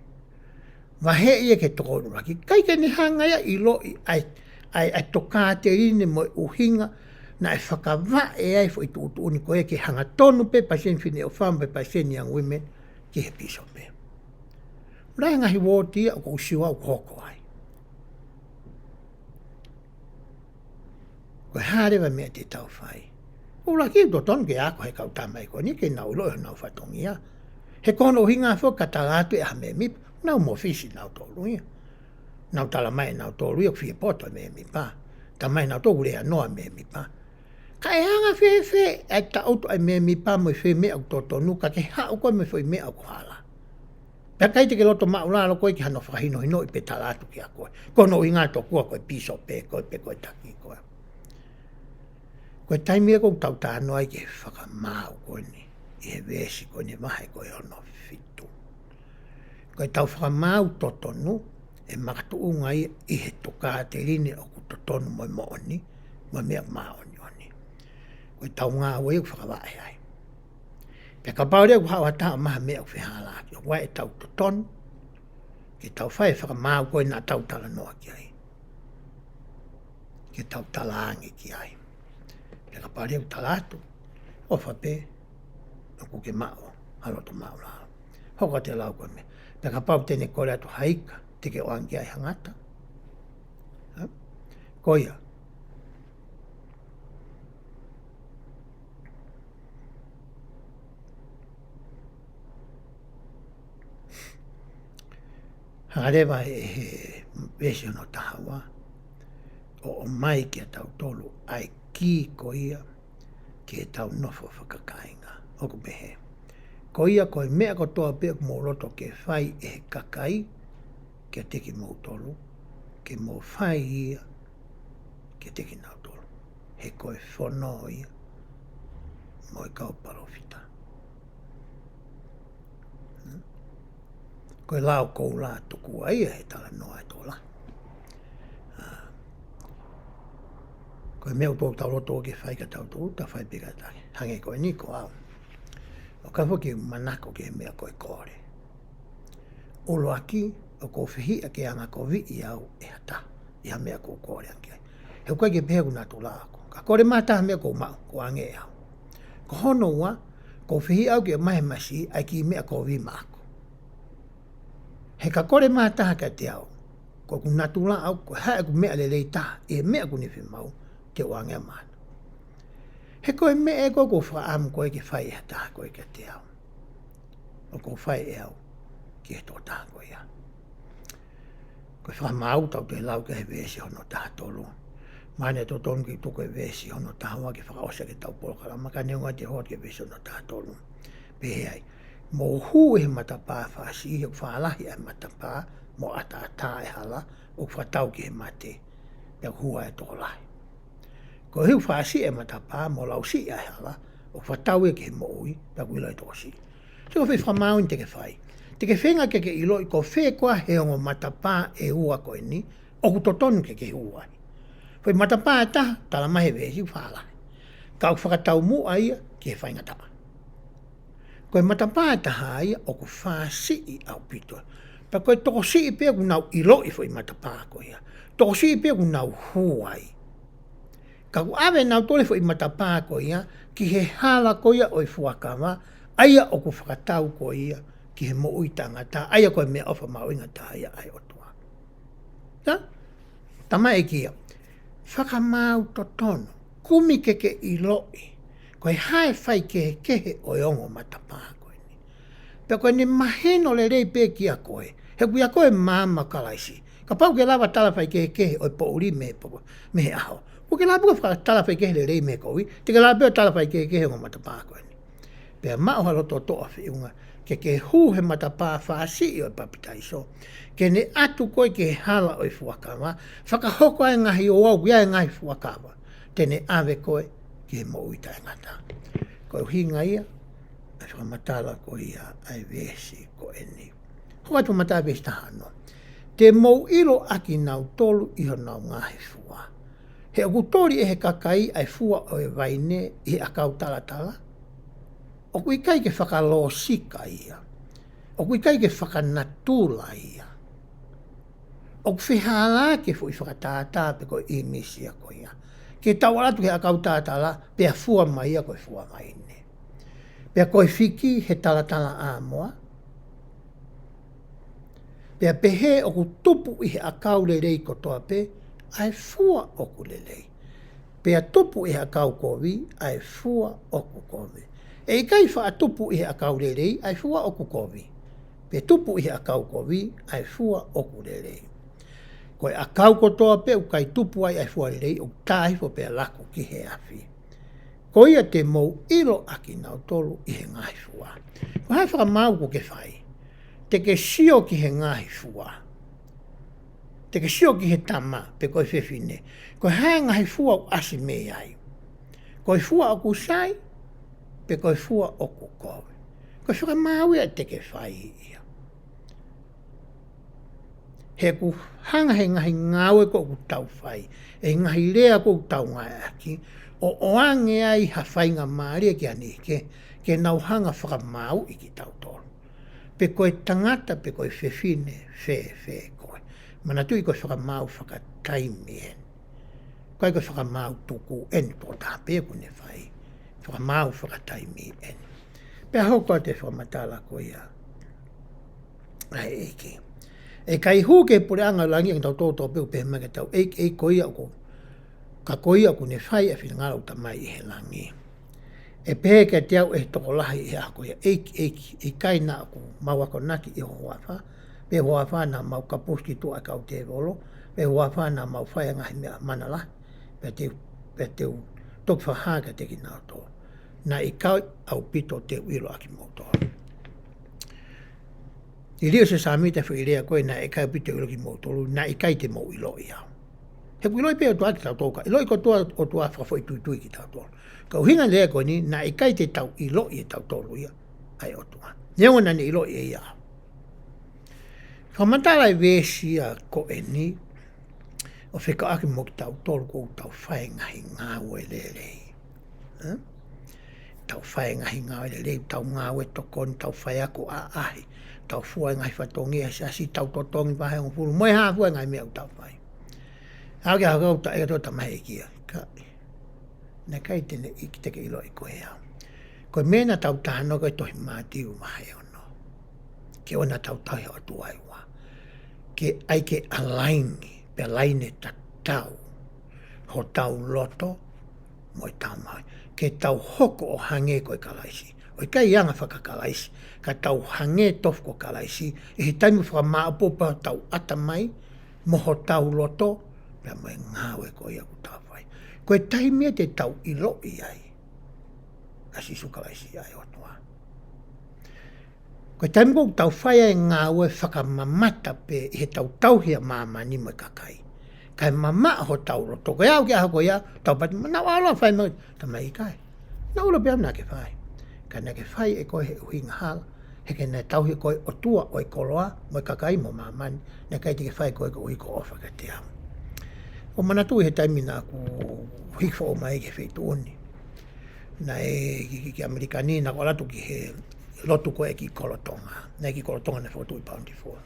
Vaheʻi ia ki he tokoni ʻuluaki. ʻIkai ke ne hanga ia ʻo ʻiloʻi ʻa e, ʻa e, ʻa e tokāteline mo e ʻuhinga naʻe fakavaʻe ai e foʻi tuʻutuʻuni ko ē ke hangatonu pē palesiteni Fineʻofa mo e palesiteni young women ki he pīsope. Ula e ngaahi uooti ia ʻoku ou sio au ʻoku hoko ai. Ko e hā leva e meʻa te tau fai? ʻUluaki, ʻoku totonu ke ako ʻe he kau tama ko eni ke nau ʻilo honau fatongia. He ko hono ʻuhinga foki ka tala atu ʻe ha mēmipa, nau mōfisi nautolu ia. Nau tala mai ʻe nautolu ia ʻoku fie poto e mēmipa. Tala mai ʻe nautolu ʻoku lea noa e mēmipa. Ka ʻe anga fēfē ʻa e taʻutu ʻa e mēmipa mo e fē meʻa ʻoku totonu, ka ke haʻu koe mo e foʻi meʻa ʻoku hala? Pea ʻikai te ke loto māʻulalo koe ki hano fakahinohinoʻi pe tala atu kiate koe. Ko hono ʻuhinga tokua ko e pīsope, ko e pe ko e taki ko ē. Ko e taimi ē ʻoku tau talanoa ai ki he fakamaau ko eni, ʻi he veesi ko eni, vahe ko ē hono fitu. Ko ʻetau fakamaau totonu, ʻe makatuʻunga ia ʻi he tokāteline ʻoku totonu mo e moʻoni, mo e meʻa māʻoniʻoni. Ko ʻetau ngāue ia ʻoku fakavaʻe ai. Pea kapau leva ʻoku haʻu ha taha ʻo ʻomai ha meʻa ʻoku fehālaaki, ʻoku ʻi ai ʻetau totonu ke tau fai e fakamaau ko ē naʻa tau talanoa ki ai, ke tau talaange ki ai. Pea kapau leva ʻoku tala atu, ʻofa pē, ʻoku ke maʻu ha loto māʻulalo. Hoko atu e lau ko ē meʻa. Pea kapau te ne kole atu ha ika, te ke ʻoange ki ai ha ngata? Ha? Ko ia. Hanga leva ʻe he veesi hono taha ua ʻo ʻomai kiate kitautolu ʻa e kī ko ia ki heʻetau nofo fakakāinga. ʻOku pehē, ko ia ko e meʻa kotoa pē ʻoku mou loto ke fai ʻe he kakai kiate kimoutolu, ke mou fai ia kiate kinautolu. He ko e fono ia mo e kau palōfita. Ko e lao koula tukua ia he talanoa e Tola. ʻA, ko e meʻa ʻoku tau loto ke fai kiate kitautolu, ta fai pē kiate kitautolu. Hangē ko eni ko au. ʻOku ou kei manako ki he meʻa ko e kole. ʻUluaki, ʻoku ou fehiʻa ke angakoviʻi au ʻe ha taha ʻi ha meʻa ʻoku ou kole ange ki ai. He ʻoku ʻikai ke pehē ʻoku natula ʻaʻaku. Ka kole mai ha taha ha meʻa ʻoku ou maʻu, ʻoku ʻoange ʻe au. Ko hono ua, ʻoku ou fehiʻa au ke ʻomai ʻe he masiʻi ʻa e kiʻi meʻa kovi maʻaku. He ka kole mai ha taha kiate au, ko ʻeku natula ʻaʻaku, ko e hā ʻeku meʻa lelei taha ʻi he meʻa ʻoku ne fiemaʻu, te u ʻoange ia maʻana. He ko e meʻa ē ʻoku ou fakaʻamu ko ē ke fai ʻe ha taha ko ē kiate au, ʻoku ou fai ʻe au ki he tokotaha ko ia. Ko e fakamaau tau toe lau ki he veesi hono taha tolu. Mahalo ne totonu ke tuku e veesi hono taha ua ke fakaʻosi ʻaki ʻetau polokalama, ka neongo te u hoko ki he veesi hono taha tolu. Pehē ai, mou hū ʻi he matapā fāsiʻi, he ʻoku fālahi ʻa e matapā, mo ʻataʻatā ʻa e hala, ʻoku fakatau ki he mate, pea ʻoku hū ai ʻa e tokolahi. Koeʻuhi ʻoku fāsiʻi ʻa e matapā, mo lausiʻi ʻa e hala, ʻoku fakatau ia ki he moʻui, pea ʻoku ʻilo ʻa e tokosiʻi. Sio ki he foʻi fakamaau ni te ke fai. Te ke feinga ke ke ʻiloʻi ko fē koā he ongo matapā ʻe ua ko eni, ʻoku totonu ke ke hū ai. Foʻi matapā ʻe taha, tala mai he veesi ʻoku fālahi. Ka ʻoku fakataumuʻa ia ki he faingataʻa. Ko e matapā ʻe taha ia ʻoku fāsiʻi ʻaupito. Pea ko e tokosiʻi pē ʻoku nau ʻiloʻi foʻi matapā ko ia. Tokosiʻi pē ʻoku nau hū ai. Ka ʻoku ʻave ʻe nautolu e foʻi matapā ko ia ki he hala ko ia ʻo e fuakava, ʻa ia ʻoku fakatau ko ia ki he moʻui taʻengata, ʻa ia ko e meʻaʻofa mahuʻinga taha ia ʻa e ʻOtua. Ta? Tamaiki ia. Fakamaau totonu. Kumi ke ke ʻiloʻi ko e hā e faikehekehe ʻo e ongo matapā ko eni. Pea ko ʻene mahino lelei pē kiate koe. He ʻoku ʻia koe e maama ʻo Kalaisi. Kapau ʻoku ke lava tala faikehekehe ʻo e poʻuli mei he po-, mei he ʻaho, ʻoku ke lava pē ʻo fakatala faikehe lelei mei he kovi, te ke lava pē ʻo tala faikehekehe ʻo e ongo matapā ko eni. Pea maʻu ha loto toʻa feʻunga, ke ke hū he matapā fāsiʻi ʻo e papitaiso, ke ne ʻatu koe ki he hala ʻo e fuakava, fakahoko ai e ngaahi ouau ʻi he ngaahi fuakava, te ne ʻave koe ki he moʻui taʻengata. Ko e ʻuhinga ia ʻa e fakamatala ko ia ʻa e veesi ko eni. Hoko atu fakamatala veesi taha ono. Te mou ʻilo ʻa kinautolu ʻi honau ngaahi fua. He ʻoku toli ʻe he kakai ʻa e fua ʻo e vaine ʻi he ʻakau talatala. ʻOku ʻikai ke fakalōsika ia. ʻOku ʻikai ke fakanatula ia. ʻOku fehālaaki e foʻi fakatātā pe ko e ʻīmisi ia ko ia. Ke tau ʻalu atu ki he ʻakau talatala, pea fua mai ia ko e fua vaine. Pea ko e fiki he talatalaʻāmoa. Pea pehē ʻoku tupu ʻi he ʻakau lelei kotoa pē ʻa e fua ʻoku lelei. Pea tupu ʻi he ʻakau kovi ʻa e fua ʻoku kovi. ʻE ʻikai faʻa tupu ʻi he ʻakau lelei ʻa e fua ʻoku kovi. Pea tupu ʻi he ʻakau kovi ʻa e fua ʻoku lelei. Ko e ʻakau kotoa pē ʻoku ʻikai tupu ai ʻa e fua lelei ʻoku tā hifo pea laku ki he afi. Ko ia te mou ʻilo ʻa kinautolu ʻi he ngaahi fua. Ko e hā e fakamaau ʻoku ke fai? Te ke sio ki he ngaahi fua. Te ke sio ki he tama pe ko e fefine. Ko e hā e ngaahi fua ʻoku ʻasi mei ai? Ko e fua ʻoku sai, pe ko e fua ʻoku kovi? Ko e fakamaau ia te ke fai ia. He ʻoku hanga he ngaahi ngāue ko ē ʻoku tau fai, ʻe he ngaahi lea ko ē ʻoku tau ngāueʻaki, ʻo ʻoange ai ha faingamālie ki ha niʻihi kehe, ke nau hanga fakamaauʻi kitautolu. Pe ko e tangata, pe ko e fefine, fēfē koe. Manatuʻi ko e fakamaau fakataimi eni. ʻIkai ko e fakamaau tuku eni tokotaha pē ʻoku ne fai. Fakamaau fakataimi eni. Pea hoko atu e fakamatala ko ia ʻa e ʻEiki. ʻE ʻikai hū ki he puleʻanga ʻo langi ʻa kinautolu kotoa pē ʻoku pehē mai ki heʻetau ʻEiki, ʻEiki ko ia ʻoku, ka ko ia ʻoku ne fai ʻa e finangalo ʻo ʻetau Tamai ʻi he langi. ʻE pehē kiate au ʻe he tokolahi ʻi he ʻaho ko ia, ʻEiki, ʻEiki, ʻikai naʻa mau akonaki ʻi ho huafa, pe huafa naʻa mau kapusi ki tuʻa ʻa e kau tēvolo, pe huafa naʻa mau fai ʻa e ngaahi meʻa mana lahi, pea te u, pea te u toki fakahā kiate kinautolu. Naʻe ʻikai ʻaupito te u ʻilo ʻa kimoutolu. Liliu ʻe Siosefa Sāmita e foʻi lea ko ē, naʻe ʻikai ʻaupito te u ʻilo kimoutolu, naʻe ʻikai te mou ʻiloʻi au. He ʻoku ʻiloʻi pē ʻOtua kitautolu, ka ʻiloʻi kotoa ʻOtua fakafoʻituitui kitautolu. Ka ʻuhinga e lea ko eni, naʻe ʻikai te tau ʻiloʻi ʻe tautolu ia ʻa e ʻOtua. Neongo naʻa ne ʻiloʻi ʻe ia au. Fakamatala e veesi ia ko eni, ʻo fekauʻaki mo kitautolu ʻoku tau fai e ngaahi ngāue lelei. Ē? Tau fai e ngaahi ngāue lelei, tau ngāue tokoni, tau faiako ʻaʻahi, tau fua e ngaahi fatongia ʻa e siasi, tau totongi vahehongofulu, mo e hā fua e ngaahi meʻa ʻoku tau fai. Aʻu ki he ʻaho ko ē ʻoku tau ʻeke atu ʻa e tamaioʻeiki ia, ka naʻe ʻikai te ne ʻi-, te ke ʻiloʻi koe au. Ko e meʻa naʻa tau talanoa ki ai he tohi Mātiu vahe ono. Ke ʻoua naʻa tau tauhi ʻa e ʻOtua ʻe ua. Ke ʻai ke align, pe laine tatau hotau loto mo ʻetau maʻu. Ke tau hoko ʻo hangē ko e Kalaisi. ʻo ʻikai anga fakakalaisi, ka tau hangē tofu ko Kalaisi, ʻi he taimi ʻoku fakamāʻopoʻopo ai hotau ʻatamai, mo hotau loto, pea mo e ngāue ko ia ʻoku tau fai. Ko e taimi ia te tau ʻiloʻi ai ʻa Sīsū Kalaisi ʻa e ʻOtua. Ko e taimi ko ē ʻoku tau fai ai e ngāue fakamamata pē ʻi heʻetau tauhi ʻa māmani mo e kakai. Kae mamaʻo hotau loto. Ko e aʻu ki he ʻaho ko ia, tau pehē, naʻa ku ʻalu ʻo fai mai, Tamai, ʻikai. Naʻa ku ʻilo pē au naʻa ke fai. Ka naʻa ke fai ʻe koe he ʻuhinga hala. He ke ne tauhi ʻe koe ʻOtua ʻo e koloa, mo e kakai, mo māmani. Naʻe ʻikai te ke fai koe koeʻuhi ko hoʻo ʻofa kiate au. ʻOku ou manatuʻi he taimi naʻa ku hiki foʻou mai ki he feituʻu ni. Naʻe ki, ki, ki ʻAmelika ni, naʻa ku ʻalu atu ki he lotu ko ē ʻa e kiʻi kolotonga. Naʻe kiʻi kolotonga naʻe fokotuʻu ʻi Bountiful.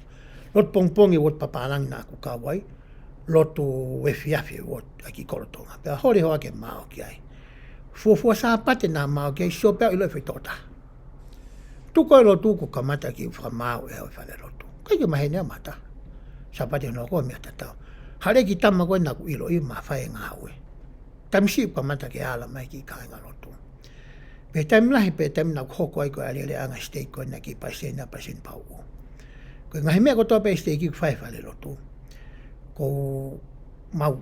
Lotu pongipongi, lotu papālangi naʻa ku kau ai. Lotu efiafi, lotu ʻa e kiʻi kolotonga. Pea holi e hoa ke ma ō ki ai. Fuofua Sāpate naʻa ma ō ki ai, sio pē au ʻiloʻi e foʻi tokotaha. Tuku e lotu kuo kamata ke u fakamaau ʻe au e fale lotu. ʻIkai ke maheni au mata. Sāpate hono hoko meʻa tatau. Hale e kiʻi tama ko ē naʻa ku ʻiloʻi ma fai e ngāue. Taimi siʻi kuo kamata ke ala mai e kiʻi kāingalotu. Pea taimi lahi pē taimi naʻa ku hoko ai ko e alealeʻanga siteiki ko ē naʻe kei palesiteni, palesiteni Pauʻu. Ko e ngaahi meʻa kotoa pē siteiki ʻoku fai he fale lotu. Ko u mau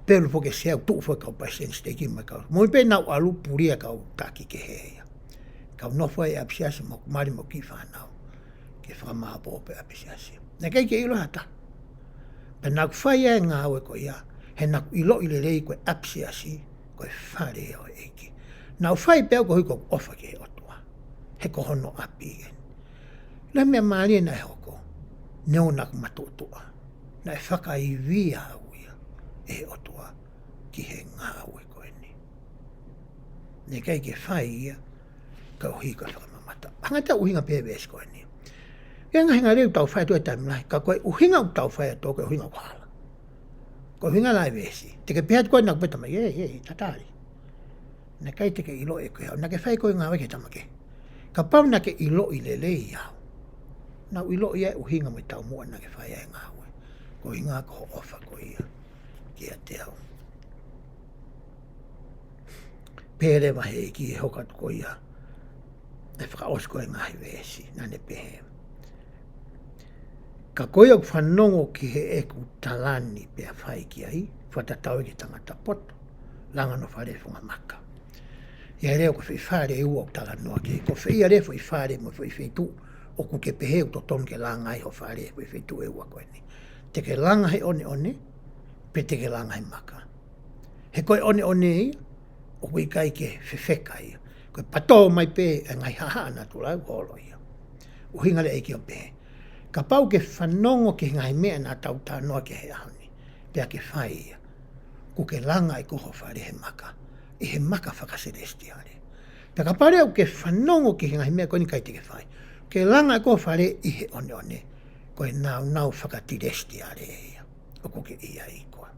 pelu foki e sea, tuʻu foki e kau palesiteni siteiki mo e kau. Mo e pē naʻa ku ʻalu puli ʻa e kau taki kehe ia. Kau nofo ai ʻapisiasi mo e mali mo e kiʻi fānau. Ke fakamāʻopoʻopo e ʻapisiasi. Naʻe ʻikai ke ʻilo ha taha. Pea naʻa ku fai ai e ngāue ko ia, he naʻa ku ʻiloʻi lelei ko e ʻapisiasi, ko e fale ʻo e ʻEiki. Naʻa ku fai pē au koeʻuhi ko ʻeku ʻofa ki he ʻOtua. He ko hono ʻapi eni. Naʻe meʻa mālie naʻe hoko. Neongo naʻa ku matuʻotuʻa. Naʻe fakaivia au ia ʻe he ʻOtua ki he ngāue ko eni. Naʻe ʻikai ke fai ia, koeʻuhi ko e fakamamata. Hanga ʻe he ʻuhinga pē veesi ko eni. ʻI he ngaahi ngāue ʻoku tau fai atu he taimi lahi, ka ko e ʻuhinga ʻoku tau fai atu ko e ʻuhinga ʻoku hala. Ko e ʻuhinga lahi veesi. Te ke pehē atu ko ē naʻa ku pehē Tamai, ē, ē, tatali. Naʻe ʻikai te ke ʻiloʻi ʻe koe au, naʻa ke fai koe e ngāue ki he tama kehe. Kapau naʻa ke ʻiloʻi lelei au. Naʻa ku ʻiloʻi ʻa e ʻuhinga mo e taumuʻa naʻa ke fai ai e ngāue. Ko e ʻuhinga ko hoʻo ʻofa ko ia kiate au. Pehē leva ʻe he ʻEiki he hoko atu ko ia. ʻE fakaʻosi ko ē e ngaahi veesi, naʻa ne pehē. Ka ko ia ʻoku fanongo ki heʻeku tala ni pea fai ki ai, fakatatau ia ki he tangata poto, langa hono fale he funga maka. ʻI he lea ko e foʻi fale ʻe ua ʻoku talanoa ki ai, ko e foʻi ʻa e foʻi fale mo e foʻi feituʻu, ʻoku ke pehē ʻoku totonu ke langa ai ho fale he foʻi feituʻu ʻe ua ko eni. Te ke langa he ʻoneʻone, pe te ke langa he maka. He ko e ʻoneʻone ia, ʻoku ʻikai ke fefeka ia. Ko e patō mai pē e ngaahi haʻahaʻa natula ʻoku holo ia. ʻUhinga leva e ʻEiki ʻo pehē. Kapau ke fanongo ki he ngaahi meʻa naʻa tau talanoa ki ai he ʻaho ni. Pea ke fai ia. ʻOku ke langa ʻe koe ho fale he maka. ʻI he maka fakasilesitiale. Pea kapau leva ʻoku ke fanongo ki he ngaahi meʻa ko eni ʻikai te ke fai. Ke langa ʻe koe ho fale ʻi he ʻoneʻone. Ko e nāunau fakasilesitiale ia. ʻOku ke ʻi ai koe.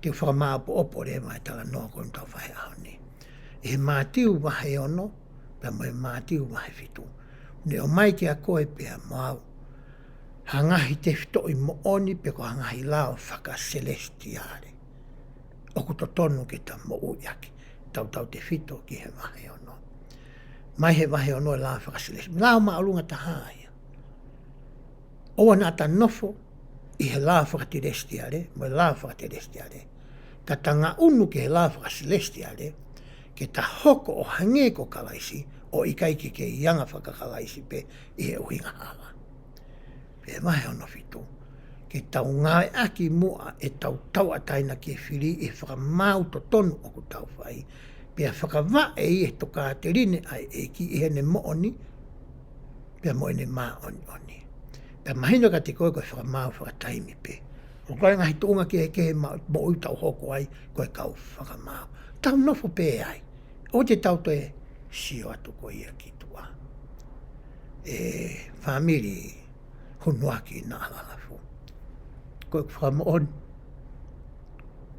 Te u fakamāʻopoʻopo leva e talanoa ko eni ʻoku tau fai he ʻaho ni. ʻI he Mātiu vahe ono, pea mo e Mātiu vahe fitu. Ne ʻomai kiate koe pea mo au. Ha ngaahi tefitoʻi moʻoni pe ko ha ngaahi lao fakasilesitiale. ʻOku totonu ke ta moʻui ʻaki. Tautautefito ki he vahe ono. Mai he vahe ono e lao fakasilesitiale. Lao māʻolunga taha ia. ʻOua naʻa ta nofo ʻi he lao fakasilesitiale, mo e lao fakasilesitiale. Ka ta ngaʻunu ki he lao fakasilesitiale, ke ta hoko ʻo hangē ko Kalaisi, ʻo ʻikai ke kei anga fakakalaisi pē ʻi he ʻuhinga hala. Pea vahe ono fitu. Ke tau ngāueʻaki muʻa ʻetau tauʻatāina ke fili ʻi he fakamaau totonu ʻoku tau fai. Pea fakavaʻe ʻi he tokāteline ʻa e ʻEiki ʻi heʻene moʻoni, pea mo ʻene māʻoniʻoni. Pea mahino kiate koe ko e fakamaau fakataimi pē. ʻOku ʻi ai e ngaahi tuʻunga kehekehe mo, moʻui ʻoku tau hoko ai ko e kau fakamaau. Tau nofo pē ai. ʻOua te tau toe sio atu ko ia ki tuʻa. ʻE fāmili Hunuaki Naʻa Lalafu. Ko e fakamoʻoni.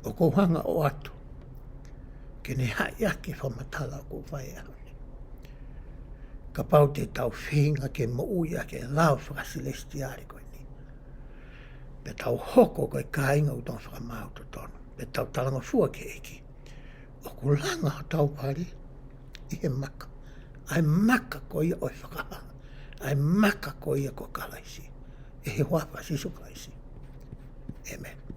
ʻOku ou hanga ʻo ʻoatu. Ke ne haʻi ʻaki e fakamatala ʻoku ou fai he ʻaho ni. Kapau te tau feinga ke moʻui ʻaki e lao fakasilesitiale ko eni. Pea tau hoko ko e kāinga ʻoku tau fakamaau totonu. Pea tau talangofua ki he ʻEiki. ʻOku langa hotau fale ʻi he maka. ʻa e maka ko ia ʻo e fakahā, ʻa e maka ko ia ko Kalaisi. ʻI he huafa ʻo Sīsū Kalaisi. ʻĒmeni.